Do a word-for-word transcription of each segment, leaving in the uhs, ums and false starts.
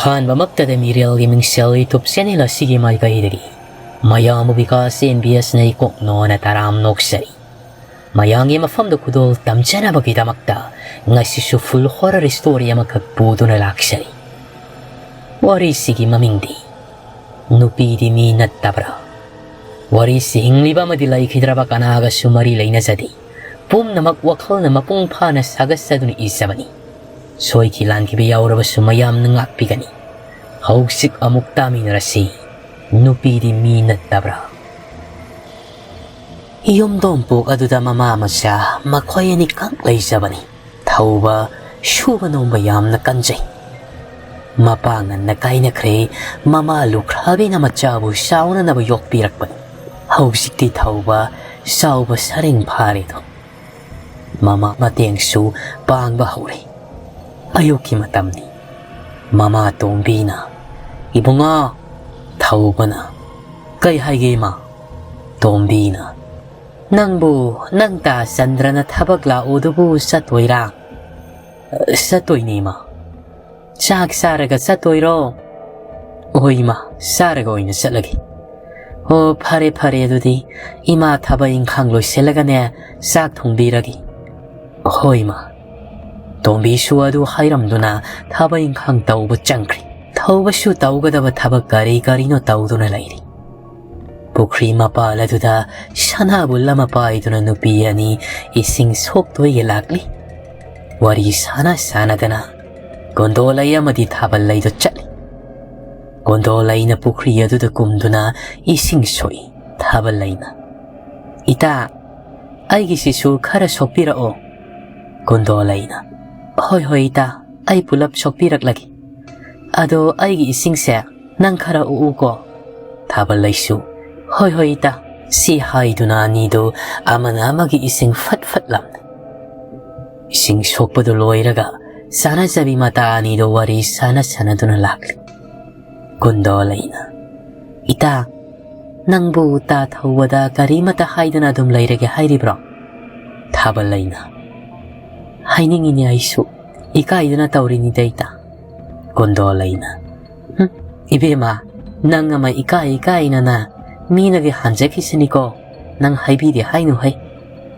ꯑꯍꯥꯟꯕꯃꯛꯇꯗ ꯃꯤꯔꯦꯜꯒꯤ ꯃꯤꯡꯁꯦꯜ YouTube channel ꯑꯁꯤꯒꯤ ꯃꯥꯏꯀꯩꯗꯒꯤ ꯃꯌꯥꯝꯕꯨ ꯕꯤꯀꯥꯁ ꯑꯦꯟ ꯕꯤ ꯑꯦꯁꯅ ꯏꯀꯣꯛ ꯅꯣꯅ ꯇꯔꯥꯝ ꯅꯣꯛꯆꯔꯤ꯫ ꯃꯌꯥꯝꯒꯤ ꯃꯐꯝꯗ ꯈꯨꯗꯣꯜ ꯇꯝꯖꯅꯕꯒꯤꯗꯃꯛꯇ ꯉꯁꯤꯁꯨ full horror story ꯑꯃꯈꯛ ꯄꯨꯗꯨꯅ ꯂꯥꯛꯆꯔꯤ꯫ ꯋꯥꯔꯤꯁꯤꯒꯤ ꯃꯃꯤꯡꯗꯤ ꯅꯨꯄꯤꯗꯤ ꯃꯤ ꯅꯠꯇꯕ꯭ꯔꯥ? ꯋꯥꯔꯤꯁꯤ ꯍꯤꯡꯂꯤꯕ ꯑꯃꯗꯤ ꯂꯩꯈꯤꯗ꯭ꯔꯕ ꯀꯅꯥꯒꯁꯨ ꯃꯔꯤ ꯂꯩꯅꯖꯗꯦ꯫ ꯄꯨꯝꯅꯃꯛ ꯋꯥꯈꯜꯅ ꯃꯄꯨꯡ ꯐꯥꯅ ꯁꯥꯒꯠꯆꯗꯨꯅ ꯏꯖꯕꯅꯤ꯫ ꯁꯣꯏꯈꯤ ꯂꯥꯟꯈꯤꯕ ꯌꯥꯎꯔꯕꯁꯨ ꯃꯌꯥꯝꯅ ꯉꯥꯛꯄꯤꯒꯅꯤ꯫ ꯍꯧꯖꯤꯛ ꯑꯃꯨꯛ ꯇꯥꯃꯤꯟꯅꯔꯁꯤ, ꯅꯨꯄꯤꯗꯤ ꯃꯤ ꯅꯠꯇꯕ꯭ꯔꯥ? ꯌꯨꯝꯗꯣꯡꯄꯣꯛ ꯑꯗꯨꯗ ꯃꯃꯥ ꯃꯆꯥ ꯃꯈꯣꯏ ꯑꯅꯤꯈꯛ ꯂꯩꯖꯕꯅꯤ꯫ ꯊꯧꯕ ꯁꯨꯕ ꯅꯣꯝꯕ ꯌꯥꯝꯅ ꯀꯟꯖꯩ꯫ ꯃꯄꯥ ꯉꯟꯅ ꯀꯥꯏꯅꯈ꯭ꯔꯦ꯫ ꯃꯃꯥ ꯂꯨꯈ꯭ꯔꯥꯕꯤꯅ ꯃꯆꯥꯕꯨ ꯆꯥꯎꯅꯅꯕ ꯌꯣꯛꯄꯤꯔꯛꯄꯅꯤ꯫ ꯍꯧꯖꯤꯛꯇꯤ ꯊꯧꯕ ꯆꯥꯎꯕ ꯁꯔꯦꯡ ꯐꯥꯔꯦꯗꯣ꯫ ꯃꯃꯥ ꯃꯇꯦꯡꯁꯨ ꯄꯥꯡꯕ ꯍꯧꯔꯦ꯫ ꯑꯌꯨꯛꯀꯤ ꯃꯇꯝꯅꯤ꯫ ꯃꯃꯥ ꯇꯣꯝꯕꯤꯅ, "ꯏꯕꯨꯡꯉꯣ!" ꯊꯧꯕꯅ, "ꯀꯩ ꯍꯥꯏꯒꯦ, ꯏꯃꯥ?" ꯇꯣꯝꯕꯤꯅ, "ꯅꯪꯕꯨ ꯅꯪ ꯇꯥ ꯆꯟꯗ꯭ꯔꯅ ꯊꯕꯛ ꯂꯥꯛꯎꯗꯨꯕꯨ ꯆꯠꯇꯣꯏꯔꯥ?" "ꯆꯠꯇꯣꯏꯅꯦ, ꯏꯃꯥ꯫" "ꯆꯥꯛ ꯆꯥꯔꯒ ꯆꯠꯇꯣꯏꯔꯣ?" "ꯍꯣꯏ, ꯏꯃꯥ, ꯆꯥꯔꯒ ꯑꯣꯏꯅ ꯆꯠꯂꯒꯦ꯫" "ꯑꯣ, ꯐꯔꯦ, ꯐꯔꯦ, ꯑꯗꯨꯗꯤ ꯏꯃꯥ ꯊꯕꯛ ꯏꯪꯈꯥꯡ ꯂꯣꯏꯁꯤꯜꯂꯒꯅꯦ ꯆꯥꯛ ꯊꯣꯡꯕꯤꯔꯒꯦ꯫" "ꯍꯣꯏ, ꯏꯃꯥ꯫" ꯇꯣꯝꯕꯤꯁꯨ ꯑꯗꯨ ꯍꯥꯏꯔꯝꯗꯨꯅ ꯊꯕꯛ ꯏꯪꯈꯥꯡ ꯇꯧꯕ ꯆꯪꯈ꯭ꯔꯦ꯫ ꯊꯧꯕꯁꯨ ꯇꯧꯒꯗꯕ ꯊꯕꯛ ꯀꯔꯤ ꯀꯔꯤꯅꯣ ꯇꯧꯗꯨꯅ ꯂꯩꯔꯤ꯫ ꯄꯨꯈ꯭ꯔꯤ ꯃꯄꯥꯜ ꯑꯗꯨꯗ ꯁꯅꯥꯕꯨꯜ ꯑꯃ ꯄꯥꯏꯗꯨꯅ ꯅꯨꯄꯤ ꯑꯅꯤ ꯏꯁꯤꯡ ꯁꯣꯛꯇꯣꯏꯒꯤ ꯂꯥꯛꯂꯤ꯫ ꯋꯥꯔꯤ ꯁꯥꯟꯅ ꯁꯥꯟꯅꯗꯅ ꯒꯣꯟꯗꯣꯂꯩ ꯑꯃꯗꯤ ꯊꯥꯕꯜꯂꯩꯗꯣ ꯆꯠꯂꯤ꯫ ꯒꯣꯟꯗꯣꯂꯩꯅ ꯄꯨꯈ꯭ꯔꯤ ꯑꯗꯨꯗ ꯀꯨꯝꯗꯨꯅ ꯏꯁꯤꯡ ꯁꯣꯛꯏ꯫ ꯊꯥꯕꯜꯂꯩꯅ, "ꯏꯇꯥ, ꯑꯩꯒꯤꯁꯤꯁꯨ ꯈꯔ ꯁꯣꯛꯄꯤꯔꯛꯑꯣ꯫" ꯒꯣꯟꯗꯣꯂꯩꯅ, "ꯍꯣꯏ, ꯍꯣꯏ, ꯏꯇꯥ, ꯑꯩ ꯄꯨꯂꯞ ꯁꯣꯛꯄꯤꯔꯛꯂꯒꯦ꯫ ꯑꯗꯣ ꯑꯩꯒꯤ ꯏꯁꯤꯡꯁꯦ ꯅꯪ ꯈꯔ ꯎꯛꯎꯀꯣ꯫" ꯊꯥꯕꯜꯂꯩꯁꯨ, "ꯍꯣꯏ, ꯍꯣꯏ, ꯏꯇꯥ꯫" ꯁꯤ ꯍꯥꯏꯗꯨꯅ ꯑꯅꯤꯗꯨ ꯑꯃꯅ ꯑꯃꯒꯤ ꯏꯁꯤꯡ ꯐꯠ ꯐꯠ ꯂꯝꯅꯩ꯫ ꯏꯁꯤꯡ ꯁꯣꯛꯄꯗꯨ ꯂꯣꯏꯔꯒ ꯆꯥꯅꯖꯕꯤ ꯃꯇꯥ ꯑꯅꯤꯗꯨ ꯋꯥꯔꯤ ꯁꯥꯟꯅ ꯁꯥꯟꯅꯗꯨꯅ ꯂꯥꯛꯂꯤ꯫ ꯒꯣꯟꯗꯣꯂꯩꯅ, "ꯏꯇꯥ, ꯅꯪꯕꯨ ꯇꯥ ꯊꯧꯕꯗ ꯀꯔꯤꯃꯠꯇ ꯍꯥꯏꯗꯅ ꯑꯗꯨꯝ ꯂꯩꯔꯒꯦ ꯍꯥꯏꯔꯤꯕ꯭ꯔꯣ?" ꯊꯥꯕꯜꯂꯩꯅ, "ꯍꯥꯏꯅꯤꯡꯉꯤꯅꯦ ꯑꯩꯁꯨ, ꯏꯀꯥꯏꯗꯨꯅ ꯇꯧꯔꯤꯅꯤꯗ ꯏꯇꯥ꯫ ꯀꯨꯟꯗꯣꯂꯩꯅ, "ꯍꯨꯝ, ꯏꯕꯦꯝꯃ, ꯅꯪ ꯑꯃ ꯏꯀꯥꯏ ꯏꯀꯥꯏꯅꯅ ꯃꯤꯅꯒ ꯍꯟꯖꯈꯤꯁꯤꯅꯤꯀꯣ, ꯅꯪ ꯍꯥꯏꯕꯤꯗꯦ ꯍꯥꯏꯅꯨ ꯍꯩ꯫"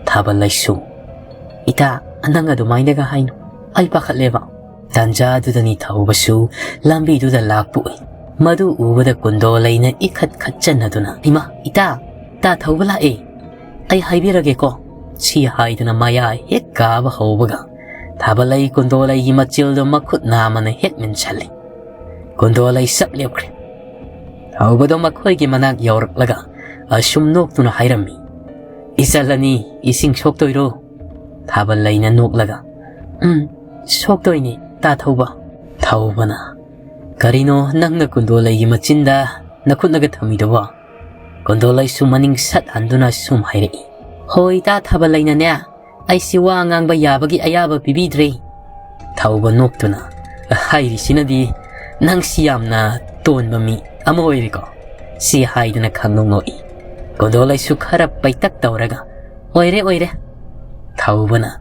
ꯊꯥꯕꯜ ꯂꯩꯁꯨ, "ꯏꯇꯥ, ꯅꯪ ꯑꯗꯨꯃꯥꯏꯅꯒ ꯍꯥꯏꯅꯨ, ꯑꯩ ꯄꯥꯈꯠꯂꯦꯕ꯫" ꯇꯥꯟꯖꯥꯗꯨꯗꯅꯤ ꯊꯧꯕꯁꯨ ꯂꯝꯕꯤꯗꯨꯗ ꯂꯥꯛꯄ ꯎꯏ꯫ ꯃꯗꯨ ꯎꯕꯗ ꯀꯨꯟꯗꯣꯂꯩꯅ ꯏꯈꯠ ꯈꯠꯆꯟꯅꯗꯨꯅ, "ꯏꯃꯥ, ꯏꯇꯥ, ꯇꯥ ꯊꯧꯕ ꯂꯥꯛꯑꯦ, ꯑꯩ ꯍꯥꯏꯕꯤꯔꯒꯦꯀꯣ꯫" ꯁꯤ ꯍꯥꯏꯗꯨꯅ ꯃꯌꯥ ꯍꯦꯛ ꯀꯥꯕ ꯍꯧꯕꯒ ꯊꯥꯕꯜꯂꯩ ꯀꯨꯟꯗꯣꯂꯩꯒꯤ ꯃꯆꯤꯜꯗꯨ ꯃꯈꯨꯠ ꯅꯥꯝꯃꯅ ꯍꯦꯛ ꯃꯦꯟꯁꯜꯂꯤ꯫ ꯀꯨꯟꯗꯣꯂꯩ ꯁꯞ ꯂꯦꯞꯈ꯭ꯔꯦ꯫ ꯊꯧꯕꯗꯣ ꯃꯈꯣꯏꯒꯤ ꯃꯅꯥꯛ ꯌꯧꯔꯛꯂꯒ ꯑꯁꯨꯝ ꯅꯣꯛꯇꯨꯅ ꯍꯥꯏꯔꯝꯃꯤ, "ꯏꯆꯜ ꯑꯅꯤ, ꯏꯁꯤꯡ ꯁꯣꯛꯇꯣꯏꯔꯣ?" ꯊꯥꯕꯜꯂꯩꯅ ꯅꯣꯛꯂꯒ, "ꯎꯝ, ꯁꯣꯛꯇꯣꯏꯅꯤ, ꯇꯥ ꯊꯧꯕ꯫" ꯊꯧꯕꯅ, "ꯀꯔꯤꯅꯣ ꯅꯪꯅ ꯀꯨꯟꯗꯣꯂꯩꯒꯤ ꯃꯆꯤꯟꯗ ꯅꯈꯨꯠꯅꯒ ꯊꯝꯃꯤꯗꯨꯕꯣ?" ꯀꯨꯟꯗꯣꯂꯩꯁꯨ ꯃꯅꯤꯡ ꯁꯠ ꯍꯟꯗꯨꯅ ꯁꯨꯝ ꯍꯥꯏꯔꯛꯏ, "ꯍꯣꯏ, ꯇꯥ ꯊꯥꯕꯜꯂꯩꯅꯅꯦ, ꯑꯩꯁꯤ ꯋꯥ ꯉꯥꯡꯕ ꯌꯥꯕꯒꯤ ꯑꯌꯥꯕ ꯄꯤꯕꯤꯗ꯭ꯔꯦ꯫" ꯊꯧꯕ ꯅꯣꯛꯇꯨꯅ, "ꯍꯥꯏꯔꯤꯁꯤꯅꯗꯤ ꯅꯪꯁꯤ ꯌꯥꯝꯅ ꯇꯣꯟꯕ ꯃꯤ ꯑꯃ ꯑꯣꯏꯔꯦꯀꯣ?" ꯁꯤ ꯍꯥꯏꯗꯨꯅ ꯈꯪꯅꯣꯛ ꯅꯣꯛꯏ꯫ ꯀꯨꯟꯗꯣꯂꯩꯁꯨ ꯈꯔ ꯄꯩꯇꯛ ꯇꯧꯔꯒ, "ꯑꯣꯏꯔꯦ, ꯑꯣꯏꯔꯦ꯫" ꯊꯧꯕꯅ,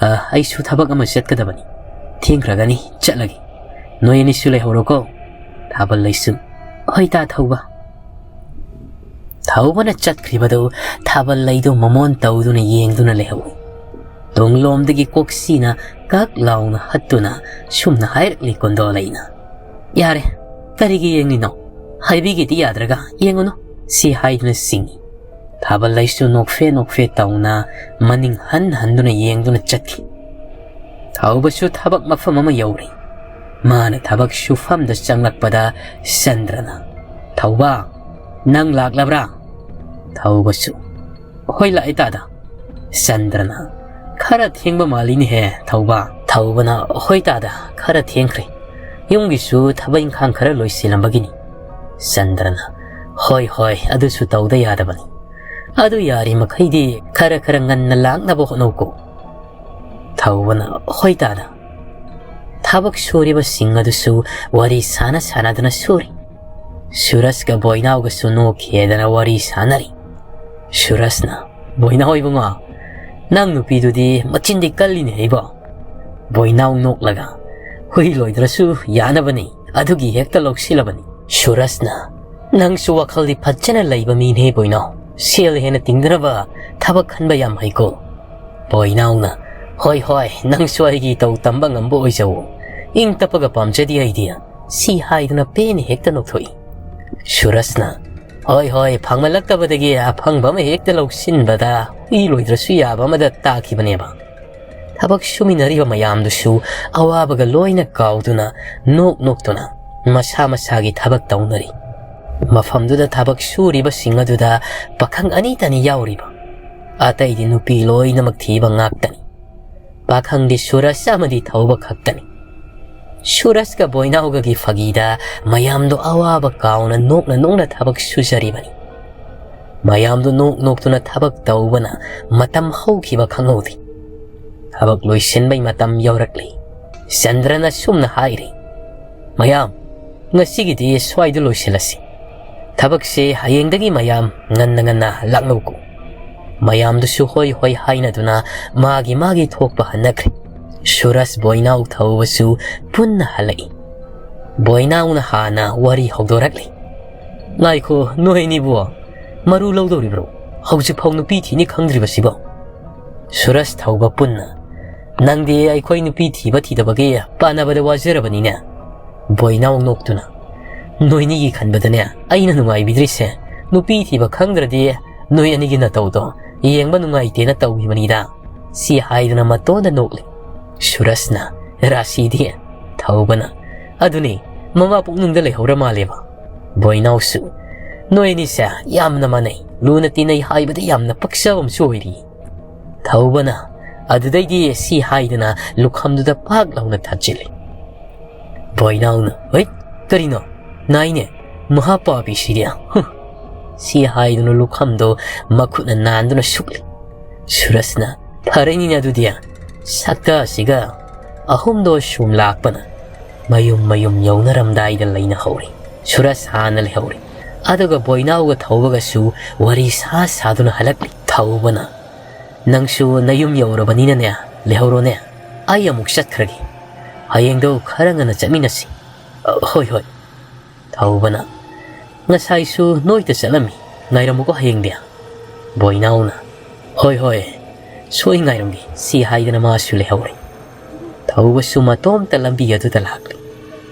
"ꯑ, ꯑꯩꯁꯨ ꯊꯕꯛ ꯑꯃ ꯆꯠꯀꯗꯕꯅꯤ, ꯊꯦꯡꯈ꯭ꯔꯒꯅꯤ, ꯆꯠꯂꯒꯦ꯫ ꯅꯣꯏ ꯑꯅꯤꯁꯨ ꯂꯩꯍꯧꯔꯣꯀꯣ꯫" ꯊꯥꯕꯜꯂꯩꯁꯨ, "ꯍꯣꯏ, ꯇꯥ ꯊꯧꯕ꯫" ꯊꯧꯕꯅ ꯆꯠꯈ꯭ꯔꯤꯕꯗꯨ ꯊꯥꯕꯜꯂꯩꯗꯨ ꯃꯃꯣꯟ ꯇꯧꯗꯨꯅ ꯌꯦꯡꯗꯨꯅ ꯂꯩꯍꯧꯏ꯫ ꯇꯨꯡꯂꯣꯝꯗꯒꯤ ꯀꯣꯛꯁꯤꯅ ꯀꯛ ꯂꯥꯎꯅ ꯍꯠꯇꯨꯅ ꯁꯨꯝꯅ ꯍꯥꯏꯔꯛꯂꯤ ꯀꯨꯟꯗꯣꯂꯩꯅ, "ꯌꯥꯔꯦ, ꯀꯔꯤꯒꯤ ꯌꯦꯡꯂꯤꯅꯣ? ꯍꯥꯏꯕꯤꯒꯦꯗꯤ ꯌꯥꯗ꯭ꯔꯒ ꯌꯦꯡꯉꯨꯅꯨ," ꯁꯤ ꯍꯥꯏꯗꯨꯅ ꯆꯤꯡꯏ꯫ ꯊꯥꯕꯜꯂꯩꯁꯨ ꯅꯣꯛꯐꯦ ꯅꯣꯛꯐꯦ ꯇꯧꯅ ꯃꯅꯤꯡ ꯍꯟ ꯍꯟꯗꯨꯅ ꯌꯦꯡꯗꯨꯅ ꯆꯠꯈꯤ꯫ ꯊꯧꯕꯁꯨ ꯊꯕꯛ ꯃꯐꯝ ꯑꯃ ꯌꯧꯔꯦ꯫ ꯃꯥꯅ ꯊꯕꯛ ꯁꯨꯐꯝꯗ ꯆꯪꯂꯛꯄꯗ ꯆꯟꯗ꯭ꯔꯅ, "ꯊꯧꯕ, ꯅꯪ ꯂꯥꯛꯂꯕ꯭ꯔꯥ?" ꯊꯧꯕꯁꯨ, "ꯍꯣꯏ, ꯂꯥꯛꯑꯦ ꯇꯥꯗ꯫" ꯆꯟꯗ꯭ꯔꯅ, "ꯈꯔ ꯊꯦꯡꯕ ꯃꯥꯜꯂꯤꯅꯦꯍꯦ ꯊꯧꯕ꯫" ꯊꯧꯕꯅ, "ꯍꯣꯏ ꯇꯥꯗ, ꯈꯔ ꯊꯦꯡꯈ꯭ꯔꯦ꯫ ꯌꯨꯝꯒꯤꯁꯨ ꯊꯕꯛ ꯏꯪꯈꯥꯡ ꯈꯔ ꯂꯣꯏꯁꯤꯜꯂꯝꯕꯒꯤꯅꯤ꯫" ꯆꯟꯗ꯭ꯔꯅ, "ꯍꯣꯏ, ꯍꯣꯏ, ꯑꯗꯨꯁꯨ ꯇꯧꯗ ꯌꯥꯗꯕꯅꯤ꯫ ꯑꯗꯨ ꯌꯥꯔꯤ ꯃꯈꯩꯗꯤ ꯈꯔ ꯈꯔ ꯉꯟꯅ ꯂꯥꯛꯅꯕ ꯍꯣꯠꯅꯧꯀꯣ꯫" ꯊꯧꯕꯅ, "ꯍꯣꯏ ꯇꯥꯗ꯫" ꯊꯕꯛ ꯁꯨꯔꯤꯕꯁꯤꯡ ꯑꯗꯨꯁꯨ ꯋꯥꯔꯤ ꯁꯥꯟꯅ ꯁꯥꯟꯅꯗꯨꯅ ꯁꯨꯔꯤ꯫ ꯁꯨꯔꯖꯀ ꯕꯣꯏꯅꯥꯎꯒꯁꯨ ꯅꯣꯛꯈꯤꯗꯅ ꯋꯥꯔꯤ ꯁꯥꯟꯅꯔꯤ꯫ ꯁꯨꯔꯖꯅ, "ꯕꯣꯏꯅꯥꯎ ꯏꯕꯨꯡꯉꯣ, ꯅꯪ ꯅꯨꯄꯤꯗꯨꯗꯤ ꯃꯆꯤꯟꯗꯤ ꯀꯜꯂꯤꯅꯦ ꯏꯕꯣ꯫" ꯕꯣꯏꯅꯥꯎ ꯅꯣꯛꯂꯒ, ꯀꯨꯏ ꯂꯣꯏꯗ꯭ꯔꯁꯨ ꯌꯥꯅꯕꯅꯤ, ꯑꯗꯨꯒꯤ ꯍꯦꯛꯇ ꯂꯧꯁꯤꯜꯂꯕꯅꯤ꯫ ꯁꯨꯔꯖꯅ, "ꯅꯪꯁꯨ ꯋꯥꯈꯜꯗꯤ ꯐꯖꯅ ꯂꯩꯕ ꯃꯤꯅꯦ ꯕꯣꯏꯅꯥꯎ꯫ ꯁꯦꯜ ꯍꯦꯟꯅ ꯇꯤꯡꯗꯅꯕ ꯊꯕꯛ ꯈꯟꯕ ꯌꯥꯝ ꯍꯩꯀꯣ?" ꯕꯣꯏꯅꯥꯎꯅ, "ꯍꯣꯏ ꯍꯣꯏ, ꯅꯪꯁꯨ ꯑꯩꯒꯤ ꯏꯇꯧ ꯇꯝꯕ ꯉꯝꯕ ꯑꯣꯏꯖꯧ꯫ ꯏꯪ ꯇꯞꯄꯒ ꯄꯥꯝꯖꯗꯦ ꯑꯩꯗꯤ"꯫ ꯁꯤ ꯍꯥꯏꯗꯨꯅ ꯄꯦꯟꯅ ꯍꯦꯛꯇ ꯅꯣꯛꯊꯣꯛꯏ꯫ ꯁꯨꯔꯖꯅ, "ꯍꯣꯏ ꯍꯣꯏ, ꯐꯪꯃꯜꯂꯛꯇꯕꯗꯒꯤ ꯑꯐꯪꯕ ꯑꯃ ꯍꯦꯛꯇ ꯂꯧꯁꯤꯟꯕꯗ ꯍꯨꯏ ꯂꯣꯏꯗ꯭ꯔꯁꯨ ꯌꯥꯕ ꯑꯃꯗ ꯇꯥꯈꯤꯕꯅꯦꯕ"꯫ ꯊꯕꯛ ꯁꯨꯃꯤꯟꯅꯔꯤꯕ ꯃꯌꯥꯝꯗꯨꯁꯨ ꯑꯋꯥꯕꯒ ꯂꯣꯏꯅ ꯀꯥꯎꯗꯨꯅ, ꯅꯣꯛ ꯅꯣꯛꯇꯨꯅ ꯃꯁꯥ ꯃꯁꯥꯒꯤ ꯊꯕꯛ ꯇꯧꯅꯔꯤ꯫ ꯃꯐꯝꯗꯨꯗ ꯊꯕꯛ ꯁꯨꯔꯤꯕꯁꯤꯡ ꯑꯗꯨꯗ ꯄꯥꯈꯪ ꯑꯅꯤꯇꯅꯤ ꯌꯥꯎꯔꯤꯕ꯫ ꯑꯇꯩꯗꯤ ꯅꯨꯄꯤ ꯂꯣꯏꯅꯃꯛ ꯊꯤꯕ ꯉꯥꯛꯇꯅꯤ꯫ ꯄꯥꯈꯪꯗꯤ ꯁꯨꯔꯖ ꯑꯃꯗꯤ ꯊꯧꯕ ꯈꯛꯇꯅꯤ꯫ ꯁꯨꯔꯖꯀ ꯕꯣꯏꯅꯥꯎꯒꯒꯤ ꯐꯥꯒꯤꯗ ꯃꯌꯥꯝꯗꯣ ꯑꯋꯥꯕ ꯀꯥꯎꯅ ꯅꯣꯛꯅ ꯅꯣꯛꯅ ꯊꯕꯛ ꯁꯨꯖꯔꯤꯕꯅꯤ꯫ ꯃꯌꯥꯝꯗꯨ ꯅꯣꯛ ꯅꯣꯛꯇꯨꯅ ꯊꯕꯛ ꯇꯧꯕꯅ ꯃꯇꯝ ꯍꯧꯈꯤꯕ ꯈꯪꯍꯧꯗꯦ꯫ ꯊꯕꯛ ꯂꯣꯏꯁꯤꯟꯕꯩ ꯃꯇꯝ ꯌꯧꯔꯛꯂꯤ꯫ ꯆꯟꯗ꯭ꯔꯅ ꯁꯨꯝꯅ ꯍꯥꯏꯔꯤ, "ꯃꯌꯥꯝ, ꯉꯁꯤꯒꯤꯗꯤ ꯁ꯭ꯋꯥꯏꯗ ꯂꯣꯏꯁꯤꯜꯂꯁꯤ꯫ ꯊꯕꯛꯁꯦ ꯍꯌꯦꯡꯗꯒꯤ ꯃꯌꯥꯝ ꯉꯟꯅ ꯉꯟꯅ ꯂꯥꯛꯅꯧꯀꯣ"꯫ ꯃꯌꯥꯝꯗꯨꯁꯨ ꯍꯣꯏ ꯍꯣꯏ ꯍꯥꯏꯅꯗꯨꯅ ꯃꯥꯒꯤ ꯃꯥꯒꯤ ꯊꯣꯛꯄ ꯍꯟꯅꯈ꯭ꯔꯦ꯫ ꯁꯨꯔꯖ ꯕꯣꯏꯅꯥꯎ ꯊꯧꯕꯁꯨ ꯄꯨꯟꯅ ꯍꯜꯂꯛꯏ꯫ ꯕꯣꯏꯅꯥꯎꯅ ꯍꯥꯟꯅ ꯋꯥꯔꯤ ꯍꯧꯗꯣꯔꯛꯂꯤ꯫ "ꯉꯥꯏꯈꯣ, ꯅꯣꯏ ꯑꯅꯤꯕꯨ ꯃꯔꯨ ꯂꯧꯗꯧꯔꯤꯕ꯭ꯔꯣ? ꯍꯧꯖꯤꯛꯐꯥꯎ ꯅꯨꯄꯤ ꯊꯤꯅꯤ ꯈꯪꯗ꯭ꯔꯤꯕꯁꯤꯕꯣ?" ꯁꯨꯔꯖ ꯊꯧꯕ ꯄꯨꯟꯅ, "ꯅꯪꯗꯤ ꯑꯩꯈꯣꯏ ꯅꯨꯄꯤ ꯊꯤꯕ ꯊꯤꯗꯕꯒꯤ ꯄꯥꯟꯅꯕꯗ ꯋꯥꯖꯔꯕꯅꯤꯅꯦ"꯫ ꯕꯣꯏꯅꯥꯎ ꯅꯣꯛꯇꯨꯅ, "ꯅꯣꯏꯅꯤꯒꯤ ꯈꯟꯕꯗꯅꯦ ꯑꯩꯅ ꯅꯨꯡꯉꯥꯏꯕꯤꯗ꯭ꯔꯤꯁꯦ, ꯅꯨꯄꯤ ꯊꯤꯕ ꯈꯪꯗ꯭ꯔꯗꯤ ꯅꯣꯏ ꯑꯅꯤꯒꯤ ꯅꯇꯧꯗꯣ ꯌꯦꯡꯕ ꯅꯨꯡꯉꯥꯏꯇꯦꯅ ꯇꯧꯈꯤꯕꯅꯤꯗ"꯫ ꯁꯤ ꯍꯥꯏꯗꯨꯅ ꯃꯇꯣꯟꯗ ꯅꯣꯛꯂꯤ꯫ ꯁꯨꯔꯖꯅ, "ꯔꯥꯁꯤꯗꯤ"꯫ ꯊꯧꯕꯅ, "ꯑꯗꯨꯅꯤ, ꯃꯃꯥ ꯄꯨꯛꯅꯨꯡꯗ ꯂꯩꯍꯧꯔ ꯃꯥꯜꯂꯦꯕ"꯫ ꯕꯣꯏꯅꯥꯎꯁꯨ, "ꯅꯣꯏ ꯑꯅꯤꯁꯦ ꯌꯥꯝꯅ ꯃꯥꯟꯅꯩ, ꯂꯨꯅ ꯇꯤꯟꯅꯩ ꯍꯥꯏꯕꯗ ꯌꯥꯝꯅ ꯄꯛꯆꯕ ꯑꯃꯁꯨ ꯑꯣꯏꯔꯤ"꯫ ꯊꯧꯕꯅ ꯑꯗꯨꯗꯩꯗꯤ ꯁꯤ ꯍꯥꯏꯗꯨꯅ ꯂꯨꯈꯝꯗꯨꯗ ꯄꯥꯛ ꯂꯥꯎꯅ ꯊꯥꯖꯤꯜꯂꯤ꯫ ꯕꯣꯏꯅꯥꯎꯅ, "ꯍꯩꯠ, ꯀꯔꯤꯅꯣ? ꯅꯥꯏꯅꯦ, ꯃꯍꯥ ꯄꯥꯄꯤꯁꯤꯗꯤ꯫ ꯍꯨꯝ"꯫ ꯁꯤ ꯍꯥꯏꯗꯨꯅ ꯂꯨꯈꯝꯗꯣ ꯃꯈꯨꯠꯅ ꯅꯥꯟꯗꯨꯅ ꯁꯨꯛꯂꯤ꯫ ꯁꯨꯔꯖꯅ, "ꯐꯔꯦꯅꯤꯅꯦ ꯑꯗꯨꯗꯤ"꯫ ꯁꯛꯇ ꯑꯁꯤꯒ ꯑꯍꯨꯝꯗꯣ ꯁꯨꯝ ꯂꯥꯛꯄꯅ ꯃꯌꯨꯝ ꯃꯌꯨꯝ ꯌꯧꯅꯔꯝꯗꯥꯏꯗ ꯂꯩꯅꯍꯧꯔꯤ꯫ ꯁꯨꯔꯖ ꯍꯥꯟꯅ ꯂꯩꯍꯧꯔꯤ꯫ ꯑꯗꯨꯒ ꯕꯣꯏꯅꯥꯎꯒ ꯊꯧꯕꯒꯁꯨ ꯋꯥꯔꯤ ꯁꯥ ꯁꯥꯗꯨꯅ ꯍꯜꯂꯛꯂꯤ꯫ ꯊꯧꯕꯅ, "ꯅꯪꯁꯨ ꯅꯌꯨꯝ ꯌꯧꯔꯕꯅꯤꯅꯅꯦ, ꯂꯩꯍꯧꯔꯣꯅꯦ, ꯑꯩ ꯑꯃꯨꯛ ꯆꯠꯈ꯭ꯔꯒꯦ"꯫ "ꯍꯌꯦꯡꯗꯣ ꯈꯔ ꯉꯟꯅ ꯆꯠꯃꯤꯟꯅꯁꯤ꯫" "ꯑ, ꯍꯣꯏ, ꯍꯣꯏ꯫" ꯊꯧꯕꯅ, "ꯉꯁꯥꯏꯁꯨ ꯅꯣꯏꯗ ꯆꯠꯂꯝꯃꯤ, ꯉꯥꯏꯔꯝꯃꯨꯀꯣ ꯍꯌꯦꯡꯗꯤ꯫" ꯕꯣꯏꯅꯥꯎꯅ, "ꯍꯣꯏ, ꯍꯣꯏ, ꯁꯣꯏ ꯉꯥꯏꯔꯝꯒꯦ" ꯁꯤ ꯍꯥꯏꯗꯅ ꯃꯥꯁꯨ ꯂꯩꯍꯧꯔꯦ꯫ ꯊꯧꯕꯁꯨ ꯃꯇꯣꯝꯇ ꯂꯝꯕꯤ ꯑꯗꯨꯗ ꯂꯥꯛꯂꯤ꯫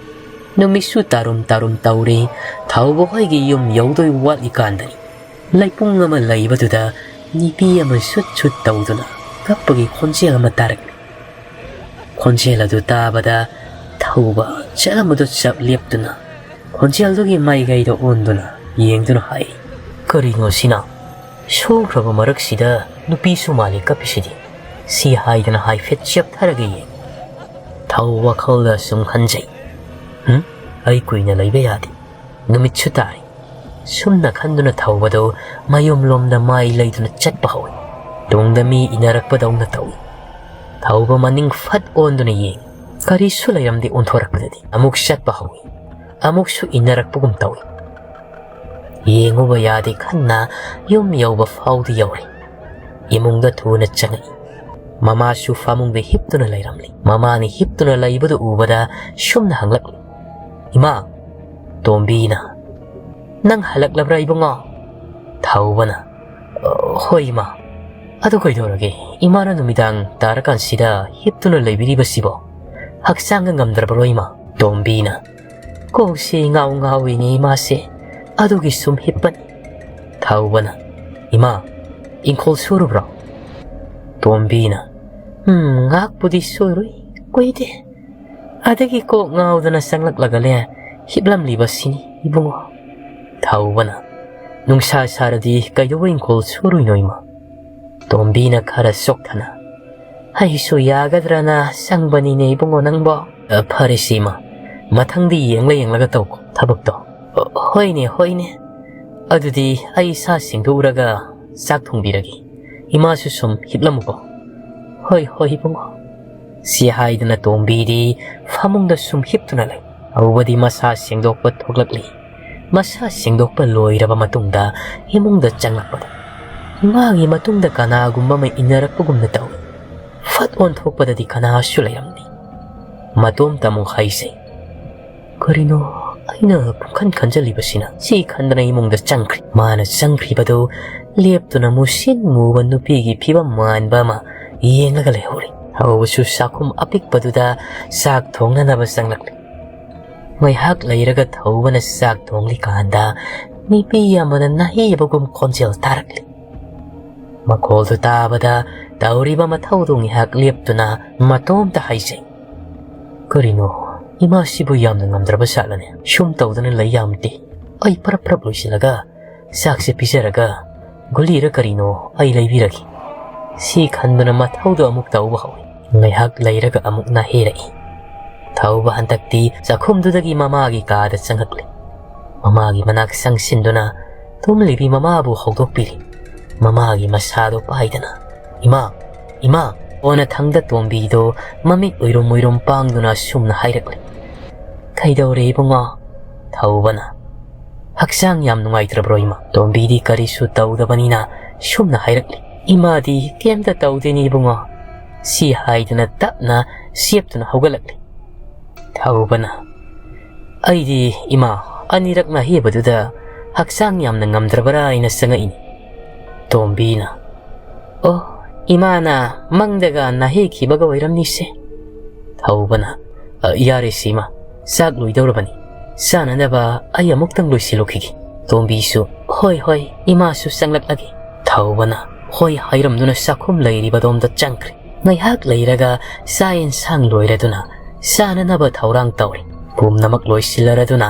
ꯅꯨꯃꯤꯠꯁꯨ ꯇꯥꯔꯨꯝ ꯇꯥꯔꯨꯝ ꯇꯧꯔꯤ꯫ ꯊꯧꯕ ꯍꯣꯏꯒꯤ ꯌꯨꯝ ꯌꯧꯗꯣꯏ ꯋꯥꯠꯂꯤꯀꯥꯟꯗꯅꯤ꯫ ꯂꯩꯄꯨꯡ ꯑꯃ ꯂꯩꯕꯗꯨꯗ ꯅꯨꯄꯤ ꯑꯃ ꯁꯨꯠ ꯁꯨꯠ ꯇꯧꯗꯨꯅ ꯀꯞꯄꯒꯤ ꯈꯣꯟꯖꯦꯜ ꯑꯃ ꯇꯥꯔꯛꯂꯤ꯫ ꯈꯣꯟꯖꯦꯜ ꯑꯗꯨ ꯇꯥꯕꯗ ꯊꯧꯕ ꯆꯠꯂꯝꯕꯗꯨ ꯆꯞ ꯂꯦꯞꯇꯨꯅ ꯈꯣꯟꯖꯦꯜꯗꯨꯒꯤ ꯃꯥꯏꯀꯩꯗ ꯑꯣꯟꯗꯨꯅ ꯌꯦꯡꯗꯨꯅ ꯍꯥꯏ, "ꯀꯔꯤꯅꯣ ꯁꯤꯅ? ꯁꯣꯡꯈ꯭ꯔꯕ ꯃꯔꯛꯁꯤꯗ ꯅꯨꯄꯤꯁꯨ ꯃꯥꯜꯂꯤ ꯀꯞꯄꯤꯁꯤꯗꯤ?" ꯁꯤ ꯍꯥꯏꯗꯅ ꯍꯥꯏꯐꯦꯠ ꯆꯦꯞꯊꯔꯒ ꯌꯦꯡ꯫ ꯊꯧ ꯋꯥꯈꯜꯗ ꯁꯨꯝ ꯈꯟꯖꯩ, "ꯍꯨꯝ, ꯑꯩ ꯀꯨꯏꯅ ꯂꯩꯕ ꯌꯥꯗꯦ꯫ ꯅꯨꯃꯤꯠꯁꯨ ꯇꯥꯔꯦ꯫" ꯁꯨꯝꯅ ꯈꯟꯗꯨꯅ ꯊꯧꯕꯗꯨ ꯃꯌꯨꯝꯂꯣꯝꯗ ꯃꯥꯏ ꯂꯩꯗꯨꯅ ꯆꯠꯄ ꯍꯧꯏ꯫ ꯇꯨꯡꯗ ꯃꯤ ꯏꯟꯅꯔꯛꯄꯗꯧꯅ ꯇꯧꯏ꯫ ꯊꯧꯕ ꯃꯅꯤꯡ ꯐꯠ ꯑꯣꯟꯗꯨꯅ ꯌꯦꯡꯏ꯫ ꯀꯔꯤꯁꯨ ꯂꯩꯔꯝꯗꯦ꯫ ꯑꯣꯟꯊꯣꯔꯛꯄꯗꯗꯤ ꯑꯃꯨꯛ ꯆꯠꯄ ꯍꯧꯏ꯫ ꯑꯃꯨꯛꯁꯨ ꯏꯟꯅꯔꯛꯄꯒꯨꯝ ꯇꯧꯏ꯫ ꯌꯦꯡꯉꯨꯕ ꯌꯥꯗꯦ ꯈꯟꯅ ꯌꯨꯝ ꯌꯧꯕ ꯐꯥꯎꯗꯤ ꯌꯧꯔꯦ꯫ ꯏꯃꯨꯡꯗ ꯊꯨꯅ ꯆꯪꯉꯛꯏ꯫ ꯃꯃꯥꯁꯨ ꯐꯃꯨꯡꯗ ꯍꯤꯞꯇꯨꯅ ꯂꯩꯔꯝꯂꯤ꯫ ꯃꯃꯥꯅ ꯍꯤꯞꯇꯨꯅ ꯂꯩꯕꯗꯨ ꯎꯕꯗ ꯁꯨꯝꯅ ꯍꯪꯂꯛꯂꯤ, "ꯏꯃꯥ꯫" ꯇꯣꯝꯕꯤꯅ, "ꯅꯪ ꯍꯜꯂꯛꯂꯕ꯭ꯔꯥ ꯏꯕꯨꯡꯉꯣ?" ꯊꯧꯕꯅ, "ꯍꯣꯏ ꯏꯃꯥ꯫ ꯑꯗꯨ ꯀꯩꯗꯧꯔꯒꯦ? ꯏꯃꯥꯅ ꯅꯨꯃꯤꯗꯥꯡ ꯇꯥꯔꯀꯥꯟꯁꯤꯗ ꯍꯤꯞꯇꯨꯅ ꯂꯩꯕꯤꯔꯤꯕꯁꯤꯕꯣ? ꯍꯛꯆꯥꯡꯒ ꯉꯝꯗ꯭ꯔꯕꯔꯣ ꯏꯃꯥ?" ꯇꯣꯝꯕꯤꯅ, "ꯀꯣꯛꯁꯤ ꯉꯥꯎ ꯉꯥꯎꯏꯅꯦ ꯏꯃꯥꯁꯦ꯫ ꯑꯗꯨꯒꯤ ꯁꯨꯝ ꯍꯤꯞꯄꯅꯤ꯫" ꯊꯧꯕꯅ, "ꯏꯃꯥ, ꯏꯪꯈꯣꯜ ꯁꯨꯔꯨꯕ꯭ꯔꯣ?" ꯇꯣꯝꯕꯤꯅ, "ꯎꯝ, ꯉꯥꯏꯍꯥꯛꯄꯨꯗꯤ ꯁꯨꯔꯨꯏ, ꯀꯨꯏꯗꯦ꯫ ꯑꯗꯒꯤ ꯀꯣꯛ ꯉꯥꯎꯗꯅ ꯆꯪꯂꯛꯂꯒꯅꯦ ꯍꯤꯞꯂꯝꯂꯤꯕꯁꯤꯅꯤ ꯏꯕꯨꯡꯉꯣ꯫" ꯊꯧꯕꯅ, "ꯅꯨꯡꯁꯥ ꯁꯥꯔꯗꯤ ꯀꯩꯗꯧꯕ ꯏꯪꯈꯣꯜ ꯁꯨꯔꯨꯏꯅꯣ ꯏꯃꯥ?" ꯇꯣꯝꯕꯤꯅ ꯈꯔ ꯆꯣꯛꯊꯅ, "ꯑꯩꯁꯨ ꯌꯥꯒꯗ꯭ꯔꯅ ꯆꯪꯕꯅꯤꯅꯦ ꯏꯕꯨꯡꯉꯣ ꯅꯪꯕꯣ꯫" "ꯑ, ꯐꯔꯦꯁꯦ ꯏꯃꯥ, ꯃꯊꯪꯗꯤ ꯌꯦꯡꯂ ꯌꯦꯡꯂꯒ ꯇꯧꯀꯣ ꯊꯕꯛꯇꯣ꯫" "ꯑ, ꯍꯣꯏꯅꯦ, ꯍꯣꯏꯅꯦ꯫ ꯑꯗꯨꯗꯤ ꯑꯩ ꯏꯁꯥ ꯁꯦꯡꯗꯣꯛꯎꯔꯒ ꯆꯥꯛ ꯊꯣꯡꯕꯤꯔꯒꯦ꯫ ꯏꯃꯥꯁꯨ ꯁꯨꯝ ꯍꯤꯞꯂꯝꯃꯨꯀꯣ꯫" "ꯍꯣꯏ, ꯍꯣꯏ ꯏꯕꯨꯡꯉꯣ꯫" ꯁꯤ ꯍꯥꯏꯗꯨꯅ ꯇꯣꯝꯕꯤꯗꯤ ꯐꯃꯨꯡꯗ ꯁꯨꯝ ꯍꯤꯞꯇꯨꯅ ꯂꯩ꯫ ꯇꯧꯕꯗꯤ ꯃꯁꯥ ꯁꯦꯡꯗꯣꯛꯄ ꯊꯣꯛꯂꯛꯂꯤ꯫ ꯃꯁꯥ ꯁꯦꯡꯗꯣꯛꯄ ꯂꯣꯏꯔꯕ ꯃꯇꯨꯡꯗ ꯏꯃꯨꯡꯗ ꯆꯪꯂꯛꯄꯗ ꯃꯥꯒꯤ ꯃꯇꯨꯡꯗ ꯀꯅꯥꯒꯨꯝꯕ ꯑꯃ ꯏꯟꯅꯔꯛꯄꯒꯨꯝꯅ ꯇꯧꯏ꯫ ꯐꯠ ꯑꯣꯟꯊꯣꯛꯄꯗꯗꯤ ꯀꯅꯥꯁꯨ ꯂꯩꯔꯝꯗꯦ꯫ ꯃꯇꯣꯝꯇ ꯑꯃꯨꯛ ꯍꯥꯏꯖꯩ, "ꯀꯔꯤꯅꯣ ꯑꯩꯅ ꯄꯨꯡꯈꯟ ꯈꯟꯖꯜꯂꯤꯕꯁꯤꯅ?" ꯁꯤ ꯈꯟꯗꯅ ꯏꯃꯨꯡꯗ ꯆꯪꯈ꯭ꯔꯦ꯫ ꯃꯥꯅ ꯆꯪꯈ꯭ꯔꯤꯕꯗꯨ ꯂꯦꯞꯇꯨꯅ ꯃꯨꯁꯤꯟ ꯃꯨꯕ ꯅꯨꯄꯤꯒꯤ ꯐꯤꯕꯝ ꯃꯥꯟꯕ ꯑꯃ ꯌꯦꯡꯂꯒ ꯂꯩꯍꯧꯔꯦ꯫ ꯊꯧꯕꯁꯨ ꯆꯥꯛꯈꯨꯝ ꯑꯄꯤꯛꯄꯗꯨꯗ ꯆꯥꯛ ꯊꯣꯡꯅꯅꯕ ꯆꯪꯂꯛꯂꯦ꯫ ꯉꯥꯏꯍꯥꯛ ꯂꯩꯔꯒ ꯊꯧꯕꯅ ꯆꯥꯛ ꯊꯣꯡꯂꯤꯀꯥꯟꯗ ꯅꯨꯄꯤ ꯑꯃꯅ ꯅꯥꯍꯦꯕꯒꯨꯝ ꯈꯣꯟꯖꯦꯜ ꯇꯥꯔꯛꯂꯤ꯫ ꯃꯈꯣꯜꯗꯨ ꯇꯥꯕꯗ ꯇꯧꯔꯤꯕ ꯃꯊꯧꯗꯨ ꯉꯥꯏꯍꯥꯛ ꯂꯦꯞꯇꯨꯅ ꯃꯇꯣꯝꯇ ꯍꯥꯏꯖꯩ, "ꯀꯔꯤꯅꯣ, ꯏꯃꯥꯁꯤꯕꯨ ꯌꯥꯝꯅ ꯉꯝꯗ꯭ꯔꯕ ꯖꯥꯠꯂꯅꯦ? ꯁꯨꯝ ꯇꯧꯗꯅ ꯂꯩ ꯌꯥꯝꯗꯦ꯫ ꯑꯩ ꯄꯔꯞ ꯄꯔꯞ ꯂꯣꯏꯁꯤꯜꯂꯒ ꯆꯥꯛꯁꯦ ꯄꯤꯖꯔꯒ ꯒꯨꯂꯤꯔ ꯀꯔꯤꯅꯣ ꯑꯩ ꯂꯩꯕꯤꯔꯒꯦ꯫" ꯁꯤ ꯈꯟꯗꯨꯅ ꯃꯊꯧꯗꯨ ꯑꯃꯨꯛ ꯇꯧꯕ ꯍꯧꯏ꯫ ꯉꯥꯏꯍꯥꯛ ꯂꯩꯔꯒ ꯑꯃꯨꯛ ꯅꯥꯍꯦꯔꯛꯏ꯫ ꯊꯧꯕ ꯍꯟꯗꯛꯇꯤ ꯆꯥꯛꯈꯨꯝꯗꯨꯗꯒꯤ ꯃꯃꯥꯒꯤ ꯀꯥꯗ ꯆꯪꯉꯛꯂꯦ꯫ ꯃꯃꯥꯒꯤ ꯃꯅꯥꯛ ꯆꯪꯁꯤꯟꯗꯨꯅ ꯇꯨꯝꯂꯤꯕꯤ ꯃꯃꯥꯕꯨ ꯍꯧꯗꯣꯛꯄꯤꯔꯤ꯫ ꯃꯃꯥꯒꯤ ꯃꯁꯥꯗꯨ ꯄꯥꯏꯗꯅ, "ꯏꯃꯥ, ꯏꯃꯥ!" ꯑꯣꯅꯊꯪꯗ ꯇꯣꯝꯕꯤꯗꯨ ꯃꯃꯤꯠ ꯎꯏꯔꯨꯝ ꯎꯏꯔꯨꯝ ꯄꯥꯡꯗꯨꯅ ꯁꯨꯝꯅ ꯍꯥꯏꯔꯛꯂꯤ, "ꯀꯩꯗꯧꯔꯦ ꯏꯕꯨꯡꯉꯣ?" ꯊꯧꯕꯅ, "ꯍꯛꯆꯥꯡ ꯌꯥꯝ ꯅꯨꯡꯉꯥꯏꯇ꯭ꯔꯕ꯭ꯔꯣ ꯏꯃꯥ?" ꯇꯣꯝꯕꯤꯗꯤ ꯀꯔꯤꯁꯨ ꯇꯧꯗꯕꯅꯤꯅ ꯁꯨꯝꯅ ꯍꯥꯏꯔꯛꯂꯤ, "ꯏꯃꯥꯗꯤ ꯀꯩꯝꯇ ꯇꯧꯗꯦꯅꯦ ꯏꯕꯨꯡꯉꯣ꯫" ꯁꯤ ꯍꯥꯏꯗꯨꯅ ꯇꯞꯅ ꯆꯦꯞꯇꯨꯅ ꯍꯧꯒꯠꯂꯛꯂꯤ꯫ ꯊꯧꯕꯅ, "ꯑꯩꯗꯤ ꯏꯃꯥ ꯑꯅꯤꯔꯛ ꯅꯥꯍꯦꯕꯗꯨꯗ ꯍꯛꯆꯥꯡ ꯌꯥꯝꯅ ꯉꯝꯗ꯭ꯔꯕ꯭ꯔꯥ ꯍꯥꯏꯅ ꯆꯪꯉꯛꯏꯅꯤ꯫" ꯇꯣꯝꯕꯤꯅ, "ꯑꯣ, ꯏꯃꯥꯅ ꯃꯪꯗꯒ ꯅꯥꯍꯦꯈꯤꯕꯒ ꯑꯣꯏꯔꯝꯅꯤꯁꯦ꯫" ꯊꯧꯕꯅ, "ꯑ, ꯌꯥꯔꯦꯁꯦ ꯏꯃꯥ, ꯆꯥꯛ ꯂꯣꯏꯗꯧꯔꯕꯅꯤ꯫ ꯆꯥꯅꯅꯕ ꯑꯩ ꯑꯃꯨꯛꯇꯪ ꯂꯣꯏꯁꯤꯜꯂꯨꯈꯤꯒꯦ꯫" ꯇꯣꯝꯕꯤꯁꯨ, "ꯍꯣꯏ, ꯍꯣꯏ, ꯏꯃꯥꯁꯨ ꯆꯪꯂꯛꯂꯒꯦ꯫" ꯊꯧꯕꯅ ꯍꯣꯏ ꯍꯥꯏꯔꯝꯗꯨꯅ ꯆꯥꯛꯈꯨꯝ ꯂꯩꯔꯤꯕꯗꯣꯝꯗ ꯆꯪꯈ꯭ꯔꯦ꯫ ꯉꯥꯏꯍꯥꯛ ꯂꯩꯔꯒ ꯆꯥꯛ ꯌꯦꯟꯁꯥꯡ ꯂꯣꯏꯔꯗꯨꯅ ꯆꯥꯅꯅꯕ ꯊꯧꯔꯥꯡ ꯇꯧꯔꯦ꯫ ꯄꯨꯝꯅꯃꯛ ꯂꯣꯏꯁꯤꯜꯂꯔꯗꯨꯅ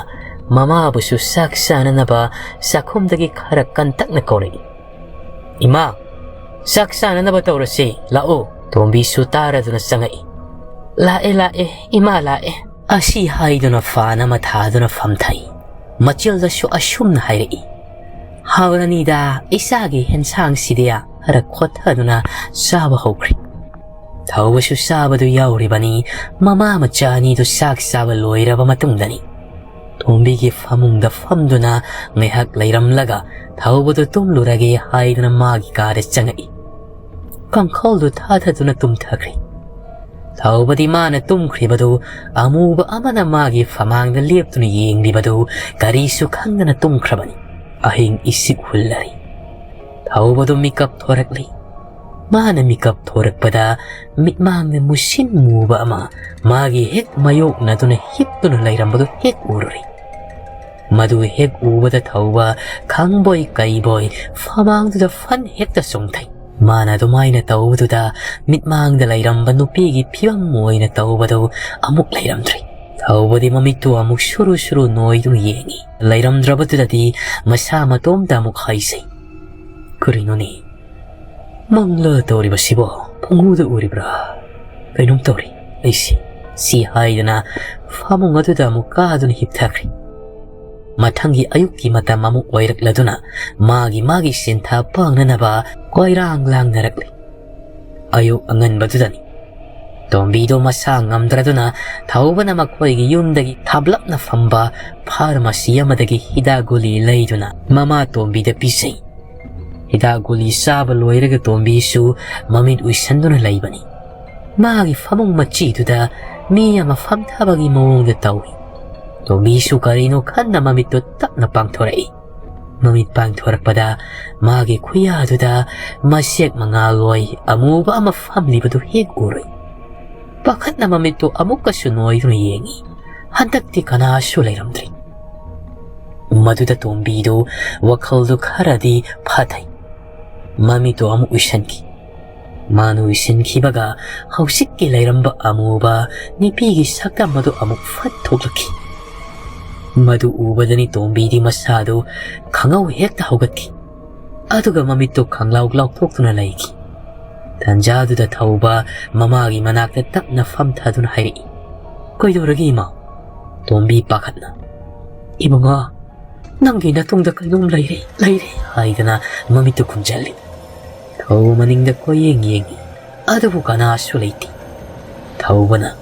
ꯃꯃꯥꯕꯨꯁꯨ ꯆꯥꯛ ꯆꯥꯅꯅꯕ ꯆꯥꯛꯈꯨꯝꯗꯒꯤ ꯈꯔ ꯀꯟꯇꯛꯅ ꯀꯧꯔꯛꯏ꯫ "ꯏꯃꯥ, ꯆꯥꯛ ꯆꯥꯅꯅꯕ ꯇꯧꯔꯁꯤ, ꯂꯥꯛꯑꯣ꯫" ꯇꯣꯝꯕꯤꯁꯨ ꯇꯥꯔꯗꯨꯅ ꯆꯪꯉꯛꯏ꯫ "ꯂꯥꯛꯑꯦ, ꯂꯥꯛꯑꯦ, ꯏꯃꯥ ꯂꯥꯛꯑꯦ꯫" ꯑꯁꯤ ꯍꯥꯏꯗꯨꯅ ꯐꯥꯟ ꯑꯃ ꯊꯥꯗꯨꯅ ꯐꯝꯊꯩ꯫ ꯃꯆꯤꯜꯗꯁꯨ ꯑꯁꯨꯝꯅ ꯍꯥꯏꯔꯛꯏ, "ꯍꯥꯎꯔꯅꯤꯗ ꯏꯆꯥꯒꯤ ꯍꯦꯟꯁꯥꯡꯁꯤꯗꯤ꯫" ꯈꯔ ꯈꯣꯠꯊꯗꯨꯅ ꯆꯥꯕ ꯍꯧꯈ꯭ꯔꯦ꯫ ꯊꯧꯕꯁꯨ ꯆꯥꯕꯗꯨ ꯌꯥꯎꯔꯤꯕꯅꯤ꯫ ꯃꯃꯥ ꯃꯆꯥ ꯑꯅꯤꯗꯨ ꯆꯥꯛ ꯆꯥꯕ ꯂꯣꯏꯔꯕ ꯃꯇꯨꯡꯗꯅꯤ꯫ ꯇꯣꯝꯕꯤꯒꯤ ꯐꯃꯨꯡꯗ ꯐꯝꯗꯨꯅ ꯉꯥꯏꯍꯥꯛ ꯂꯩꯔꯝꯂꯒ ꯊꯧꯕꯗꯨ ꯇꯨꯝꯂꯨꯔꯒꯦ ꯍꯥꯏꯗꯨꯅ ꯃꯥꯒꯤ ꯀꯥꯗ ꯆꯪꯉꯛꯏ꯫ ꯀꯥꯡꯈꯜꯗꯨ ꯊꯥꯊꯗꯨꯅ ꯇꯨꯝꯊꯈ꯭ꯔꯦ꯫ ꯊꯧꯕꯗꯤ ꯃꯥꯅ ꯇꯨꯝꯈ꯭ꯔꯤꯕꯗꯨ ꯑꯃꯨꯕ ꯑꯃꯅ ꯃꯥꯒꯤ ꯐꯃꯥꯡꯗ ꯂꯦꯞꯇꯨꯅ ꯌꯦꯡꯂꯤꯕꯗꯨ ꯀꯔꯤꯁꯨ ꯈꯪꯗꯅ ꯇꯨꯝꯈ꯭ꯔꯕꯅꯤ꯫ ꯑꯍꯤꯡ ꯏꯁꯤꯛ ꯍꯨꯜꯂꯔꯤ꯫ ꯊꯧꯕꯗꯨ ꯃꯤꯀꯞ ꯊꯣꯔꯛꯂꯤ꯫ ꯃꯥꯅ ꯃꯤꯀꯞ ꯊꯣꯔꯛꯄꯗ ꯃꯤꯠꯃꯥꯡꯗ ꯃꯨꯁꯤꯟ ꯃꯨꯕ ꯑꯃ ꯃꯥꯒꯤ ꯍꯦꯛ ꯃꯥꯌꯣꯛꯅꯗꯨꯅ ꯍꯤꯞꯇꯨꯅ ꯂꯩꯔꯝꯕꯗꯨ ꯍꯦꯛ ꯎꯔꯨꯔꯦ꯫ ꯃꯗꯨ ꯍꯦꯛ ꯎꯕꯗ ꯊꯧꯕ ꯈꯪꯕꯣꯏ ꯀꯩꯕꯣꯏ ꯐꯃꯥꯡꯗꯨꯗ ꯐꯟ ꯍꯦꯛꯇ ꯆꯣꯡꯊꯩ꯫ ꯃꯥꯅ ꯑꯗꯨꯃꯥꯏꯅ ꯇꯧꯕꯗꯨꯗ ꯃꯤꯠꯃꯥꯡꯗ ꯂꯩꯔꯝꯕ ꯅꯨꯄꯤꯒꯤ ꯐꯤꯕꯝ ꯑꯣꯏꯅ ꯇꯧꯕꯗꯨ ꯑꯃꯨꯛ ꯂꯩꯔꯝꯗ꯭ꯔꯦ꯫ ꯊꯧꯕꯗꯤ ꯃꯃꯤꯠꯇꯨ ꯑꯃꯨꯛ ꯁꯨꯔꯨ ꯁꯨꯔꯨ ꯅꯣꯏꯗꯨꯅ ꯌꯦꯡꯉꯤ꯫ ꯂꯩꯔꯝꯗ꯭ꯔꯕꯗꯨꯗꯗꯤ ꯃꯁꯥ ꯃꯇꯣꯝꯇ ꯑꯃꯨꯛ ꯍꯥꯏꯖꯩ, "ꯀꯔꯤꯅꯣꯅꯦ? ꯃꯪꯂ ꯇꯧꯔꯤꯕꯁꯤꯕꯣ? ꯄꯪꯎꯗ ꯎꯔꯤꯕ꯭ꯔꯥ? ꯀꯩꯅꯣꯝ ꯇꯧꯔꯤ ꯑꯩꯁꯦ," ꯁꯤ ꯍꯥꯏꯗꯨꯅ ꯐꯃꯨꯡ ꯑꯗꯨꯗ ꯑꯃꯨꯛ ꯀꯥꯗꯨꯅ ꯍꯤꯞꯊꯈ꯭ꯔꯦ꯫ ꯃꯊꯪꯒꯤ ꯑꯌꯨꯛꯀꯤ ꯃꯇꯝ ꯑꯃꯨꯛ ꯑꯣꯏꯔꯛꯂꯗꯨꯅ ꯃꯥꯒꯤ ꯃꯥꯒꯤ ꯁꯤꯟꯊꯥ ꯄꯥꯡꯅꯅꯕ ꯀꯣꯏꯔꯥꯡ ꯂꯥꯡꯅꯔꯛꯂꯤ꯫ ꯑꯌꯨꯛ ꯑꯉꯟꯕꯗꯨꯗꯅꯤ꯫ ꯇꯣꯝꯕꯤꯗꯣ ꯃꯁꯥ ꯉꯝꯗ꯭ꯔꯗꯨꯅ ꯊꯧꯕꯅ ꯃꯈꯣꯏꯒꯤ ꯌꯨꯝꯗꯒꯤ ꯊꯥꯞꯂꯞꯅ ꯐꯝꯕ ꯐꯥꯔꯃꯥꯁꯤ ꯑꯃꯗꯒꯤ ꯍꯤꯗꯥꯛ ꯒꯨꯂꯤ ꯂꯩꯗꯨꯅ ꯃꯃꯥ ꯇꯣꯝꯕꯤꯗ ꯄꯤꯖꯩ꯫ ꯍꯤꯗꯥꯛ ꯒꯨꯂꯤ ꯆꯥꯕ ꯂꯣꯏꯔꯒ ꯇꯣꯝꯕꯤꯁꯨ ꯃꯃꯤꯠ ꯎꯏꯁꯟꯗꯨꯅ ꯂꯩꯕꯅꯤ꯫ ꯃꯥꯒꯤ ꯐꯃꯨꯡ ꯃꯆꯤꯗꯨꯗ ꯃꯤ ꯑꯃ ꯐꯝꯊꯕꯒꯤ ꯃꯑꯣꯡꯗ ꯇꯧꯏ꯫ ꯇꯣꯝꯕꯤꯁꯨ ꯀꯔꯤꯅꯣ ꯈꯟꯅ ꯃꯃꯤꯠꯇꯨ ꯇꯞꯅ ꯄꯥꯡꯊꯣꯔꯛꯏ꯫ ꯃꯃꯤꯠ ꯄꯥꯡꯊꯣꯔꯛꯄꯗ ꯃꯥꯒꯤ ꯈꯨꯌꯥꯗꯨꯗ ꯃꯁꯦꯛ ꯃꯉꯥꯜ ꯑꯣꯏ ꯑꯃꯨꯕ ꯑꯃ ꯐꯝꯂꯤꯕꯗꯨ ꯍꯦꯛ ꯎꯔꯨꯏ꯫ ꯄꯥꯈꯠꯅ ꯃꯃꯤꯠꯇꯨ ꯑꯃꯨꯛꯀꯁꯨ ꯅꯣꯏꯗꯨꯅ ꯌꯦꯡꯉꯤ꯫ ꯍꯟꯗꯛꯇꯤ ꯀꯅꯥꯁꯨ ꯂꯩꯔꯝꯗ꯭ꯔꯤ꯫ ꯃꯗꯨꯗ ꯇꯣꯝꯕꯤꯗꯨ ꯋꯥꯈꯜꯗꯨ ꯈꯔꯗꯤ ꯐꯥꯊꯩ꯫ ꯃꯃꯤꯠꯇꯨ ꯑꯃꯨꯛ ꯎꯏꯁꯟꯈꯤ꯫ ꯃꯥꯅ ꯎꯏꯁꯤꯟꯈꯤꯕꯒ ꯍꯧꯖꯤꯛꯀꯤ ꯂꯩꯔꯝꯕ ꯑꯃꯨꯕ ꯅꯨꯄꯤꯒꯤ ꯁꯛꯇꯝ ꯑꯗꯨ ꯑꯃꯨꯛ ꯐꯠ ꯊꯣꯛꯂꯛꯈꯤ꯫ ꯃꯗꯨ ꯎꯕꯗꯅꯤ ꯇꯣꯝꯕꯤꯗꯤ ꯃꯁꯥꯗꯨ ꯈꯪꯍꯧ ꯍꯦꯛꯇ ꯍꯧꯒꯠꯈꯤ꯫ ꯑꯗꯨꯒ ꯃꯃꯤꯠꯇꯨ ꯈꯪꯂꯥꯎ ꯂꯥꯎꯊꯣꯛꯇꯨꯅ ꯂꯩꯈꯤ꯫ ꯇꯟꯖꯥꯗꯨꯗ ꯊꯧꯕ ꯃꯃꯥꯒꯤ ꯃꯅꯥꯛꯇ ꯇꯞꯅ ꯐꯝꯊꯗꯨꯅ ꯍꯥꯏꯔꯛꯏ, "ꯀꯩꯗꯧꯔꯒꯦ ꯏꯃꯥ?" ꯇꯣꯝꯕꯤ ꯄꯥꯈꯠꯅ, "ꯏꯕꯨꯡꯉꯣ, ꯅꯪꯒꯤ ꯅꯇꯨꯡꯗ ꯀꯩꯅꯣꯝ ꯂꯩꯔꯦ, ꯂꯩꯔꯦ" ꯍꯥꯏꯗꯅ ꯃꯃꯤꯠꯇꯨ ꯈꯨꯝꯖꯜꯂꯤ꯫ ꯊꯧꯕ ꯃꯅꯤꯡꯗ ꯀꯣꯏꯌꯦꯡ ꯌꯦꯡꯉꯤ꯫ ꯑꯗꯨꯕꯨ ꯀꯅꯥꯁꯨ ꯂꯩꯇꯦ꯫ ꯊꯧꯕꯅ,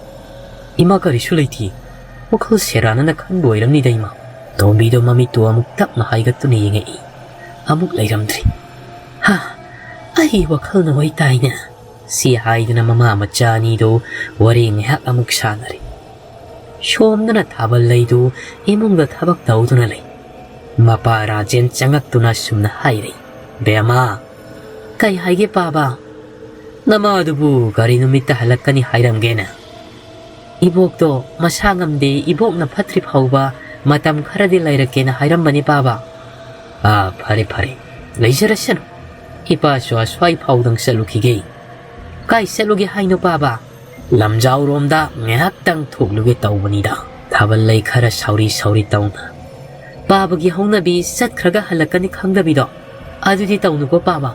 "ꯏꯃꯥ, ꯀꯔꯤꯁꯨ ꯂꯩꯇꯦ꯫ ꯋꯥꯈꯜ ꯁꯦꯔꯥꯟꯅꯅ ꯈꯟꯕ ꯑꯣꯏꯔꯝꯅꯤꯗ ꯏꯃꯥ"꯫ ꯇꯣꯝꯕꯤꯗꯣ ꯃꯃꯤꯠꯇꯨ ꯑꯃꯨꯛ ꯇꯞꯅ ꯍꯥꯏꯒꯠꯇꯨꯅ ꯌꯦꯡꯉꯛꯏ꯫ ꯑꯃꯨꯛ ꯂꯩꯔꯝꯗ꯭ꯔꯤ꯫ "ꯍꯥ, ꯑꯩꯒꯤ ꯋꯥꯈꯜꯅ ꯑꯣꯏꯇꯥꯏꯅꯦ" ꯁꯤ ꯍꯥꯏꯗꯨꯅ ꯃꯃꯥ ꯃꯆꯥ ꯑꯅꯤꯗꯨ ꯋꯥꯔꯤ ꯉꯥꯏꯍꯥꯛ ꯑꯃꯨꯛ ꯁꯥꯟꯅꯔꯦ꯫ ꯁꯣꯝꯗꯅ ꯊꯥꯕꯜ ꯂꯩꯗꯨ ꯏꯃꯨꯡꯗ ꯊꯕꯛ ꯇꯧꯗꯨꯅ ꯂꯩ꯫ ꯃꯄꯥ ꯔꯥꯖꯦꯟ ꯆꯪꯉꯛꯇꯨꯅ ꯁꯨꯝꯅ ꯍꯥꯏꯔꯦ, "ꯕꯦꯝꯃ, ꯀꯩ ꯍꯥꯏꯒꯦ ꯄꯥꯕ? ꯅꯃꯥꯗꯨꯕꯨ ꯀꯔꯤ ꯅꯨꯃꯤꯠꯇ ꯍꯜꯂꯛꯀꯅꯤ ꯍꯥꯏꯔꯝꯒꯦꯅꯦ?" "ꯏꯕꯣꯛꯇꯣ ꯃꯁꯥ ꯉꯝꯗꯦ, ꯏꯕꯣꯛꯅ ꯐꯠꯇ꯭ꯔꯤ ꯐꯥꯎꯕ ꯃꯇꯝ ꯈꯔꯗꯤ ꯂꯩꯔꯛꯀꯦꯅ ꯍꯥꯏꯔꯝꯕꯅꯤ ꯄꯥꯕ꯫" "ꯑꯥ, ꯐꯔꯦ ꯐꯔꯦ, ꯂꯩꯖꯔꯁꯅꯨ꯫ ꯏꯄꯥꯁꯨ ꯑꯁ꯭ꯋꯥꯏ ꯐꯥꯎꯗꯪ ꯆꯠꯂꯨꯈꯤꯒꯦ꯫ ꯀꯥꯏ ꯆꯠꯂꯨꯒꯦ ꯍꯥꯏꯅꯣ ꯄꯥꯕ?" "ꯂꯝꯖꯥꯎꯔꯣꯝꯗ ꯉꯥꯏꯍꯥꯛꯇꯪ ꯊꯣꯛꯂꯨꯒꯦ ꯇꯧꯕꯅꯤꯗ꯫ ꯊꯥꯕꯜ ꯂꯩ ꯈꯔ ꯁꯥꯎꯔꯤ ꯁꯥꯎꯔꯤ ꯇꯧꯅ꯫ ꯄꯥꯕꯒꯤ ꯍꯧꯅꯕꯤ ꯆꯠꯈ꯭ꯔꯒ ꯍꯜꯂꯛꯀꯅꯤ ꯈꯪꯗꯕꯤꯗꯣ꯫ ꯑꯗꯨꯗꯤ ꯇꯧꯅꯨꯀꯣ ꯄꯥꯕ꯫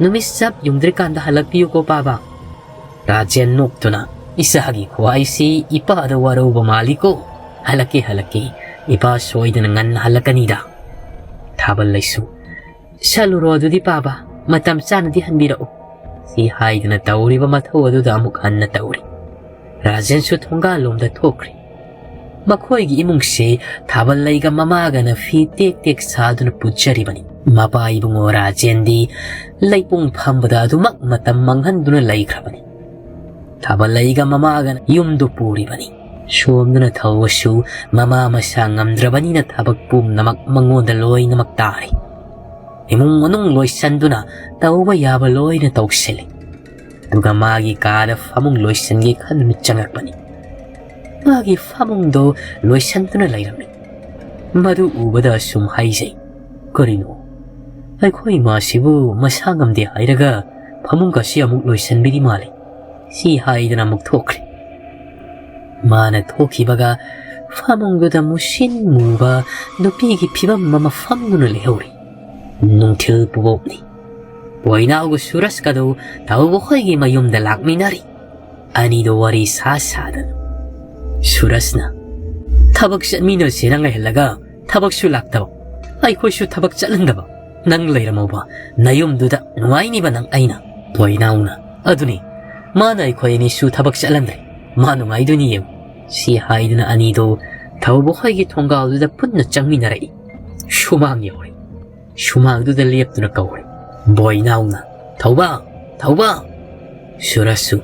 ꯅꯨꯃꯤꯠ ꯆꯞ ꯌꯨꯡꯗ꯭ꯔꯤꯀꯥꯟꯗ ꯍꯜꯂꯛꯄꯤꯌꯨꯀꯣ ꯄꯥꯕ꯫" ꯔꯥꯖꯦꯟ ꯅꯣꯛꯇꯨꯅ, "ꯏꯆꯥꯒꯤ ꯈꯨꯍꯥꯏꯁꯤ ꯏꯄꯥꯗ ꯋꯥꯔꯧꯕ ꯃꯥꯜꯂꯤꯀꯣ꯫ ꯍꯜꯂꯛꯀꯦ, ꯍꯜꯂꯛꯀꯦ꯫ ꯏꯄꯥ ꯁꯣꯏꯗꯅ ꯉꯟꯅ ꯍꯜꯂꯛꯀꯅꯤꯗ꯫" ꯊꯥꯕꯜ ꯂꯩꯁꯨ, "ꯆꯠꯂꯨꯔꯣ ꯑꯗꯨꯗꯤ ꯄꯥꯕ, ꯃꯇꯝ ꯆꯥꯅꯗꯤ ꯍꯟꯕꯤꯔꯛꯎ꯫" ꯁꯤ ꯍꯥꯏꯗꯨꯅ ꯇꯧꯔꯤꯕ ꯃꯊꯧ ꯑꯗꯨꯗ ꯑꯃꯨꯛ ꯍꯟꯅ ꯇꯧꯔꯤ꯫ ꯔꯥꯖꯦꯟꯁꯨ ꯊꯣꯡꯒꯥꯜꯂꯣꯝꯗ ꯊꯣꯛꯈ꯭ꯔꯦ꯫ ꯃꯈꯣꯏꯒꯤ ꯏꯃꯨꯡꯁꯤ ꯊꯥꯕꯜ ꯂꯩꯒ ꯃꯃꯥꯒꯅ ꯐꯤ ꯇꯦꯛ ꯇꯦꯛ ꯁꯥꯗꯨꯅ ꯄꯨꯖꯔꯤꯕꯅꯤ꯫ ꯃꯄꯥ ꯏꯕꯨꯡꯉꯣ ꯔꯥꯖꯦꯟꯗꯤ ꯂꯩꯄꯨꯡ ꯐꯝꯕꯗ ꯑꯗꯨꯃꯛ ꯃꯇꯝ ꯃꯥꯡꯍꯟꯗꯨꯅ ꯂꯩꯈ꯭ꯔꯕꯅꯤ꯫ ꯊꯥꯕꯜ ꯂꯩꯒ ꯃꯃꯥꯒꯅ ꯌꯨꯝꯗꯨ ꯄꯨꯔꯤꯕꯅꯤ꯫ ꯁꯣꯝꯗꯅ ꯊꯧꯕꯁꯨ ꯃꯃꯥ ꯃꯁꯥ ꯉꯝꯗ꯭ꯔꯕꯅꯤꯅ ꯊꯕꯛ ꯄꯨꯝꯅꯃꯛ ꯃꯉꯣꯟꯗ ꯂꯣꯏꯅꯃꯛ ꯇꯥꯔꯦ꯫ ꯏꯃꯨꯡ ꯃꯅꯨꯡ ꯂꯣꯏꯁꯟꯗꯨꯅ ꯇꯧꯕ ꯌꯥꯕ ꯂꯣꯏꯅ ꯇꯧꯁꯤꯜꯂꯤ꯫ ꯑꯗꯨꯒ ꯃꯥꯒꯤ ꯀꯥꯗ ꯐꯃꯨꯡ ꯂꯣꯏꯁꯤꯟꯒꯦ ꯈꯟꯗꯨꯅ ꯆꯪꯉꯛꯄꯅꯤ꯫ ꯃꯥꯒꯤ ꯐꯃꯨꯡꯗꯣ ꯂꯣꯏꯁꯤꯟꯗꯨꯅ ꯂꯩꯔꯝꯃꯤ꯫ ꯃꯗꯨ ꯎꯕꯗ ꯑꯁꯨꯝ ꯍꯥꯏꯖꯩ, "ꯀꯔꯤꯅꯣ? ꯑꯩꯈꯣꯏ ꯏꯃꯥꯁꯤꯕꯨ ꯃꯁꯥ ꯉꯝꯗꯦ ꯍꯥꯏꯔꯒ ꯐꯃꯨꯡꯒꯁꯤ ꯑꯃꯨꯛ ꯂꯣꯏꯁꯤꯟꯕꯤꯔꯤ ꯃꯥꯜꯂꯤ꯫" ꯁꯤ ꯍꯥꯏꯗꯅ ꯑꯃꯨꯛ ꯊꯣꯛꯈ꯭ꯔꯦ꯫ ꯃꯥꯅ ꯊꯣꯛꯈꯤꯕꯒ ꯐꯃꯨꯡꯗꯨꯗ ꯃꯨꯁꯤꯟ ꯃꯨꯕ ꯅꯨꯄꯤꯒꯤ ꯐꯤꯕꯝ ꯑꯃ ꯐꯝꯗꯨꯅ ꯂꯩꯍꯧꯔꯤ꯫ ꯅꯨꯡꯊꯤꯜ ꯄꯨꯕꯣꯞꯅꯤ꯫ ꯄꯣꯏꯅꯥꯎꯒ ꯁꯨꯔꯁꯀꯗꯨ ꯇꯧꯕ ꯍꯣꯏꯒꯤ ꯃꯌꯨꯝꯗ ꯂꯥꯛꯃꯤꯟꯅꯔꯤ꯫ ꯑꯅꯤꯗꯣ ꯋꯥꯔꯤ ꯁꯥ ꯁꯥꯗꯅ꯫ ꯁꯨꯔꯁꯅ, "ꯊꯕꯛ ꯆꯠꯃꯤꯟꯅꯁꯦꯅ ꯉꯥꯏꯍꯜꯂꯒ ꯊꯕꯛꯁꯨ ꯂꯥꯛꯇꯕ, ꯑꯩꯈꯣꯏꯁꯨ ꯊꯕꯛ ꯆꯠꯍꯟꯗꯕ, ꯅꯪ ꯂꯩꯔꯝꯃꯣꯕ ꯅꯌꯨꯝꯗꯨꯗ ꯅꯨꯡꯉꯥꯏꯅꯤꯕ ꯅꯪ ꯑꯩꯅ꯫" ꯄꯣꯏꯅꯥꯎꯅ, "ꯑꯗꯨꯅꯤ, ꯃꯥꯅ ꯑꯩꯈꯣꯏ ꯑꯅꯤꯁꯨ ꯊꯕꯛ ꯆꯠꯍꯟꯗ꯭ꯔꯦ, ꯃꯥ ꯅꯨꯡꯉꯥꯏꯗꯣꯏꯅꯤ ꯌꯦꯡꯉꯨ꯫" ꯁꯤ ꯍꯥꯏꯗꯨꯅ ꯑꯅꯤꯗꯣ ꯊꯧꯕ ꯍꯣꯏꯒꯤ ꯊꯣꯡꯒꯥꯜꯗꯨꯗ ꯄꯨꯟꯅ ꯆꯪꯃꯤꯟꯅꯔꯛꯏ꯫ ꯁꯨꯃꯥꯡ ꯌꯧꯔꯦ꯫ ꯁꯨꯃꯥꯡꯗꯨꯗ ꯂꯦꯞꯇꯨꯅ ꯀꯧꯔꯦ꯫ ꯕꯣꯏꯅꯥꯎꯅ, "ꯊꯧꯕ! ꯊꯧꯕ!" ꯁꯨꯔꯖꯁꯨ,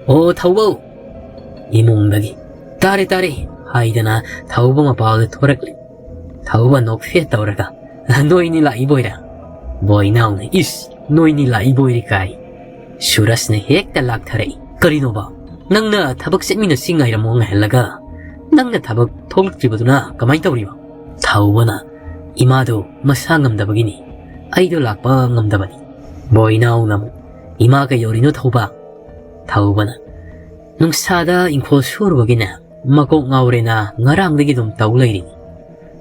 "ꯑꯣ, ꯊꯧꯕꯧ!" ꯏꯃꯨꯡꯗꯒꯤ, "ꯇꯥꯔꯦ, ꯇꯥꯔꯦ" ꯍꯥꯏꯗꯅ ꯊꯧꯕ ꯃꯄꯥꯗ ꯊꯣꯔꯛꯂꯦ꯫ ꯊꯧꯕ ꯅꯣꯛꯐꯦꯠ ꯇꯧꯔꯒ, "ꯅꯣꯏꯅꯤ ꯂꯥꯛꯏꯕꯣꯏꯔꯦ?" ꯕꯣꯏꯅꯥꯎꯅ, "ꯏꯁ, ꯅꯣꯏꯅꯤ ꯂꯥꯛꯏꯕꯣꯏꯔꯦ ꯀꯥꯏ?" ꯁꯨꯔꯖꯅ ꯍꯦꯛꯇ ꯂꯥꯛꯊꯔꯛꯏ꯫ "ꯀꯔꯤꯅꯣꯕ? ꯅꯪꯅ ꯊꯕꯛ ꯆꯠꯃꯤꯟꯅꯁꯤ ꯉꯥꯏꯔꯝꯃꯣ ꯉꯥꯏꯍꯜꯂꯒ ꯅꯪꯅ ꯊꯕꯛ ꯊꯣꯛꯂꯛꯇ꯭ꯔꯤꯕꯗꯨꯅ ꯀꯃꯥꯏꯅ ꯇꯧꯔꯤꯕ?" ꯊꯧꯕꯅ, "ꯏꯃꯥꯗꯣ ꯃꯁꯥ ꯉꯝꯗꯕꯒꯤꯅꯤ꯫ ꯑꯩꯗꯣ ꯂꯥꯛꯄ ꯉꯝꯗꯕꯅꯤ꯫" ꯕꯣꯏꯅꯥꯎꯅ ꯑꯃꯨꯛ, "ꯏꯃꯥ ꯀꯩꯗꯧꯔꯤꯅꯣ ꯊꯧꯕ?" ꯊꯧꯕꯅ, "ꯅꯨꯡꯁꯥꯗ ꯏꯪꯈꯣꯜ ꯁꯨꯔꯨꯕꯒꯤꯅꯦ, ꯃꯀꯣꯛ ꯉꯥꯎꯔꯦꯅ ꯉꯔꯥꯡꯗꯒꯤ ꯑꯗꯨꯝ ꯇꯧ ꯂꯩꯔꯤꯅꯤ꯫"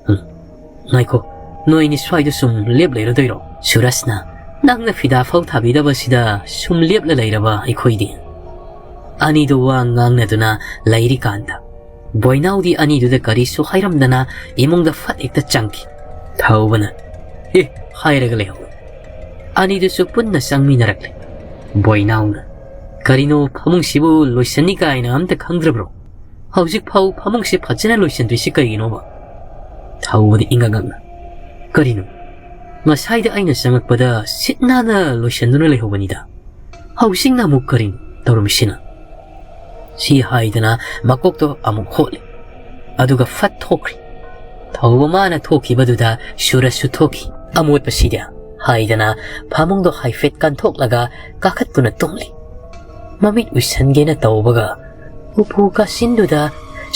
"ꯎꯝ, ꯉꯥꯏꯈꯣ, ꯅꯣꯏꯅꯤ ꯁ꯭ꯋꯥꯏꯗ ꯁꯨꯝ ꯂꯦꯞ ꯂꯩꯔꯗꯣꯏꯔꯣ?" ꯁꯨꯔꯖꯅ, "ꯅꯪꯅ ꯐꯤꯗꯥ ꯐꯧ ꯊꯥꯕꯤꯗꯕꯁꯤꯗ ꯁꯨꯝ ꯂꯦꯞꯂ ꯂꯩꯔꯕ ꯑꯩꯈꯣꯏꯗꯤ?" ꯑꯅꯤꯗꯨ ꯋꯥ ꯉꯥꯡꯅꯗꯨꯅ ꯂꯩꯔꯤꯀꯥꯟꯗ ꯕꯣꯏꯅꯥꯎꯗꯤ ꯑꯅꯤꯗꯨꯗ ꯀꯔꯤꯁꯨ ꯍꯥꯏꯔꯝꯗꯅ ꯏꯃꯨꯡꯗ ꯐꯠ ꯍꯦꯛꯇ ꯆꯪꯈꯤ꯫ ꯊꯧꯕꯅ, "ꯑꯦ, ꯍꯥꯏꯔꯒ ꯂꯩꯍꯧ꯫" ꯑꯅꯤꯗꯨꯁꯨ ꯄꯨꯟꯅ ꯆꯪꯃꯤꯟꯅꯔꯛꯂꯦ꯫ ꯕꯣꯏꯅꯥꯎꯅ, "ꯀꯔꯤꯅꯣ, ꯐꯃꯨꯡꯁꯤꯕꯨ ꯂꯣꯏꯁꯟꯅꯤ ꯀꯥꯏꯅ ꯑꯝꯇ ꯈꯪꯗ꯭ꯔꯕ꯭ꯔꯣ? ꯍꯧꯖꯤꯛ ꯐꯥꯎ ꯐꯃꯨꯡꯁꯤ ꯐꯖꯅ ꯂꯣꯏꯁꯟꯗ꯭ꯔꯤꯁꯤ ꯀꯔꯤꯒꯤꯅꯣꯕ?" ꯊꯧꯕꯗꯤ ꯏꯉꯛ ꯉꯛꯅ, "ꯀꯔꯤꯅꯣ? ꯉꯁꯥꯏꯗ ꯑꯩꯅ ꯆꯪꯉꯛꯄꯗ ꯁꯤꯠ ꯅꯥꯟꯅ ꯂꯣꯏꯁꯟꯗꯨꯅ ꯂꯩꯍꯧꯕꯅꯤꯗ꯫ ꯍꯧꯖꯤꯛꯅ ꯑꯃꯨꯛ ꯀꯔꯤꯅꯣ ꯇꯧꯔꯝꯃꯤꯁꯤꯅ?" ꯁꯤ ꯍꯥꯏꯗꯅ ꯃꯀꯣꯛꯇꯣ ꯑꯃꯨꯛ ꯍꯣꯠꯂꯤ꯫ ꯑꯗꯨꯒ ꯐꯠ ꯊꯣꯛꯈ꯭ꯔꯤ꯫ ꯊꯧꯕ ꯃꯥꯅ ꯊꯣꯛꯈꯤꯕꯗꯨꯗ ꯁꯨꯔꯖꯁꯨ ꯊꯣꯛꯈꯤ꯫ "ꯑꯃꯣꯠꯄꯁꯤꯗꯤ" ꯍꯥꯏꯗꯅ ꯐꯃꯨꯡꯗꯣ ꯍꯥꯏꯐꯦꯠ ꯀꯟꯊꯣꯛꯂꯒ ꯀꯥꯈꯠꯇꯨꯅ ꯇꯨꯝꯂꯤ꯫ ꯃꯃꯤꯠ ꯎꯏꯁꯟꯒꯦꯅ ꯇꯧꯕꯒ ꯎꯄꯨ ꯀꯥꯆꯤꯟꯗꯨꯗ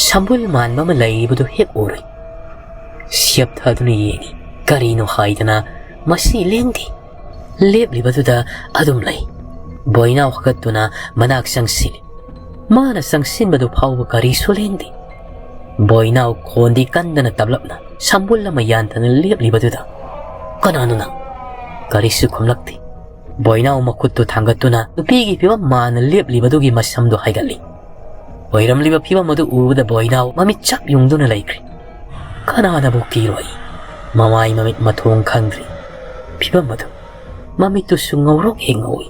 ꯁꯝꯕꯨꯜ ꯃꯥꯟꯕ ꯑꯃ ꯂꯩꯔꯤꯕꯗꯨ ꯍꯦꯛ ꯎꯔꯨꯏ꯫ ꯁꯦꯞꯊꯗꯨꯅ ꯌꯦꯡꯉꯤ꯫ ꯀꯔꯤꯅꯣ ꯍꯥꯏꯗꯅ ꯃꯁꯤ ꯂꯦꯡꯗꯦ꯫ ꯂꯦꯞꯂꯤꯕꯗꯨꯗ ꯑꯗꯨꯝ ꯂꯩ꯫ ꯕꯣꯏꯅꯥꯎ ꯍꯥꯒꯠꯇꯨꯅ ꯃꯅꯥꯛ ꯆꯪꯁꯤꯜꯂꯤ꯫ ꯃꯥꯅ ꯆꯪꯁꯤꯟꯕꯗꯨ ꯐꯥꯎꯕ ꯀꯔꯤꯁꯨ ꯂꯦꯡꯗꯦ꯫ ꯕꯣꯏꯅꯥꯎ ꯈꯣꯟꯗꯤ ꯀꯟꯗꯅ ꯇꯞꯂꯞꯅ ꯁꯝꯕꯨꯜ ꯑꯃ ꯌꯥꯟꯊꯅ ꯂꯦꯞꯂꯤꯕꯗꯨꯗ, "ꯀꯅꯥꯅꯣ ꯅꯪ?" ꯀꯔꯤꯁꯨ ꯈꯨꯝꯂꯛꯇꯦ꯫ ꯕꯣꯏꯅꯥꯎ ꯃꯈꯨꯠꯇꯨ ꯊꯥꯡꯒꯠꯇꯨꯅ ꯅꯨꯄꯤꯒꯤ ꯐꯤꯕꯝ ꯃꯥꯟꯅ ꯂꯦꯞꯂꯤꯕꯗꯨꯒꯤ ꯃꯁꯝꯗꯨ ꯍꯥꯏꯒꯠꯂꯤ꯫ ꯑꯣꯏꯔꯝꯂꯤꯕ ꯐꯤꯕꯝ ꯑꯗꯨ ꯎꯕꯗ ꯕꯣꯏꯅꯥꯎ ꯃꯃꯤꯠ ꯆꯞ ꯌꯨꯡꯗꯨꯅ ꯂꯩꯈ꯭ꯔꯦ꯫ ꯀꯅꯥꯅꯕꯨ ꯀꯤꯔꯣꯏ? ꯃꯃꯥꯏ ꯃꯃꯤꯠ ꯃꯊꯣꯡ ꯈꯪꯗ꯭ꯔꯤ꯫ ꯐꯤꯕꯝ ꯑꯗꯨ, ꯃꯃꯤꯠꯇꯨꯁꯨ ꯉꯧꯔꯣꯛ ꯍꯦꯛ ꯉꯧꯏ꯫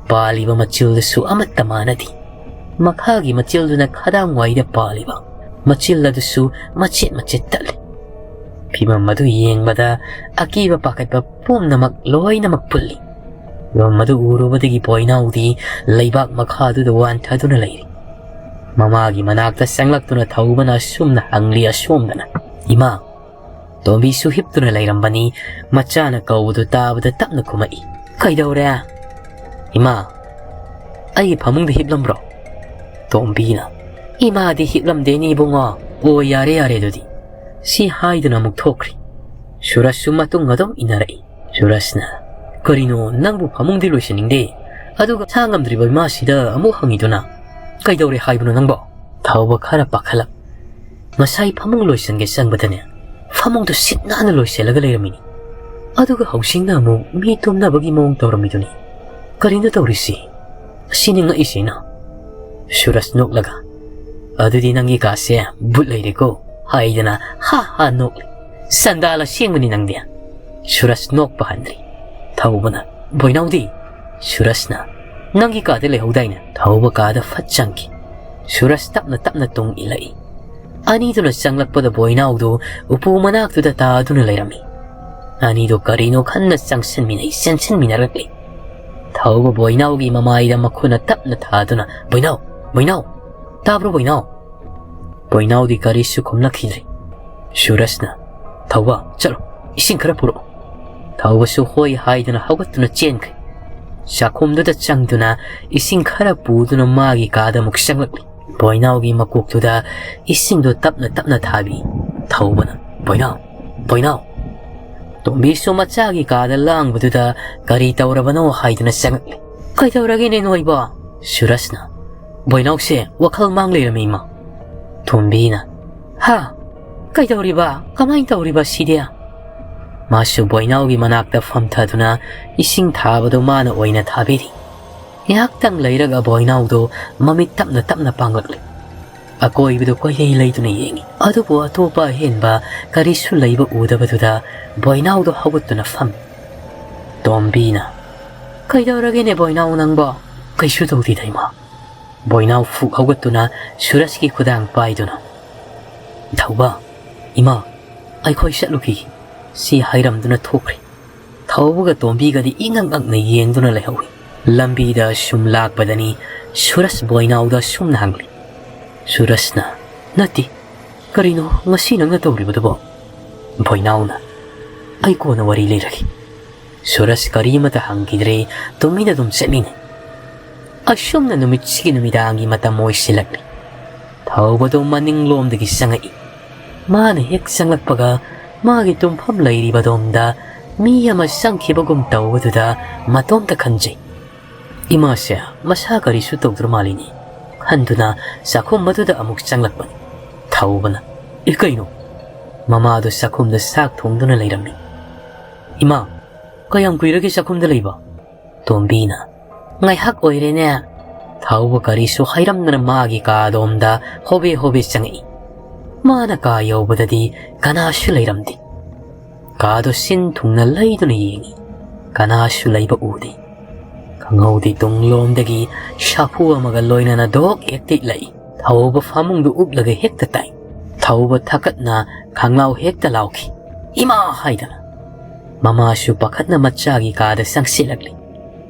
ꯄꯥꯜꯂꯤꯕ ꯃꯆꯤꯜꯗꯨꯁꯨ ꯑꯃꯠꯇ ꯃꯥꯟꯅꯗꯦ꯫ ꯃꯈꯥꯒꯤ ꯃꯆꯤꯜꯗꯨꯅ ꯈꯗꯥꯡ ꯋꯥꯏꯗ ꯄꯥꯜꯂꯤꯕ, ꯃꯆꯤꯜ ꯑꯗꯨꯁꯨ ꯃꯆꯦꯠ ꯃꯆꯦꯠ ꯇꯠꯂꯤ꯫ ꯐꯤꯕꯝ ꯑꯗꯨ ꯌꯦꯡꯕꯗ ꯑꯀꯤꯕ ꯄꯥꯈꯠꯄ ꯄꯨꯝꯅꯃꯛ ꯂꯣꯏꯅꯃꯛ ꯄꯨꯜꯂꯤ꯫ ꯐꯤꯚꯝ ꯑꯗꯨ ꯎꯔꯨꯕꯗꯒꯤ ꯕꯣꯏꯅꯥꯎꯗꯤ ꯂꯩꯕꯥꯛ ꯃꯈꯥꯗꯨꯗ ꯋꯥꯟꯊꯗꯨꯅ ꯂꯩꯔꯤ꯫ ꯃꯃꯥꯒꯤ ꯃꯅꯥꯛꯇ ꯆꯪꯂꯛꯇꯨꯅ ꯊꯧꯕꯅ ꯑꯁꯨꯝꯅ ꯍꯪꯂꯤ ꯑꯁꯣꯝꯗꯅ, "ꯏꯃꯥ!" ꯇꯣꯝꯕꯤꯁꯨ ꯍꯤꯞꯇꯨꯅ ꯂꯩꯔꯝꯕꯅꯤ꯫ ꯃꯆꯥꯅ ꯀꯧꯕꯗꯨ ꯇꯥꯕꯗ ꯇꯞꯅ ꯈꯨꯝꯃꯛꯏ, "ꯀꯩꯗꯧꯔꯦ?" "ꯏꯃꯥ, ꯑꯩꯒꯤ ꯐꯃꯨꯡꯗ ꯍꯤꯞꯂꯝꯕ꯭ꯔꯣ?" ꯇꯣꯝꯕꯤꯅ, "ꯏꯃꯥꯗꯤ ꯍꯤꯞꯂꯝꯗꯦꯅꯦ ꯏꯕꯨꯡꯉꯣ꯫ ꯑꯣ, ꯌꯥꯔꯦ, ꯌꯥꯔꯦ ꯑꯗꯨꯗꯤ꯫" ꯁꯤ ꯍꯥꯏꯗꯨꯅ ꯑꯃꯨꯛ ꯊꯣꯛꯈ꯭ꯔꯤ꯫ ꯁꯨꯔꯖꯁꯨ ꯃꯇꯨꯡ ꯑꯗꯨꯝ ꯏꯟꯅꯔꯛꯏ꯫ ꯁꯨꯔꯖꯅ, "ꯀꯔꯤꯅꯣ, ꯅꯪꯕꯨ ꯐꯃꯨꯡꯗꯤ ꯂꯣꯏꯁꯤꯟꯅꯤꯡꯗꯦ, ꯑꯗꯨꯒ ꯁꯥ ꯉꯝꯗ꯭ꯔꯤꯕ ꯏꯃꯥꯁꯤꯗ ꯑꯃꯨꯛ ꯍꯪꯉꯤꯗꯨꯅ? ꯀꯩꯗꯧꯔꯦ ꯍꯥꯏꯕꯅꯣ ꯅꯪꯕꯣ?" ꯊꯧꯕ ꯈꯔ ꯄꯥꯈꯠꯂꯛ, "ꯉꯁꯥꯏ ꯐꯃꯨꯡ ꯂꯣꯏꯁꯤꯟꯒꯦ ꯆꯪꯕꯗꯅꯦ, ꯐꯃꯨꯡꯗꯨ ꯁꯤꯠ ꯅꯥꯟꯅ ꯂꯣꯏꯁꯤꯜꯂꯒ ꯂꯩꯔꯝꯃꯤꯅꯤ꯫ ꯑꯗꯨꯒ ꯍꯧꯖꯤꯛꯅ ꯑꯃꯨꯛ ꯃꯤ ꯇꯨꯝꯅꯕꯒꯤ ꯃꯑꯣꯡ ꯇꯧꯔꯝꯃꯤꯗꯨꯅꯤ꯫ ꯀꯔꯤꯅꯣ ꯇꯧꯔꯤꯁꯤ?" ꯑꯁꯤꯅꯤ ꯉꯛꯏꯁꯤꯅ꯫ ꯁꯨꯔꯖ ꯅꯣꯛꯂꯒ, "ꯑꯗꯨꯗꯤ ꯅꯪꯒꯤ ꯀꯥꯁꯦ ꯚꯨꯠ ꯂꯩꯔꯦꯀꯣ?" ꯍꯥꯏꯗꯅ ꯍꯥ ꯍꯥ ꯅꯣꯛꯂꯤ꯫ "ꯆꯟꯗꯥꯜ ꯑꯁꯦꯡꯕꯅꯤ ꯅꯪꯗꯤ꯫" ꯁꯨꯔꯖ ꯅꯣꯛꯄ ꯍꯟꯗ꯭ꯔꯤ꯫ ꯊꯧꯕꯅ, "ꯕꯣꯏꯅꯥꯎꯗꯤ?" ꯁꯨꯔꯖꯅ, "ꯅꯪꯒꯤ ꯀꯥꯗ ꯂꯩꯍꯧꯗꯥꯏꯅꯦ?" ꯊꯧꯕ ꯀꯥꯗ ꯐꯠ ꯆꯪꯈꯤ꯫ ꯁꯨꯔꯖ ꯇꯞꯅ ꯇꯞꯅ ꯇꯨꯡ ꯏꯜꯂꯛꯏ꯫ ꯑꯅꯤꯗꯨꯅ ꯆꯪꯂꯛꯄꯗ ꯕꯣꯏꯅꯥꯎꯗꯨ ꯎꯄꯨ ꯃꯅꯥꯛꯇꯨꯗ ꯇꯥꯗꯨꯅ ꯂꯩꯔꯝꯃꯤ꯫ ꯑꯅꯤꯗꯨ ꯀꯔꯤꯅꯣ ꯈꯟꯅ ꯆꯪꯁꯤꯟꯃꯤꯟꯅꯩ, ꯆꯦꯟꯁꯤꯟꯃꯤꯟꯅꯔꯛꯂꯤ꯫ ꯊꯧꯕ ꯕꯣꯏꯅꯥꯎꯒꯤ ꯃꯃꯥꯏꯗ ꯃꯈꯨꯠꯅ ꯇꯞꯅ ꯊꯥꯗꯨꯅ, "ꯕꯣꯏꯅꯥꯎ! ꯕꯣꯏꯅꯥꯎ! ꯇꯥꯕ꯭ꯔꯣ ꯕꯣꯏꯅꯥꯎ?" ꯕꯣꯏꯅꯥꯎꯗꯤ ꯀꯔꯤꯁꯨ ꯈꯨꯝꯂꯛꯈꯤꯗ꯭ꯔꯦ꯫ ꯁꯨꯔꯖꯅ, "ꯊꯧꯕ, ꯆꯠꯂꯣ, ꯏꯁꯤꯡ ꯈꯔ ꯄꯨꯔꯛꯑꯣ꯫" ꯊꯧꯕꯁꯨ ꯍꯣꯏ ꯍꯥꯏꯗꯨꯅ ꯍꯧꯒꯠꯇꯨꯅ ꯆꯦꯟꯈ꯭ꯔꯦ꯫ ꯆꯥꯛꯈꯨꯝꯗꯨꯗ ꯆꯪꯗꯨꯅ ꯏꯁꯤꯡ ꯈꯔ ꯄꯨꯗꯨꯅ ꯃꯥꯒꯤ ꯀꯥꯗ ꯑꯃꯨꯛ ꯆꯪꯂꯛꯂꯤ꯫ ꯕꯣꯏꯅꯥꯎꯒꯤ ꯃꯀꯣꯛꯇꯨꯗ ꯏꯁꯤꯡꯗꯨ ꯇꯞꯅ ꯇꯞꯅ ꯊꯥꯕꯤ꯫ ꯊꯧꯕꯅ, "ꯕꯣꯏꯅꯥꯎ! ꯕꯣꯏꯅꯥꯎ!" ꯇꯣꯝꯕꯤꯁꯨ ꯃꯆꯥꯒꯤ ꯀꯥꯗ ꯂꯥꯡꯕꯗꯨꯗ ꯀꯔꯤ ꯇꯧꯔꯕꯅꯣ ꯍꯥꯏꯗꯨꯅ ꯆꯪꯂꯛꯂꯤ꯫ "ꯀꯩꯗꯧꯔꯒꯦꯅꯦ ꯅꯣꯏꯕꯣ?" ꯁꯨꯔꯖꯅ, "ꯕꯣꯏꯅꯥꯎꯁꯦ ꯋꯥꯈꯜ ꯃꯥꯡ ꯂꯩꯔꯝꯃꯤ, ꯏꯃꯥ꯫" ꯇꯣꯝꯕꯤꯅ, "ꯍꯥ? ꯀꯩꯗꯧꯔꯤꯕ? ꯀꯃꯥꯏꯅ ꯇꯧꯔꯤꯕ ꯁꯤꯗꯤ?" ꯃꯥꯁꯨ ꯕꯣꯏꯅꯥꯎꯒꯤ ꯃꯅꯥꯛꯇ ꯐꯝꯊꯗꯨꯅ ꯏꯁꯤꯡ ꯊꯥꯕꯗꯨ ꯃꯥꯅ ꯑꯣꯏꯅ ꯊꯥꯕꯤꯔꯤ꯫ ꯉꯥꯏꯍꯥꯛꯇꯪ ꯂꯩꯔꯒ ꯕꯣꯏꯅꯥꯎꯗꯨ ꯃꯃꯤꯠ ꯇꯞꯅ ꯇꯞꯅ ꯄꯥꯡꯂꯛꯂꯦ꯫ ꯑꯀꯣꯏꯕꯗꯨ ꯀꯣꯏꯂꯩ ꯂꯩꯗꯨꯅ ꯌꯦꯡꯉꯤ꯫ ꯑꯗꯨꯕꯨ ꯑꯇꯣꯞꯄ ꯑꯍꯦꯟꯕ ꯀꯔꯤꯁꯨ ꯂꯩꯕ ꯎꯗꯕꯗꯨꯗ ꯕꯣꯏꯅꯥꯎꯗꯨ ꯍꯧꯒꯠꯇꯨꯅ ꯐꯝꯃꯤ꯫ ꯇꯣꯝꯕꯤꯅ, "ꯀꯩꯗꯧꯔꯒꯦꯅꯦ ꯕꯣꯏꯅꯥꯎ ꯅꯪꯕꯣ?" "ꯀꯩꯁꯨ ꯇꯧꯗꯦꯗ, ꯏꯃꯥ꯫" ꯕꯣꯏꯅꯥꯎ ꯐꯨꯛ ꯍꯧꯒꯠꯇꯨꯅ ꯁꯨꯔꯖꯀꯤ ꯈꯨꯗꯥꯡ ꯄꯥꯏꯗꯨꯅ, "ꯊꯧꯕ, ꯏꯃꯥ, ꯑꯩꯈꯣꯏ ꯆꯠꯂꯨꯈꯤꯒꯦ," ꯁꯤ ꯍꯥꯏꯔꯝꯗꯨꯅ ꯊꯣꯛꯈ꯭ꯔꯦ꯫ ꯊꯧꯕꯒ ꯇꯣꯝꯕꯤꯒꯗꯤ ꯏꯉꯛ ꯉꯛꯅ ꯌꯦꯡꯗꯨꯅ ꯂꯩꯍꯧꯏ꯫ ꯂꯝꯕꯤꯗ ꯁꯨꯝ ꯂꯥꯛꯄꯗꯅꯤ ꯁꯨꯔꯁ ꯕꯣꯏꯅꯥꯎꯗ ꯁꯨꯝꯅ ꯍꯪꯂꯤ꯫ ꯁꯨꯔꯁꯅ, "ꯅꯠꯇꯦ, ꯀꯔꯤꯅꯣ ꯉꯁꯤ ꯅꯪꯅ ꯇꯧꯔꯤꯕꯗꯨꯕꯣ?" ꯕꯣꯏꯅꯥꯎꯅ, "ꯑꯩ ꯀꯣꯟꯅ ꯋꯥꯔꯤ ꯂꯤꯔꯒꯦ꯫" ꯁꯨꯔꯁ ꯀꯔꯤꯃꯇ ꯍꯪꯈꯤꯗ꯭ꯔꯦ, ꯇꯨꯃꯤꯟꯅ ꯑꯗꯨꯝ ꯆꯠꯃꯤꯟꯅꯩ꯫ ꯑꯁꯨꯝꯅ ꯅꯨꯃꯤꯠꯁꯤꯒꯤ ꯅꯨꯃꯤꯗꯥꯡꯒꯤ ꯃꯇꯝ ꯑꯣꯏꯁꯤꯜꯂꯛꯂꯤ꯫ ꯊꯧꯕꯗꯨ ꯃꯅꯤꯡꯂꯣꯝꯗꯒꯤ ꯆꯪꯉꯛꯏ꯫ ꯃꯥꯅ ꯍꯦꯛ ꯆꯪꯂꯛꯄꯒ ꯃꯥꯒꯤ ꯇꯨꯝꯐꯝ ꯂꯩꯔꯤꯕꯗꯣꯝꯗ ꯃꯤ ꯑꯃ ꯆꯪꯈꯤꯕꯒꯨꯝ ꯇꯧꯕꯗꯨꯗ ꯃꯇꯣꯝꯇ ꯈꯟꯖꯩ꯫ "ꯏꯃꯥꯁꯦ ꯃꯁꯥ ꯀꯔꯤꯁꯨ ꯇꯧꯗ꯭ꯔ ꯃꯥꯜꯂꯤꯅꯦ" ꯈꯟꯗꯨꯅ ꯆꯥꯛꯈꯨꯝ ꯑꯗꯨꯗ ꯑꯃꯨꯛ ꯆꯪꯂꯛꯄꯅꯤ꯫ ꯊꯧꯕꯅ, "ꯑꯦ, ꯀꯩꯅꯣ?" ꯃꯃꯥꯗꯨ ꯆꯥꯛꯈꯨꯝꯗ ꯆꯥꯛ ꯊꯣꯡꯗꯨꯅ ꯂꯩꯔꯝꯃꯤ꯫ "ꯏꯃꯥ, ꯀꯌꯥꯝ ꯀꯨꯏꯔꯒꯦ ꯆꯥꯛꯈꯨꯝꯗ ꯂꯩꯕ?" ꯇꯣꯝꯕꯤꯅ, "ꯉꯥꯏꯍꯥꯛ ꯑꯣꯏꯔꯦꯅꯦ꯫" ꯊꯧꯕ ꯀꯔꯤꯁꯨ ꯍꯥꯏꯔꯝꯗꯅ ꯃꯥꯒꯤ ꯀꯥꯗꯣꯝꯗ ꯍꯣꯕꯦ ꯍꯣꯕꯦ ꯆꯪꯉꯛꯏ꯫ ꯃꯥꯅ ꯀꯥ ꯌꯧꯕꯗꯗꯤ ꯀꯅꯥꯁꯨ ꯂꯩꯔꯝꯗꯦ꯫ ꯀꯥꯗꯣ ꯁꯤꯟ ꯊꯨꯡꯅ ꯂꯩꯗꯨꯅ ꯌꯦꯡꯉꯤ꯫ ꯀꯅꯥꯁꯨ ꯂꯩꯕ ꯎꯗꯦ꯫ ꯈꯪꯍꯧꯗꯦ ꯇꯨꯡꯂꯣꯝꯗꯒꯤ ꯁꯥꯐꯨ ꯑꯃꯒ ꯂꯣꯏꯅꯅ ꯗꯣꯛ ꯍꯦꯛꯇ ꯏꯠꯂꯛꯏ꯫ ꯊꯧꯕ ꯐꯃꯨꯡꯗꯨ ꯎꯞꯂꯒ ꯍꯦꯛꯇ ꯇꯥꯏ꯫ ꯊꯧꯕ ꯊꯛꯀꯠꯅ ꯈꯪꯂꯥꯎ ꯍꯦꯛꯇ ꯂꯥꯎꯈꯤ, "ꯏꯃꯥ!" ꯍꯥꯏꯗꯅ꯫ ꯃꯃꯥꯁꯨ ꯄꯥꯈꯠꯅ ꯃꯆꯥꯒꯤ ꯀꯥꯗ ꯆꯪꯁꯤꯜꯂꯛꯂꯤ꯫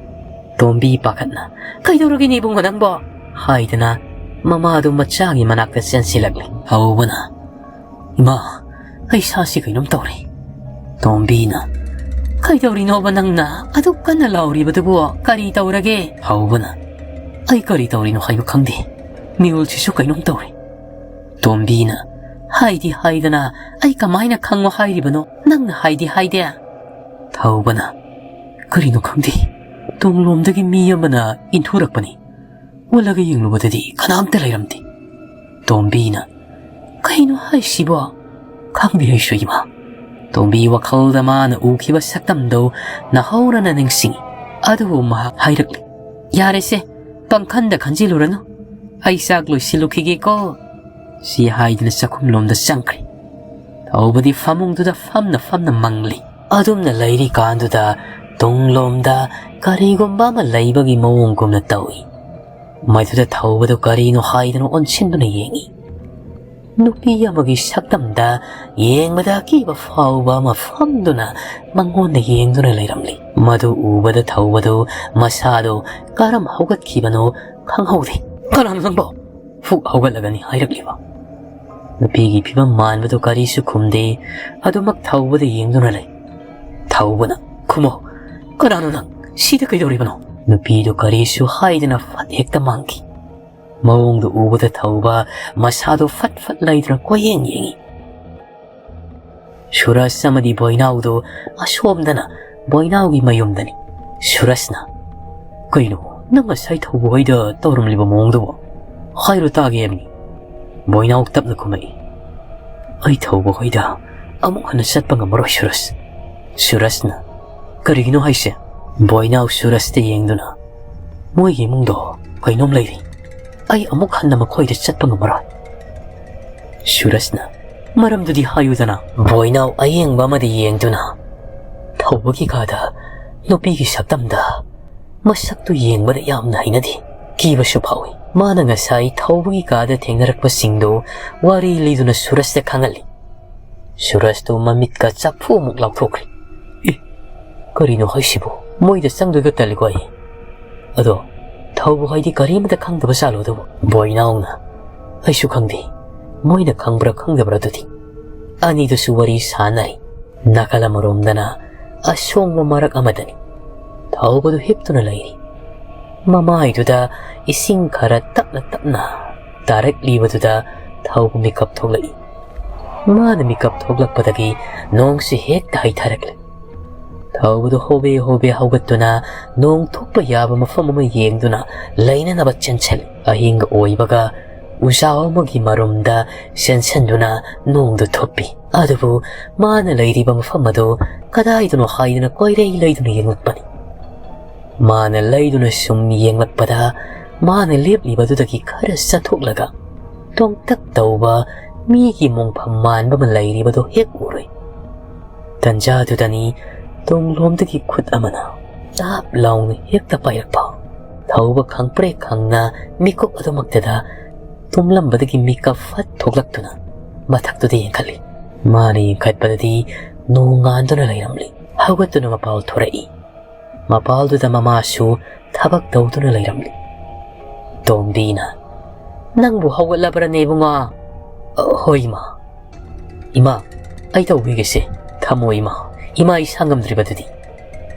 ꯇꯣꯝꯕꯤ ꯄꯥꯈꯠꯅ, "ꯀꯩꯗꯧꯔꯒꯦ ꯏꯕꯨꯡꯉꯣ ꯅꯪꯕꯣ?" ꯍꯥꯏꯗꯅ ꯃꯃꯥꯗꯨ ꯃꯆꯥꯒꯤ ꯃꯅꯥꯛꯇ ꯆꯦꯟꯁꯤꯜꯂꯛꯂꯤ꯫ ꯊꯧꯕꯅ, "ꯏꯃꯥ, ꯑꯩ ꯏꯁꯥꯁꯤ ꯀꯩꯅꯣꯝ ꯇꯧꯔꯦ꯫" ꯇꯣꯝꯕꯤꯅ, "ꯀꯩꯗꯧꯔꯤꯅꯣꯕ ꯅꯪꯅ ꯑꯗꯨꯛ ꯀꯟꯅ ꯂꯥꯎꯔꯤꯕꯗꯨꯕꯨ? ꯀꯔꯤ ꯇꯧꯔꯒꯦ?" ꯊꯧꯕꯅ, "ꯑꯩ ꯀꯔꯤ ꯇꯧꯔꯤꯅꯣ ꯍꯥꯏꯕ ꯈꯪꯗꯦ꯫ ꯃꯤꯍꯨꯜꯁꯤꯁꯨ ꯀꯩꯅꯣꯝ ꯇꯧꯔꯦ꯫" ꯇꯣꯝꯕꯤꯅ, "ꯍꯥꯏꯗꯤ ꯍꯥꯏꯗꯅ ꯑꯩ ꯀꯃꯥꯏꯅ ꯈꯪꯉꯣ ꯍꯥꯏꯔꯤꯕꯅꯣ? ꯅꯪꯅ ꯍꯥꯏꯗꯤ ꯍꯥꯏꯗꯦ꯫" ꯊꯧꯕꯅ, "ꯀꯔꯤꯅꯣ ꯈꯪꯗꯦ, ꯇꯨꯡꯂꯣꯝꯗꯒꯤ ꯃꯤ ꯑꯃꯅ ꯏꯟꯊꯨꯔꯛꯄꯅꯤ꯫ ꯑꯣꯜꯂꯒ ꯌꯦꯡꯂꯨꯕꯗꯗꯤ ꯀꯅꯥꯝꯇ ꯂꯩꯔꯝꯗꯦ꯫" ꯇꯣꯝꯕꯤꯅ, "ꯀꯩꯅꯣ ꯍꯥꯏꯁꯤꯕꯣ? ꯈꯪꯗꯦ ꯑꯩꯁꯨ ꯏꯃꯥ꯫" ꯇꯣꯝꯕꯤ ꯋꯥꯈꯜꯗ ꯃꯥꯅ ꯎꯈꯤꯕ ꯁꯛꯇꯝꯗꯣ ꯅꯍꯧꯔꯅ ꯅꯤꯡꯁꯤꯡꯉꯤ꯫ ꯑꯗꯨꯕꯨ ꯃꯍꯥꯛ ꯍꯥꯏꯔꯛꯂꯤ, "ꯌꯥꯔꯦꯁꯦ, ꯄꯪꯈꯟꯗ ꯈꯟꯖꯤꯜꯂꯨꯔꯅꯨ꯫ ꯑꯩ ꯆꯥꯛ ꯂꯣꯏꯁꯤꯜꯂꯨꯈꯤꯒꯦꯀꯣ꯫" ꯁꯤ ꯍꯥꯏꯗꯨꯅ ꯆꯥꯛꯈꯨꯝꯂꯣꯝꯗ ꯆꯪꯈ꯭ꯔꯦ꯫ ꯊꯧꯕꯗꯤ ꯐꯃꯨꯡꯗꯨꯗ ꯐꯝꯅ ꯐꯝꯅ ꯃꯪꯂꯤ꯫ ꯑꯗꯨꯝꯅ ꯂꯩꯔꯤꯀꯥꯟꯗꯨꯗ ꯇꯨꯡꯂꯣꯝꯗ ꯀꯔꯤꯒꯨꯝꯕ ꯑꯃ ꯂꯩꯕꯒꯤ ꯃꯑꯣꯡꯒꯨꯝꯅ ꯇꯧꯏ꯫ ꯃꯗꯨꯗ ꯊꯧꯕꯗꯨ ꯀꯔꯤꯅꯣ ꯍꯥꯏꯗꯨꯅ ꯑꯣꯟꯁꯤꯟꯗꯨꯅ ꯌꯦꯡꯏ꯫ ꯅꯨꯄꯤ ꯑꯃꯒꯤ ꯁꯛꯇꯝꯗ ꯌꯦꯡꯕꯗ ꯑꯀꯤꯕ ꯐꯥꯎꯕ ꯑꯃ ꯐꯝꯗꯨꯅ ꯃꯉꯣꯟꯗ ꯌꯦꯡꯗꯨꯅ ꯂꯩꯔꯝꯂꯤ꯫ ꯃꯗꯨ ꯎꯕꯗ ꯊꯧꯕꯗꯨ ꯃꯁꯥꯗꯨ ꯀꯔꯝ ꯍꯧꯒꯠꯈꯤꯕꯅꯣ ꯈꯪꯍꯧꯗꯦ꯫ "ꯀꯅꯥꯅꯣ ꯅꯪꯕꯣ?" ꯐꯨꯛ ꯍꯧꯒꯠꯂꯒꯅꯤ ꯍꯥꯏꯔꯛꯂꯤꯕ꯫ ꯅꯨꯄꯤꯒꯤ ꯐꯤꯕꯝ ꯃꯥꯟꯕꯗꯨ ꯀꯔꯤꯁꯨ ꯈꯨꯝꯗꯦ꯫ ꯑꯗꯨꯃꯛ ꯊꯧꯕꯗ ꯌꯦꯡꯗꯨꯅ ꯂꯩ꯫ ꯊꯧꯕꯅ, "ꯈꯨꯝꯃꯣ, ꯀꯅꯥꯅꯣ ꯅꯪ? ꯁꯤꯗ ꯀꯩꯗꯧꯔꯤꯕꯅꯣ?" ꯅꯨꯄꯤꯗꯨ ꯀꯔꯤꯁꯨ ꯍꯥꯏꯗꯅ ꯐꯠ ꯍꯦꯛꯇ ꯃꯥꯡꯈꯤ꯫ ꯃꯑꯣꯡꯗꯨ ꯎꯕꯗ ꯊꯧꯕ ꯃꯁꯥꯗꯨ ꯐꯠ ꯐꯠ ꯂꯩꯗꯨꯅ ꯀꯣꯏꯌꯦꯡ ꯌꯦꯡꯉꯤ꯫ ꯁꯨꯔꯖ ꯑꯃꯗꯤ ꯕꯣꯏꯅꯥꯎꯗꯨ ꯑꯁꯣꯝꯗꯅ ꯕꯣꯏꯅꯥꯎꯒꯤ ꯃꯌꯨꯝꯗꯅꯤ꯫ ꯁꯨꯔꯖꯅ, "ꯀꯩꯅꯣ, ꯅꯪ ꯉꯁꯥꯏ ꯊꯧꯕ ꯍꯣꯏꯗ ꯇꯧꯔꯝꯂꯤꯕ ꯃꯑꯣꯡꯗꯨꯕꯣ? ꯍꯥꯏꯔꯣ ꯇꯥꯒꯦ ꯍꯥꯏꯕꯅꯤ꯫" ꯕꯣꯏꯅꯥꯎ ꯇꯞꯅ ꯈꯨꯝꯃꯛꯏ꯫ "ꯑꯩ ꯊꯧꯕ ꯍꯣꯏꯗ ꯑꯃꯨꯛ ꯍꯟꯅ ꯆꯠꯄ ꯉꯝꯃꯔꯣꯏ, ꯁꯨꯔꯖ꯫" ꯁꯨꯔꯖꯅ, "ꯀꯔꯤꯒꯤꯅꯣ ꯍꯥꯏꯁꯦ?" ꯕꯣꯏꯅꯥꯎ ꯁꯨꯔꯖꯇ ꯌꯦꯡꯗꯨꯅ, "ꯃꯣꯏꯒꯤ ꯏꯃꯨꯡꯗꯣ ꯀꯩꯅꯣꯝ ꯂꯩꯔꯤ꯫ ꯑꯩ ꯑꯃꯨꯛ ꯍꯟꯅ ꯃꯈꯣꯏꯗ ꯆꯠꯄ ꯉꯝꯃꯔꯣꯏ꯫" ꯁꯨꯔꯖꯅ, "ꯃꯔꯝꯗꯨꯗꯤ ꯍꯥꯏꯌꯨꯗꯅ꯫" ꯕꯣꯏꯅꯥꯎ ꯑꯌꯦꯡꯕ ꯑꯃꯗ ꯌꯦꯡꯗꯨꯅ, "ꯊꯧꯕꯒꯤ ꯀꯥꯗ ꯅꯨꯄꯤꯒꯤ ꯁꯛꯇꯝꯗ ꯃꯁꯛꯇꯨ ꯌꯦꯡꯕꯗ ꯌꯥꯝꯅ ꯍꯩꯅꯗꯦ꯫ ꯀꯤꯕꯁꯨ ꯐꯥꯎꯏ꯫" ꯃꯥꯅ ꯉꯁꯥꯏ ꯊꯧꯕꯒꯤ ꯀꯥꯗ ꯊꯦꯡꯅꯔꯛꯄꯁꯤꯡꯗꯨ ꯋꯥꯔꯤ ꯂꯤꯗꯨꯅ ꯁꯨꯔꯖꯇ ꯈꯪꯍꯜꯂꯤ꯫ ꯁꯨꯔꯖꯇꯨ ꯃꯃꯤꯠꯀ ꯆꯥꯛꯐꯨ ꯑꯃꯨꯛ ꯂꯥꯎꯊꯣꯛꯈ꯭ꯔꯦ꯫ "ꯑꯦ, ꯀꯔꯤꯅꯣ ꯍꯥꯏꯁꯤꯕꯨ? ꯃꯣꯏꯗ ꯆꯪꯗꯣꯏꯒ ꯇꯜꯂꯤꯀꯣ ꯑꯩ꯫ ꯑꯗꯣ ꯊꯧꯕ ꯍꯣꯏꯗꯤ ꯀꯔꯤꯃꯇ ꯈꯪꯗꯕ ꯆꯥꯂꯣ ꯑꯗꯨꯕꯨ?" ꯕꯣꯏꯅꯥꯎꯅ, "ꯑꯩꯁꯨ ꯈꯪꯗꯦ꯫ ꯃꯣꯏꯅ ꯈꯪꯕ꯭ꯔꯥ ꯈꯪꯗꯕ꯭ꯔꯥ ꯑꯗꯨꯗꯤ꯫" ꯑꯅꯤꯗꯨꯁꯨ ꯋꯥꯔꯤ ꯁꯥꯟꯅꯔꯤ꯫ ꯅꯥꯀꯜ ꯑꯃꯔꯣꯝꯗꯅ ꯑꯁꯣꯡꯕ ꯃꯔꯛ ꯑꯃꯗꯅꯤ꯫ ꯊꯧꯕꯗꯨ ꯍꯤꯞꯇꯨꯅ ꯂꯩꯔꯤ꯫ ꯃꯃꯥꯏꯗꯨꯗ ꯏꯁꯤꯡ ꯈꯔ ꯇꯞꯅ ꯇꯞꯅ ꯇꯥꯔꯛꯂꯤꯕꯗꯨꯗ ꯊꯧꯕ ꯃꯤꯀꯞ ꯊꯣꯛꯂꯛꯏ꯫ ꯃꯥꯅ ꯃꯤꯀꯞ ꯊꯣꯛꯂꯛꯄꯗꯒꯤ ꯅꯣꯡꯁꯤ ꯍꯦꯛꯇ ꯍꯩꯊꯔꯛꯂꯦ꯫ ꯊꯧꯕꯗꯨ ꯍꯣꯕꯦ ꯍꯣꯕꯦ ꯍꯧꯒꯠꯇꯨꯅ ꯅꯣꯡ ꯊꯣꯛꯄ ꯌꯥꯕ ꯃꯐꯝ ꯑꯃ ꯌꯦꯡꯗꯨꯅ ꯂꯩꯅꯅꯕ ꯆꯦꯟꯁꯤꯜꯂꯤ꯫ ꯑꯍꯤꯡꯒ ꯑꯣꯏꯕꯒ ꯎꯖꯥꯎ ꯑꯃꯒꯤ ꯃꯔꯨꯝꯗ ꯆꯦꯟꯁꯤꯟꯗꯨꯅ ꯅꯣꯡꯗꯨ ꯊꯨꯞꯄꯤ꯫ ꯑꯗꯨꯕꯨ ꯃꯥꯅ ꯂꯩꯔꯤꯕ ꯃꯐꯝ ꯑꯗꯨ ꯀꯗꯥꯏꯗꯅꯣ ꯍꯥꯏꯗꯨꯅ ꯀꯣꯏꯔꯩ ꯂꯩꯗꯨꯅ ꯌꯦꯡꯂꯛꯄꯅꯤ꯫ ꯃꯥꯅ ꯂꯩꯗꯨꯅ ꯁꯨꯝ ꯌꯦꯡꯂꯛꯄꯗ, ꯃꯥꯅ ꯂꯦꯞꯂꯤꯕꯗꯨꯗꯒꯤ ꯈꯔ ꯆꯠꯊꯣꯛꯂꯒ ꯇꯣꯡꯇꯛ ꯇꯧꯕ ꯃꯤꯒꯤ ꯃꯣꯡꯐꯝ ꯃꯥꯟꯕ ꯑꯃ ꯂꯩꯔꯤꯕꯗꯨ ꯍꯦꯛ ꯎꯔꯨꯏ꯫ ꯇꯟꯖꯥꯗꯨꯗꯅꯤ ꯇꯨꯡꯂꯣꯝꯗꯒꯤ ꯈꯨꯠ ꯑꯃꯅ ꯇꯥꯞ ꯂꯥꯎꯅ ꯍꯦꯛꯇ ꯄꯥꯏꯔꯛꯄ꯫ ꯊꯧꯕ ꯈꯪꯄ꯭ꯔꯦꯛ ꯈꯪꯅ ꯃꯤꯀꯨꯞ ꯑꯗꯨꯃꯛꯇꯗ ꯇꯨꯝꯂꯝꯕꯗꯒꯤ ꯃꯤꯀꯞ ꯐꯠ ꯊꯣꯛꯂꯛꯇꯨꯅ ꯃꯊꯛꯇꯨꯗ ꯌꯦꯡꯈꯠꯂꯤ꯫ ꯃꯥꯅ ꯌꯦꯡꯈꯠꯄꯗꯗꯤ ꯅꯣꯡ ꯉꯥꯟꯗꯨꯅ ꯂꯩꯔꯝꯂꯤ꯫ ꯍꯧꯒꯠꯇꯨꯅ ꯃꯄꯥꯜ ꯊꯣꯔꯛꯏ꯫ ꯃꯄꯥꯜꯗꯨꯗ ꯃꯃꯥꯁꯨ ꯊꯕꯛ ꯇꯧꯗꯨꯅ ꯂꯩꯔꯝꯂꯤ꯫ ꯇꯣꯝꯕꯤꯅ, "ꯅꯪꯕꯨ ꯍꯧꯒꯠꯂꯕ꯭ꯔꯅꯦ ꯏꯕꯨꯡꯉꯣ?" "ꯑ, ꯍꯣꯏ ꯏꯃꯥ꯫ ꯏꯃꯥ, ꯑꯩ ꯇꯧꯕꯤꯒꯦꯁꯦ꯫ ꯊꯝꯃꯣ ꯏꯃꯥ, ꯏꯃꯥ ꯏꯁꯥ ꯉꯝꯗ꯭ꯔꯤꯕꯗꯨꯗꯤ꯫"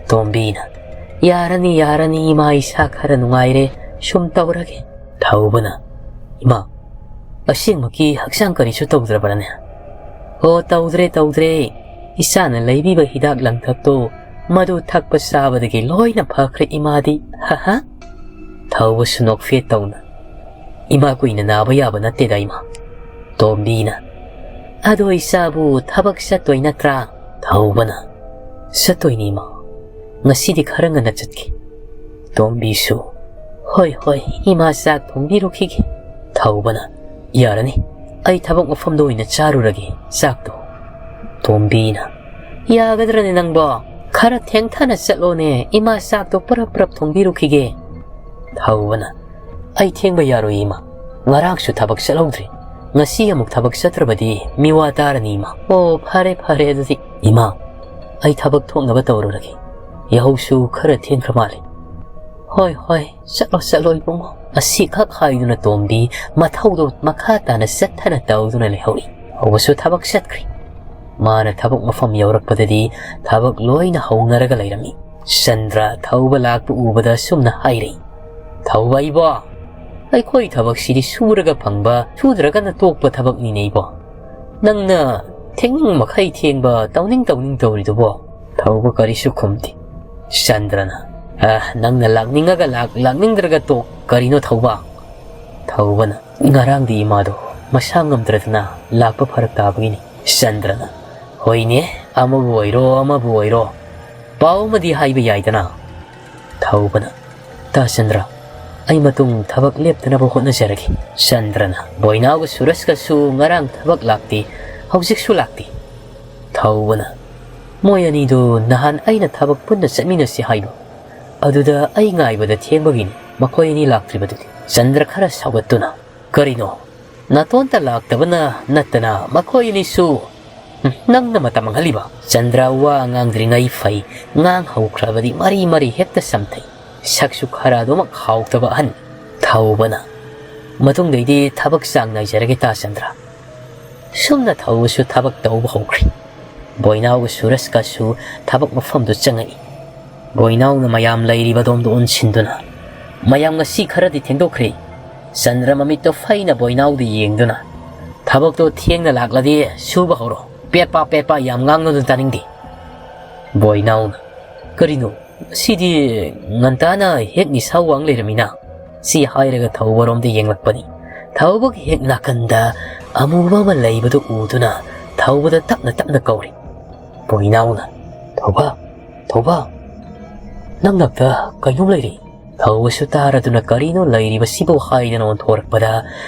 ꯇꯣꯝꯕꯤꯅ, "ꯌꯥꯔꯅꯤ, ꯌꯥꯔꯅꯤ, ꯏꯃꯥ ꯏꯁꯥ ꯈꯔ ꯅꯨꯡꯉꯥꯏꯔꯦ, ꯁꯨꯝ ꯇꯧꯔꯒꯦ꯫" ꯊꯧꯕꯅ, "ꯏꯃꯥ, ꯑꯁꯦꯡꯃꯛꯀꯤ ꯍꯛꯆꯥꯡ ꯀꯔꯤꯁꯨ ꯇꯧꯗ꯭ꯔꯕ꯭ꯔꯅꯦ?" "ꯑꯣ, ꯇꯧꯗ꯭ꯔꯦ, ꯇꯧꯗ꯭ꯔꯦ꯫ ꯏꯆꯥꯅ ꯂꯩꯕꯤꯕ ꯍꯤꯗꯥꯛ ꯂꯥꯡꯊꯛꯇꯣ, ꯃꯗꯨ ꯊꯛꯄ ꯆꯥꯕꯗꯒꯤ ꯂꯣꯏꯅ ꯐꯈ꯭ꯔꯦ ꯏꯃꯥꯗꯤ꯫ ꯍꯥ ꯍꯥ꯫" ꯊꯧꯕꯁꯨ ꯅꯣꯛꯐꯦꯠ ꯇꯧꯅ, "ꯏꯃꯥ ꯀꯨꯏꯅ ꯅꯥꯕ ꯌꯥꯕ ꯅꯠꯇꯦꯗ ꯏꯃꯥ꯫" ꯇꯣꯝꯕꯤꯅ, "ꯑꯗꯣ ꯏꯆꯥꯕꯨ ꯊꯕꯛ ꯆꯠꯇꯣꯏ ꯅꯠꯇ꯭ꯔꯥ?" ꯊꯧꯕꯅ, "ꯆꯠꯇꯣꯏꯅꯤ ꯏꯃꯥ꯫ ꯉꯁꯤꯗꯤ ꯈꯔ ꯉꯟꯅ ꯆꯠꯀꯦ꯫" ꯇꯣꯝꯕꯤꯁꯨ, "ꯍꯣꯏ ꯍꯣꯏ, ꯏꯃꯥ ꯆꯥꯛ ꯊꯣꯡꯕꯤꯔꯨꯈꯤꯒꯦ꯫" ꯊꯧꯕꯅ, "ꯌꯥꯔꯅꯤ, ꯑꯩ ꯊꯕꯛ ꯃꯐꯝꯗ ꯑꯣꯏꯅ ꯆꯥꯔꯨꯔꯒꯦ ꯆꯥꯛꯇꯣ꯫" ꯇꯣꯝꯕꯤꯅ, "ꯌꯥꯒꯗ꯭ꯔꯅꯦ ꯅꯪꯕꯣ? ꯈꯔ ꯊꯦꯡꯊꯅ ꯆꯠꯂꯣꯅꯦ, ꯏꯃꯥ ꯆꯥꯛꯇꯣ ꯄꯨꯔꯞ ꯄꯨꯔꯞ ꯊꯣꯡꯕꯤꯔꯨꯈꯤꯒꯦ꯫" ꯊꯧꯕꯅ, "ꯑꯩ ꯊꯦꯡꯕ ꯌꯥꯔꯣꯏ ꯏꯃꯥ, ꯉꯔꯥꯡꯁꯨ ꯊꯕꯛ ꯆꯠꯍꯧꯗ꯭ꯔꯤ꯫ ꯉꯁꯤ ꯑꯃꯨꯛ ꯊꯕꯛ ꯆꯠꯇ꯭ꯔꯕꯗꯤ ꯃꯤꯋꯥ ꯇꯥꯔꯅꯤ ꯏꯃꯥ꯫" "ꯑꯣ, ꯐꯔꯦ ꯐꯔꯦ ꯑꯗꯨꯗꯤ꯫ ꯏꯃꯥ, ꯑꯩ ꯊꯕꯛ ꯊꯣꯛꯅꯕ ꯇꯧꯔꯨꯔꯒꯦ꯫ ꯌꯥꯍꯧꯁꯨ ꯈꯔ ꯊꯦꯡꯈ꯭ꯔ ꯃꯥꯜꯂꯦ꯫" "ꯍꯣꯏ ꯍꯣꯏ, ꯆꯠꯂꯣ ꯆꯠꯂꯣ ꯏꯕꯨꯡꯉꯣ꯫" ꯑꯁꯤꯈꯛ ꯍꯥꯏꯗꯨꯅ ꯇꯣꯝꯕꯤ ꯃꯊꯧꯗꯣ ꯃꯈꯥ ꯇꯥꯅ ꯆꯠꯊꯅ ꯇꯧꯗꯨꯅ ꯂꯩꯍꯧꯔꯤ꯫ ꯊꯧꯕꯁꯨ ꯊꯕꯛ ꯆꯠꯈ꯭ꯔꯤ꯫ ꯃꯥꯅ ꯊꯕꯛ ꯃꯐꯝ ꯌꯧꯔꯛꯄꯗꯗꯤ ꯊꯕꯛ ꯂꯣꯏꯅ ꯍꯧꯅꯔꯒ ꯂꯩꯔꯝꯃꯤ꯫ ꯆꯟꯗ꯭ꯔ ꯊꯧꯕ ꯂꯥꯛꯄ ꯎꯕꯗ ꯁꯨꯝꯅ ꯍꯥꯏꯔꯛꯏ, "ꯊꯧꯕ ꯏꯕꯣ, ꯑꯩꯈꯣꯏ ꯊꯕꯛꯁꯤꯗꯤ ꯁꯨꯔꯒ ꯐꯪꯕ, ꯁꯨꯗ꯭ꯔꯒꯅ ꯇꯣꯛꯄ ꯊꯕꯛꯅꯤꯅꯦ ꯏꯕꯣ꯫ ꯅꯪꯅ ꯊꯦꯡꯅꯤꯡ ꯃꯈꯩ ꯊꯦꯡꯕ, ꯇꯧꯅꯤꯡ ꯇꯧꯅꯤꯡ ꯇꯧꯔꯤꯗꯨꯕꯣ?" ꯊꯧꯕ ꯀꯔꯤꯁꯨ ꯈꯨꯝꯗꯦ꯫ ꯆꯟꯗ꯭ꯔꯅ, "ꯑ, ꯅꯪꯅ ꯂꯥꯛꯅꯤꯡꯉꯒ ꯂꯥꯛ, ꯂꯥꯛꯅꯤꯡꯗ꯭ꯔꯒ ꯇꯣꯛ, ꯀꯔꯤꯅꯣ ꯊꯧꯕ?" ꯊꯧꯕꯅ, "ꯉꯔꯥꯡꯗꯤ ꯏꯃꯥꯗꯣ ꯃꯁꯥ ꯉꯝꯗ꯭ꯔꯗꯅ ꯂꯥꯛꯄ ꯐꯔꯛ ꯇꯥꯕꯒꯤꯅꯤ꯫" ꯆꯟꯗ꯭ꯔꯅ, "ꯍꯣꯏꯅꯦ, ꯑꯃꯕꯨ ꯑꯣꯏꯔꯣ ꯑꯃꯕꯨ ꯑꯣꯏꯔꯣ, ꯄꯥꯎ ꯑꯃꯗꯤ ꯍꯥꯏꯕ ꯌꯥꯏꯗꯅ꯫" ꯊꯧꯕꯅ, "ꯇꯥ ꯆꯟꯗ꯭ꯔ, ꯑꯩ ꯃꯇꯨꯡ ꯊꯕꯛ ꯂꯦꯞꯇꯅꯕ ꯍꯣꯠꯅꯖꯔꯒꯦ꯫" ꯆꯟꯗ꯭ꯔꯅ, "ꯕꯣꯏꯅꯥꯎꯒ ꯁꯨꯔꯁꯀꯁꯨ ꯉꯔꯥꯡ ꯊꯕꯛ ꯂꯥꯛꯇꯦ, ꯍꯧꯖꯤꯛꯁꯨ ꯂꯥꯛꯇꯦ꯫" ꯊꯧꯕꯅ, "ꯃꯣꯏ ꯑꯅꯤꯗꯨ ꯅꯍꯥꯟ ꯑꯩꯅ ꯊꯕꯛ ꯄꯨꯟꯅ ꯆꯠꯃꯤꯟꯅꯁꯤ ꯍꯥꯏꯕ, ꯑꯗꯨꯗ ꯑꯩ ꯉꯥꯏꯕꯗ ꯊꯦꯡꯕꯒꯤꯅꯤ ꯃꯈꯣꯏ ꯑꯅꯤ ꯂꯥꯛꯇ꯭ꯔꯤꯕꯗꯨꯗꯤ꯫" ꯆꯟꯗ꯭ꯔ ꯈꯔ ꯁꯥꯎꯒꯠꯇꯨꯅ, "ꯀꯔꯤꯅꯣ? ꯅꯇꯣꯟꯇ ꯂꯥꯛꯇꯕꯅ ꯅꯠꯇꯅ ꯃꯈꯣꯏ ꯑꯅꯤꯁꯨ, ꯎꯝ, ꯅꯪꯅ ꯃꯇꯝ ꯃꯥꯡꯍꯜꯂꯤꯕ?" ꯆꯟꯗ꯭ꯔ ꯋꯥ ꯉꯥꯡꯗ꯭ꯔꯤꯉꯩ ꯐꯩ, ꯉꯥꯡ ꯍꯧꯈ꯭ꯔꯕꯗꯤ ꯃꯔꯤ ꯃꯔꯤ ꯍꯦꯛꯇ ꯁꯝꯊꯩ꯫ ꯁꯛꯁꯨ ꯈꯔ ꯑꯗꯨꯃꯛ ꯍꯥꯎꯇꯕ ꯑꯍꯟ꯫ ꯊꯧꯕꯅ, "ꯃꯇꯨꯡꯗꯩꯗꯤ ꯊꯕꯛ ꯆꯥꯡ ꯅꯥꯏꯖꯔꯒꯦ ꯇꯥ ꯆꯟꯗ꯭ꯔ꯫" ꯁꯨꯝꯅ ꯊꯧꯕꯁꯨ ꯊꯕꯛ ꯇꯧꯕ ꯍꯧꯈ꯭ꯔꯦ꯫ ꯕꯣꯏꯅꯥꯎꯒ ꯁꯨꯔꯖꯀꯁꯨ ꯊꯕꯛ ꯃꯐꯝꯗꯨ ꯆꯪꯉꯛꯏ꯫ ꯕꯣꯏꯅꯥꯎꯅ ꯃꯌꯥꯝ ꯂꯩꯔꯤꯕ ꯑꯗꯣꯝꯗ ꯑꯣꯟꯁꯤꯟꯗꯨꯅ, "ꯃꯌꯥꯝ ꯉꯁꯤ ꯈꯔꯗꯤ ꯊꯦꯡꯗꯣꯛꯈ꯭ꯔꯦ꯫ ꯆꯟꯗ꯭ꯔ ꯃꯃꯤꯠꯇꯣ ꯐꯩꯅ ꯕꯣꯏꯅꯥꯎꯗ ꯌꯦꯡꯗꯨꯅ, "ꯊꯕꯛꯇꯣ ꯊꯦꯡꯅ ꯂꯥꯛꯂꯗꯤ ꯁꯨꯕ ꯍꯧꯔꯣ꯫ ꯄꯦꯠꯄꯥ ꯄꯦꯠꯄꯥ ꯌꯥꯝ ꯉꯥꯡꯅꯗꯨꯅ ꯇꯥꯅꯤꯡꯗꯦ꯫" ꯕꯣꯏꯅꯥꯎꯅ, "ꯀꯔꯤꯅꯣ? ꯁꯤꯗꯤ ꯉꯟꯇꯥꯅ ꯍꯦꯛ ꯅꯤꯁꯥ ꯋꯥꯡ ꯂꯩꯔꯝꯃꯤꯅ?" ꯁꯤ ꯍꯥꯏꯔꯒ ꯊꯧꯕꯔꯣꯝꯗ ꯌꯦꯡꯂꯛꯄꯅꯤ꯫ ꯊꯧꯕꯒꯤ ꯍꯦꯛ ꯅꯥꯀꯟꯗ ꯑꯃꯨꯕ ꯑꯃ ꯂꯩꯕꯗꯨ ꯎꯗꯨꯅ ꯊꯧꯕꯗ ꯇꯞꯅ ꯇꯞꯅ ꯀꯧꯔꯤ꯫ ꯕꯣꯏꯅꯥꯎꯅ, "ꯊꯧꯕ, ꯊꯧꯕ, ꯅꯪ ꯅꯥꯛꯇ ꯀꯩꯅꯣꯝ ꯂꯩꯔꯤ꯫" ꯊꯧꯕꯁꯨ ꯇꯥꯔꯗꯨꯅ "ꯀꯔꯤꯅꯣ ꯂꯩꯔꯤꯕꯁꯤꯕꯨ?" ꯍꯥꯏꯗꯅ ꯑꯣꯟꯊꯣꯔꯛꯄꯗ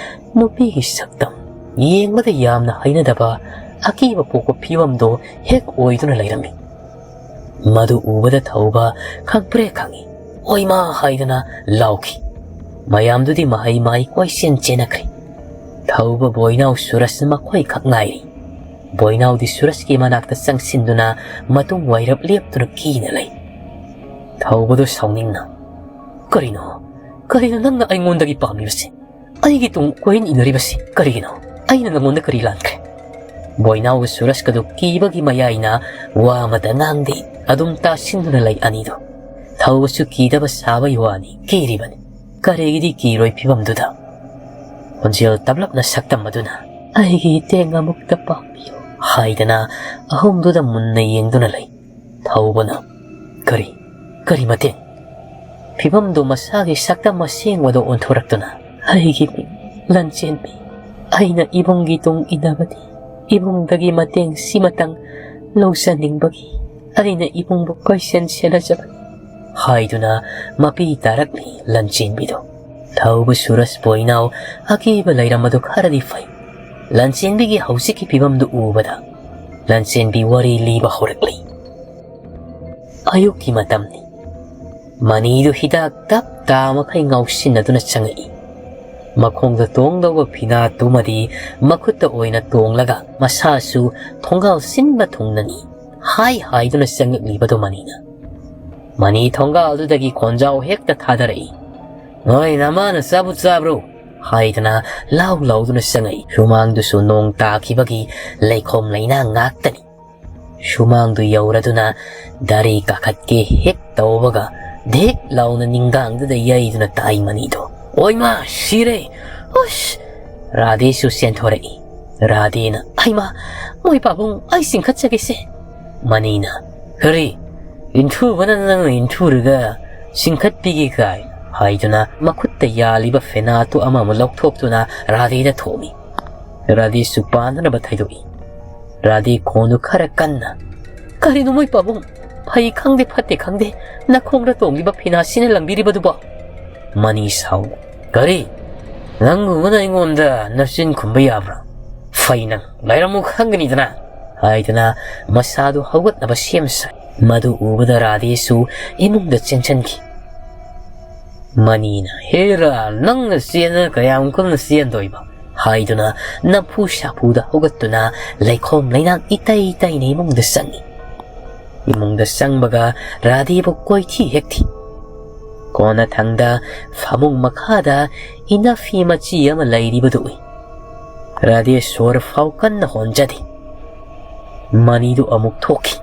ꯅꯨꯄꯤꯒꯤ ꯁꯛꯇꯝ, ꯌꯦꯡꯕꯗ ꯌꯥꯝꯅ ꯍꯩꯅꯗꯕ, ꯑꯀꯤꯕ ꯄꯣꯛꯄ ꯐꯤꯕꯝꯗꯣ ꯍꯦꯛ ꯑꯣꯏꯗꯨꯅ ꯂꯩꯔꯝꯃꯤ꯫ ꯃꯗꯨ ꯎꯕꯗ ꯊꯧꯕ ꯈꯪꯄ꯭ꯔꯦꯛ ꯈꯪꯉꯤ꯫ "ꯑꯣꯏꯃꯥ!" ꯍꯥꯏꯗꯅ ꯂꯥꯎꯈꯤ꯫ ꯃꯌꯥꯝꯗꯨꯗꯤ ꯃꯍꯩ ꯃꯍꯩ ꯀꯣꯏꯆꯦꯟ ꯆꯦꯟꯅꯈ꯭ꯔꯦ꯫ ꯊꯧꯕ, ꯕꯣꯏꯅꯥꯎ, ꯁꯨꯔꯖ ꯃꯈꯣꯏ ꯈꯛ ꯉꯥꯏꯔꯤ꯫ ꯕꯣꯏꯅꯥꯎꯗꯤ ꯁꯨꯔꯖꯀꯤ ꯃꯅꯥꯛꯇ ꯆꯪꯁꯤꯟꯗꯨꯅ ꯃꯇꯨꯡ ꯋꯥꯏꯔꯞ ꯂꯦꯞꯇꯨꯅ ꯀꯤꯅ ꯂꯩ꯫ ꯊꯧꯕꯗꯨ ꯁꯥꯎꯅꯤꯡꯅ, "ꯀꯔꯤꯅꯣ? ꯀꯔꯤꯅꯣ ꯅꯪꯅ ꯑꯩꯉꯣꯟꯗꯒꯤ ꯄꯥꯝꯂꯤꯕꯁꯦ? ꯑꯩꯒꯤ ꯇꯨꯡ ꯀꯣꯏꯍꯟ ꯏꯟꯅꯔꯤꯕꯁꯤ ꯀꯔꯤꯒꯤꯅꯣ? ꯑꯩꯅ ꯅꯪꯉꯣꯟꯗ ꯀꯔꯤ ꯂꯥꯟꯈ꯭ꯔꯦ?" ꯕꯣꯏꯅꯥꯎꯒ ꯁꯨꯔꯖꯀꯗꯨ ꯀꯤꯕꯒꯤ ꯃꯌꯥꯏꯅ ꯋꯥ ꯑꯃꯇ ꯉꯥꯡꯗꯦ, ꯑꯗꯨꯝ ꯇꯥꯁꯤꯟꯗꯨꯅ ꯂꯩ ꯑꯅꯤꯗꯨ꯫ ꯊꯧꯕꯁꯨ ꯀꯤꯗꯕ ꯁꯥꯕꯒꯤ ꯋꯥꯅꯤ, ꯀꯤꯔꯤꯕꯅꯤ꯫ ꯀꯔꯤꯒꯤꯗꯤ ꯀꯤꯔꯣꯏ ꯐꯤꯕꯝꯗꯨꯗ? ꯈꯣꯟꯖꯦꯜ ꯇꯞꯂꯞꯅ ꯁꯛꯇꯝ ꯑꯗꯨꯅ, "ꯑꯩꯒꯤ ꯏꯇꯦꯡ ꯑꯃꯨꯛꯇ ꯄꯥꯡꯕꯤꯌꯨ" ꯍꯥꯏꯗꯅ ꯑꯍꯨꯝꯗꯨꯗ ꯃꯨꯟꯅ ꯌꯦꯡꯗꯨꯅ ꯂꯩ꯫ ꯊꯧꯕꯅ, "ꯀꯔꯤ? ꯀꯔꯤ ꯃꯇꯦꯡ?" ꯐꯤꯕꯝꯗꯨ ꯃꯁꯥꯒꯤ ꯁꯛꯇꯝ ꯑꯁꯦꯡꯕꯗ ꯑꯣꯟꯊꯣꯔꯛꯇꯨꯅ, "ꯑꯩꯒꯤ ꯃꯤꯡ ꯂꯟꯆꯦꯟꯕꯤ꯫ ꯑꯩꯅ ꯏꯕꯨꯡꯒꯤ ꯇꯨꯡ ꯏꯟꯅꯕꯅꯤ꯫ ꯏꯕꯨꯡꯗꯒꯤ ꯃꯇꯦꯡ ꯁꯤꯃꯇꯪ ꯂꯧꯖꯅꯤꯡꯕꯒꯤ ꯑꯩꯅ ꯏꯕꯨꯡꯕꯨ ꯀꯣꯏꯁꯦꯟ ꯁꯦꯟꯅꯖꯕꯅꯤ" ꯍꯥꯏꯗꯨꯅ ꯃꯄꯤ ꯇꯥꯔꯛꯂꯤ ꯂꯟꯆꯦꯟꯕꯤꯗꯨ꯫ ꯊꯧꯕ ꯁꯨꯔꯖ ꯕꯣꯏꯅꯥꯎ ꯑꯀꯤꯕ ꯂꯩꯔꯝꯕꯗꯨ ꯈꯔꯗꯤ ꯐꯩ꯫ ꯂꯟꯆꯦꯟꯕꯤꯒꯤ ꯍꯧꯖꯤꯛꯀꯤ ꯐꯤꯕꯝꯗꯨ ꯎꯕꯗ ꯂꯟꯆꯦꯟꯕꯤ ꯋꯥꯔꯤ ꯂꯤꯕ ꯍꯧꯔꯛꯂꯤ꯫ ꯑꯌꯨꯛꯀꯤ ꯃꯇꯝꯅꯤ꯫ ꯃꯅꯤꯗꯨ ꯍꯤꯗꯥꯛ ꯇꯞ ꯇꯥ ꯃꯈꯩ ꯉꯥꯎꯁꯤꯟꯅꯗꯨꯅ ꯆꯪꯉꯛꯏ꯫ ꯃꯈꯣꯡꯗ ꯇꯣꯡꯗꯧꯕ ꯐꯤꯅꯥꯠꯇꯨꯃꯗꯤ ꯃꯈꯨꯠꯇ ꯑꯣꯏꯅ ꯇꯣꯡꯂꯒ ꯃꯁꯥꯁꯨ ꯊꯣꯡꯒꯥꯜ ꯁꯤꯟꯕ ꯊꯨꯡꯅꯅꯤ ꯍꯥꯏ ꯍꯥꯏꯗꯨꯅ ꯆꯪꯂꯛꯂꯤꯕꯗꯨ ꯃꯅꯤꯅ꯫ ꯃꯅꯤ ꯊꯣꯡꯒꯥꯜꯗꯨꯗꯒꯤ ꯈꯣꯟꯖꯥꯎ ꯍꯦꯛꯇ ꯊꯥꯗꯔꯛꯏ꯫ "ꯅꯣꯏ ꯅꯃꯥꯅ ꯆꯥꯕꯨ ꯆꯥꯕ꯭ꯔꯣ?" ꯍꯥꯏꯗꯅ ꯂꯥꯎ ꯂꯥꯎꯗꯨꯅ ꯆꯪꯉꯛꯏ꯫ ꯁꯨꯃꯥꯡꯗꯨꯁꯨ ꯅꯣꯡ ꯇꯥꯈꯤꯕꯒꯤ ꯂꯩꯈꯣꯝ ꯂꯩꯅꯥꯡ ꯉꯥꯛꯇꯅꯤ꯫ ꯁꯨꯃꯥꯡꯗꯨ ꯌꯧꯔꯗꯨꯅ ꯗꯥꯔꯤ ꯀꯥꯈꯠꯀꯦ ꯍꯦꯛ ꯇꯧꯕꯒ ꯙꯦꯛ ꯂꯥꯎꯅ ꯅꯤꯡꯒꯥꯡꯗꯨꯗ ꯌꯩꯗꯨꯅ ꯇꯥꯏ ꯃꯅꯤꯗꯣ꯫ "ꯑꯣꯏꯃꯥ, ꯁꯤꯔꯦ! ꯎꯁ!" ꯔꯥꯙꯦꯁꯨ ꯆꯦꯟꯊꯣꯔꯛꯏ꯫ ꯔꯥꯙꯦꯅ, "ꯍꯩꯃꯥ, ꯃꯣꯏ ꯄꯥꯕꯨꯡ, ꯑꯩ ꯆꯤꯡꯈꯠꯆꯒꯦꯁꯦ꯫" ꯃꯅꯤꯅ, "ꯀꯔꯤ? ꯏꯟꯊꯨꯕꯅ ꯅꯪꯅ ꯏꯟꯊꯨꯔꯒ ꯆꯤꯡꯈꯠꯄꯤꯒꯦ ꯀꯥꯏ?" ꯍꯥꯏꯗꯨꯅ ꯃꯈꯨꯠꯇ ꯌꯥꯜꯂꯤꯕ ꯐꯦꯅꯥꯠꯇꯨ ꯑꯃꯃꯨꯛ ꯂꯧꯊꯣꯛꯇꯨꯅ ꯔꯥꯙꯦꯗ ꯊꯣꯝꯃꯤ꯫ ꯔꯥꯙꯦꯁꯨ ꯄꯥꯟꯅꯅꯕ ꯊꯩꯗꯣꯛꯏ꯫ ꯔꯥꯙꯦ ꯈꯣꯟꯗꯨ ꯈꯔ ꯀꯟꯅ, "ꯀꯔꯤꯅꯣ ꯃꯣꯏ ꯄꯥꯕꯨꯡ? ꯐꯩ ꯈꯪꯗꯦ ꯐꯠꯇꯦ ꯈꯪꯗꯦ, ꯅꯈꯣꯡꯗ ꯇꯣꯡꯂꯤꯕ ꯐꯤꯅꯥꯁꯤꯅ ꯂꯪꯕꯤꯔꯤꯕꯗꯨꯕꯣ?" ꯃꯅꯤ ꯁꯥꯎ, "ꯀꯔꯤ? ꯅꯪꯒꯨꯝꯕꯅ ꯑꯩꯉꯣꯟꯗ ꯅꯆꯤꯟ ꯈꯨꯝꯕ ꯌꯥꯕ꯭ꯔꯥ? ꯐꯩ ꯅꯪ, ꯂꯩꯔꯝꯃꯨ ꯈꯪꯒꯅꯤꯗꯅ," ꯍꯥꯏꯗꯨꯅ ꯃꯁꯥꯗꯨ ꯍꯧꯒꯠꯅꯕ ꯁꯦꯝ ꯁꯥꯏ꯫ ꯃꯗꯨ ꯎꯕꯗ ꯔꯥꯙꯦꯁꯨ ꯏꯃꯨꯡꯗ ꯆꯦꯟꯁꯤꯟꯈꯤ꯫ ꯃꯅꯤꯅ, "ꯍꯦꯔꯥ, ꯅꯪꯅ ꯆꯦꯟꯅ ꯀꯌꯥꯝ ꯀꯨꯝꯅ ꯆꯦꯟꯗꯣꯏꯕ?" ꯍꯥꯏꯗꯨꯅ ꯅꯝꯐꯨ ꯁꯥꯐꯨꯗ ꯍꯧꯒꯠꯇꯨꯅ ꯂꯩꯈꯣꯝ ꯂꯩꯅꯥꯡ ꯏꯇꯩ ꯇꯩꯅ ꯏꯃꯨꯡꯗ ꯆꯪꯉꯤ꯫ ꯏꯃꯨꯡꯗ ꯆꯪꯕꯒ ꯔꯥꯙꯦꯕꯨ ꯀꯣꯏꯊꯤ ꯍꯦꯛꯊꯤ꯫ ꯀꯣꯟꯅꯊꯪꯗ ꯐꯃꯨꯡ ꯃꯈꯥꯗ ꯏꯅꯐꯤ ꯃꯆꯤ ꯑꯃ ꯂꯩꯔꯤꯕꯗꯨ ꯎꯏ꯫ ꯔꯥꯙꯦ ꯁꯣꯔ ꯐꯥꯎ ꯀꯟꯅ ꯍꯣꯟꯖꯗꯦ꯫ ꯃꯅꯤꯗꯨ ꯑꯃꯨꯛ ꯊꯣꯛꯈꯤ꯫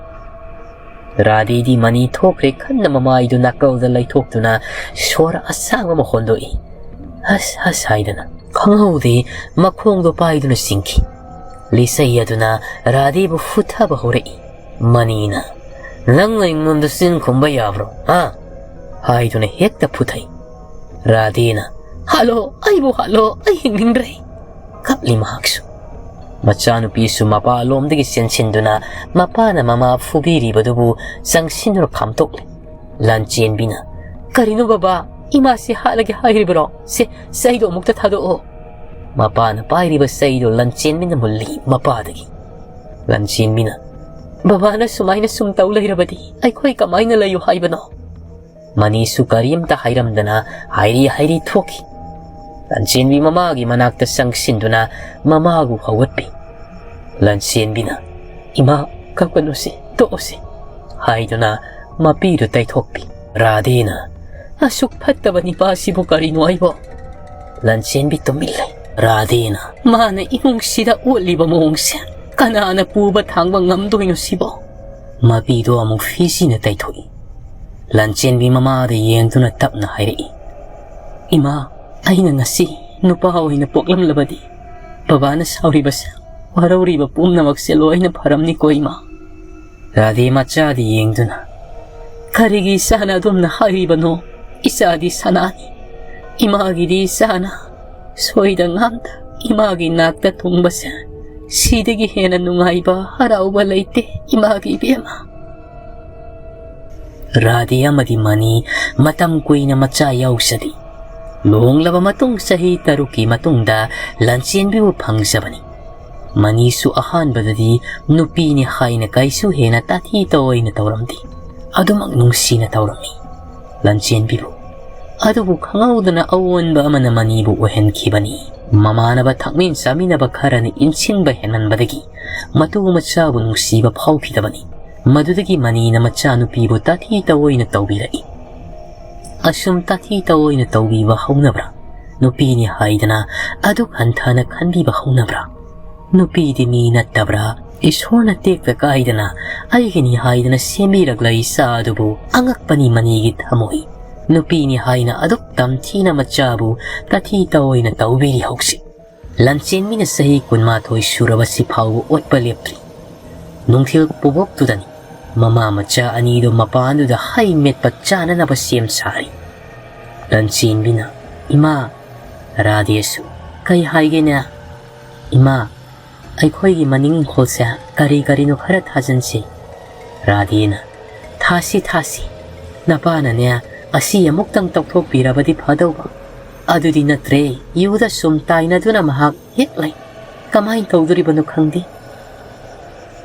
ꯔꯥꯙꯦꯗꯤ ꯃꯅꯤ ꯊꯣꯛꯈ꯭ꯔꯦ ꯈꯟꯅ ꯃꯃꯥꯏꯗꯨ ꯅꯥꯀꯜꯗ ꯂꯩꯊꯣꯛꯇꯨꯅ ꯁꯣꯔ ꯑꯁꯥꯡꯕ ꯑꯃ ꯍꯣꯟꯗꯣꯛꯏ꯫ "ꯍꯁ ꯍꯁ" ꯍꯥꯏꯗꯅ꯫ ꯈꯪꯍꯧꯗꯦ, ꯃꯈꯣꯡꯗꯣ ꯄꯥꯏꯗꯨꯅ ꯆꯤꯡꯈꯤ꯫ ꯂꯤꯆꯩ ꯑꯗꯨꯅ ꯔꯥꯙꯦꯕꯨ ꯐꯨꯊꯕ ꯍꯧꯔꯛꯏ꯫ ꯃꯅꯤꯅ, "ꯅꯪꯅ ꯑꯩꯉꯣꯟꯗ ꯆꯤꯟ ꯈꯨꯝꯕ ꯌꯥꯕ꯭ꯔꯣ, ꯍꯥ?" ꯍꯥꯏꯗꯨꯅ ꯍꯦꯛꯇ ꯐꯨꯊꯩ꯫ ꯔꯥꯙꯦꯅ, "ꯍꯥꯠꯂꯣ, ꯑꯩꯕꯨ ꯍꯥꯠꯂꯣ, ꯑꯩ ꯍꯤꯡꯅꯤꯡꯗ꯭ꯔꯦ!" ꯀꯞꯂꯤ ꯃꯍꯥꯛꯁꯨ꯫ ꯃꯆꯥꯅꯨꯄꯤꯁꯨ ꯃꯄꯥꯂꯣꯝꯗꯒꯤ ꯆꯦꯟꯁꯤꯟꯗꯨꯅ ꯃꯄꯥꯅ ꯃꯃꯥ ꯐꯨꯕꯤꯔꯤꯕꯗꯨꯕꯨ ꯆꯪꯁꯤꯟꯅ ꯈꯥꯝꯇꯣꯛꯂꯦ꯫ ꯂꯥꯟꯆꯦꯟꯕꯤꯅ, "ꯀꯔꯤꯅꯣ ꯕꯕꯥ? ꯏꯃꯥꯁꯤ ꯍꯥꯠꯂꯒꯦ ꯍꯥꯏꯔꯤꯕꯔꯣ? ꯁꯦ, ꯆꯩꯗꯣ ꯑꯃꯨꯛꯇ ꯊꯥꯗꯣꯛꯑꯣ!" ꯃꯄꯥꯅ ꯄꯥꯏꯔꯤꯕ ꯆꯩꯗꯣ ꯂꯥꯟꯆꯦꯟꯕꯤꯅ ꯃꯨꯜꯂꯤ ꯃꯄꯥꯗꯒꯤ꯫ ꯂꯥꯟꯆꯦꯟꯕꯤꯅ, "ꯕꯕꯥꯅ ꯁꯨꯃꯥꯏꯅ ꯁꯨꯝ ꯇꯧ ꯂꯩꯔꯕꯗꯤ ꯑꯩꯈꯣꯏ ꯀꯃꯥꯏꯅ ꯂꯩꯌꯨ ꯍꯥꯏꯕꯅꯣ?" ꯃꯅꯤꯁꯨ ꯀꯔꯤꯝꯇ ꯍꯥꯏꯔꯝꯗꯅ ꯍꯥꯏꯔꯤ ꯍꯥꯏꯔꯤ ꯊꯣꯛꯈꯤ꯫ ꯂꯟꯆꯦꯟꯕꯤ ꯃꯃꯥꯒꯤ ꯃꯅꯥꯛꯇ ꯆꯪꯁꯤꯟꯗꯨꯅ ꯃꯃꯥꯕꯨ ꯍꯧꯒꯠꯄꯤ꯫ ꯂꯟꯆꯦꯟꯕꯤꯅ, "ꯏꯃꯥ, ꯀꯞꯀꯅꯨꯁꯦ, ꯇꯣꯛꯑꯣꯁꯦ," ꯍꯥꯏꯗꯨꯅ ꯃꯄꯤꯗꯨ ꯇꯩꯊꯣꯛꯄꯤ꯫ ꯔꯥꯙꯦꯅ, "ꯑꯁꯨꯛ ꯐꯠꯇꯕ ꯅꯤꯄꯥꯁꯤꯕꯨ ꯀꯔꯤꯅꯣ ꯑꯩꯕꯣ?" ꯂꯟꯆꯦꯟꯕꯤ ꯇꯨꯃꯤꯟ ꯂꯩ꯫ ꯔꯥꯙꯦꯅ, "ꯃꯥꯅ ꯏꯃꯨꯡꯁꯤꯗ ꯎꯠꯂꯤꯕ ꯃꯑꯣꯡꯁꯦ ꯀꯅꯥꯅ ꯄꯨꯕ ꯊꯥꯡꯕ ꯉꯝꯗꯣꯏꯅꯣ ꯁꯤꯕꯣ?" ꯃꯄꯤꯗꯣ ꯑꯃꯨꯛ ꯐꯤꯁꯤꯅ ꯇꯩꯊꯣꯛꯏ꯫ ꯂꯟꯆꯦꯟꯕꯤ ꯃꯃꯥꯗ ꯌꯦꯡꯗꯨꯅ ꯇꯞꯅ ꯍꯥꯏꯔꯛꯏ, "ꯏꯃꯥ, ꯑꯩꯅ ꯉꯁꯤ ꯅꯨꯄꯥ ꯑꯣꯏꯅ ꯄꯣꯛꯂꯝꯂꯕꯗꯤ ꯕꯕꯥꯅ ꯁꯥꯎꯔꯤꯕꯁꯦ, ꯋꯥꯔꯧꯔꯤꯕ ꯄꯨꯝꯅꯃꯛꯁꯦ ꯂꯣꯏꯅ ꯐꯔꯝꯅꯤꯀꯣ ꯏꯃꯥ?" ꯔꯥꯙꯦ ꯃꯆꯥꯗꯤ ꯌꯦꯡꯗꯨꯅ, "ꯀꯔꯤꯒꯤ ꯏꯆꯥꯅ ꯑꯗꯨꯝꯅ ꯍꯥꯏꯔꯤꯕꯅꯣ? ꯏꯆꯥꯗꯤ ꯁꯅꯥꯅꯤ꯫ ꯏꯃꯥꯒꯤꯗꯤ ꯏꯆꯥꯅ ꯁꯣꯏꯗ ꯉꯥꯝꯗ ꯏꯃꯥꯒꯤ ꯅꯥꯛꯇ ꯊꯨꯡꯕꯁꯦ ꯁꯤꯗꯒꯤ ꯍꯦꯟꯅ ꯅꯨꯡꯉꯥꯏꯕ, ꯍꯔꯥꯎꯕ ꯂꯩꯇꯦ ꯏꯃꯥꯒꯤ ꯏꯕꯦꯝꯃ꯫" ꯔꯥꯙꯦ ꯑꯃꯗꯤ ꯃꯅꯤ ꯃꯇꯝ ꯀꯨꯏꯅ ꯃꯆꯥ ꯌꯥꯎꯖꯗꯦ꯫ ꯂꯨꯍꯣꯡꯂꯕ ꯃꯇꯨꯡ ꯆꯍꯤ ꯇꯔꯨꯛꯀꯤ ꯃꯇꯨꯡꯗ ꯂꯟꯆꯦꯟꯕꯤꯕꯨ ꯐꯪꯖꯕꯅꯤ꯫ ꯃꯅꯤꯁꯨ ꯑꯍꯥꯟꯕꯗꯗꯤ ꯅꯨꯄꯤꯅꯤ ꯍꯥꯏꯅ ꯀꯩꯁꯨ ꯍꯦꯟꯅ ꯇꯥꯊꯤ ꯇꯧꯑꯣꯏꯅ ꯇꯧꯔꯝꯗꯦ꯫ ꯑꯗꯨꯃꯛ ꯅꯨꯡꯁꯤꯅ ꯇꯧꯔꯝꯃꯤ ꯂꯟꯆꯦꯟꯕꯤꯕꯨ꯫ ꯑꯗꯨꯕꯨ ꯈꯪꯍꯧꯗꯅ ꯑꯑꯣꯟꯕ ꯑꯃꯅ ꯃꯅꯤꯕꯨ ꯑꯣꯏꯍꯟꯈꯤꯕꯅꯤ꯫ ꯃꯃꯥꯟꯅꯕ ꯊꯛꯃꯤꯟ ꯆꯥꯃꯤꯟꯅꯕ ꯈꯔꯅ ꯏꯟꯁꯤꯟꯕ ꯍꯦꯟꯃꯟꯕꯗꯒꯤ ꯃꯇꯨ ꯃꯆꯥꯕꯨ ꯅꯨꯡꯁꯤꯕ ꯐꯥꯎꯈꯤꯗꯕꯅꯤ꯫ ꯃꯗꯨꯗꯒꯤ ꯃꯅꯤꯅ ꯃꯆꯥꯅꯨꯄꯤꯕꯨ ꯇꯥꯊꯤ ꯇꯧꯑꯣꯏꯅ ꯇꯧꯕꯤꯔꯛꯏ꯫ ꯑꯁꯨꯝ ꯇꯥꯊꯤ ꯇꯧꯑꯣꯏꯅ ꯇꯧꯕꯤꯕ ꯍꯧꯅꯕ꯭ꯔꯥ? ꯅꯨꯄꯤꯅꯤ ꯍꯥꯏꯗꯅ ꯑꯗꯨꯛ ꯍꯟꯊꯅ ꯈꯟꯕꯤꯕ ꯍꯧꯅꯕ꯭ꯔꯥ? ꯅꯨꯄꯤꯗꯤ ꯃꯤ ꯅꯠꯇꯕ꯭ꯔꯥ? ꯏꯁꯣꯔꯅ ꯇꯦꯛꯇ ꯀꯥꯏꯗꯅ ꯑꯩꯒꯤꯅꯤ ꯍꯥꯏꯗꯅ ꯁꯦꯝꯕꯤꯔꯛꯂ ꯏꯆꯥ ꯑꯗꯨꯕꯨ ꯑꯉꯛꯄꯅꯤ ꯃꯅꯤꯒꯤ ꯊꯃꯣꯏ꯫ ꯅꯨꯄꯤꯅꯤ ꯍꯥꯏꯅ ꯑꯗꯨꯛ ꯇꯝꯊꯤꯅ ꯃꯆꯥꯕꯨ ꯇꯥꯊꯤ ꯇꯧꯑꯣꯏꯅ ꯇꯧꯕꯤꯔꯤ ꯍꯧꯖꯤꯛ꯫ ꯂꯟꯆꯦꯟꯕꯤꯅ ꯆꯍꯤ ꯀꯨꯟꯃꯥꯊꯣꯏ ꯁꯨꯔꯕꯁꯤ ꯐꯥꯎꯕ ꯑꯣꯠꯄ ꯂꯦꯞꯇ꯭ꯔꯤ꯫ ꯅꯨꯡꯊꯤꯜ ꯄꯨꯕꯣꯛꯇꯨꯗꯅꯤ ꯃꯃꯥ ꯃꯆꯥ ꯑꯅꯤꯗꯨ ꯃꯄꯥꯟꯗꯨꯗ ꯍꯩ ꯃꯦꯠꯄ ꯆꯥꯅꯅꯕ ꯁꯦꯝ ꯁꯥꯔꯤ꯫ ꯂꯟꯆꯦꯟꯕꯤꯅ, "ꯏꯃꯥ, ꯔꯥꯙꯦꯁꯨ ꯀꯩ ꯍꯥꯏꯒꯦꯅꯦ? ꯏꯃꯥ, ꯑꯩꯈꯣꯏꯒꯤ ꯃꯅꯤꯡ ꯏꯪꯈꯣꯜꯁꯦ ꯀꯔꯤ ꯀꯔꯤꯅꯣ ꯈꯔ ꯊꯥꯖꯤꯟꯁꯤ꯫" ꯔꯥꯙꯦꯅ, "ꯊꯥꯁꯤ, ꯊꯥꯁꯤ꯫ ꯅꯄꯥꯅꯅꯦ ꯑꯁꯤ ꯑꯃꯨꯛꯇꯪ ꯇꯧꯊꯣꯛꯄꯤꯔꯕꯗꯤ ꯐꯗꯧꯕ꯫ ꯑꯗꯨꯗꯤ ꯅꯠꯇ꯭ꯔꯦ, ꯌꯨꯗ ꯁꯨꯝ ꯇꯥꯏꯅꯗꯨꯅ ꯃꯍꯥꯛ ꯍꯦꯛ ꯂꯩ꯫ ꯀꯃꯥꯏꯅ ꯇꯧꯗꯣꯔꯤꯕꯅꯣ ꯈꯪꯗꯦ꯫"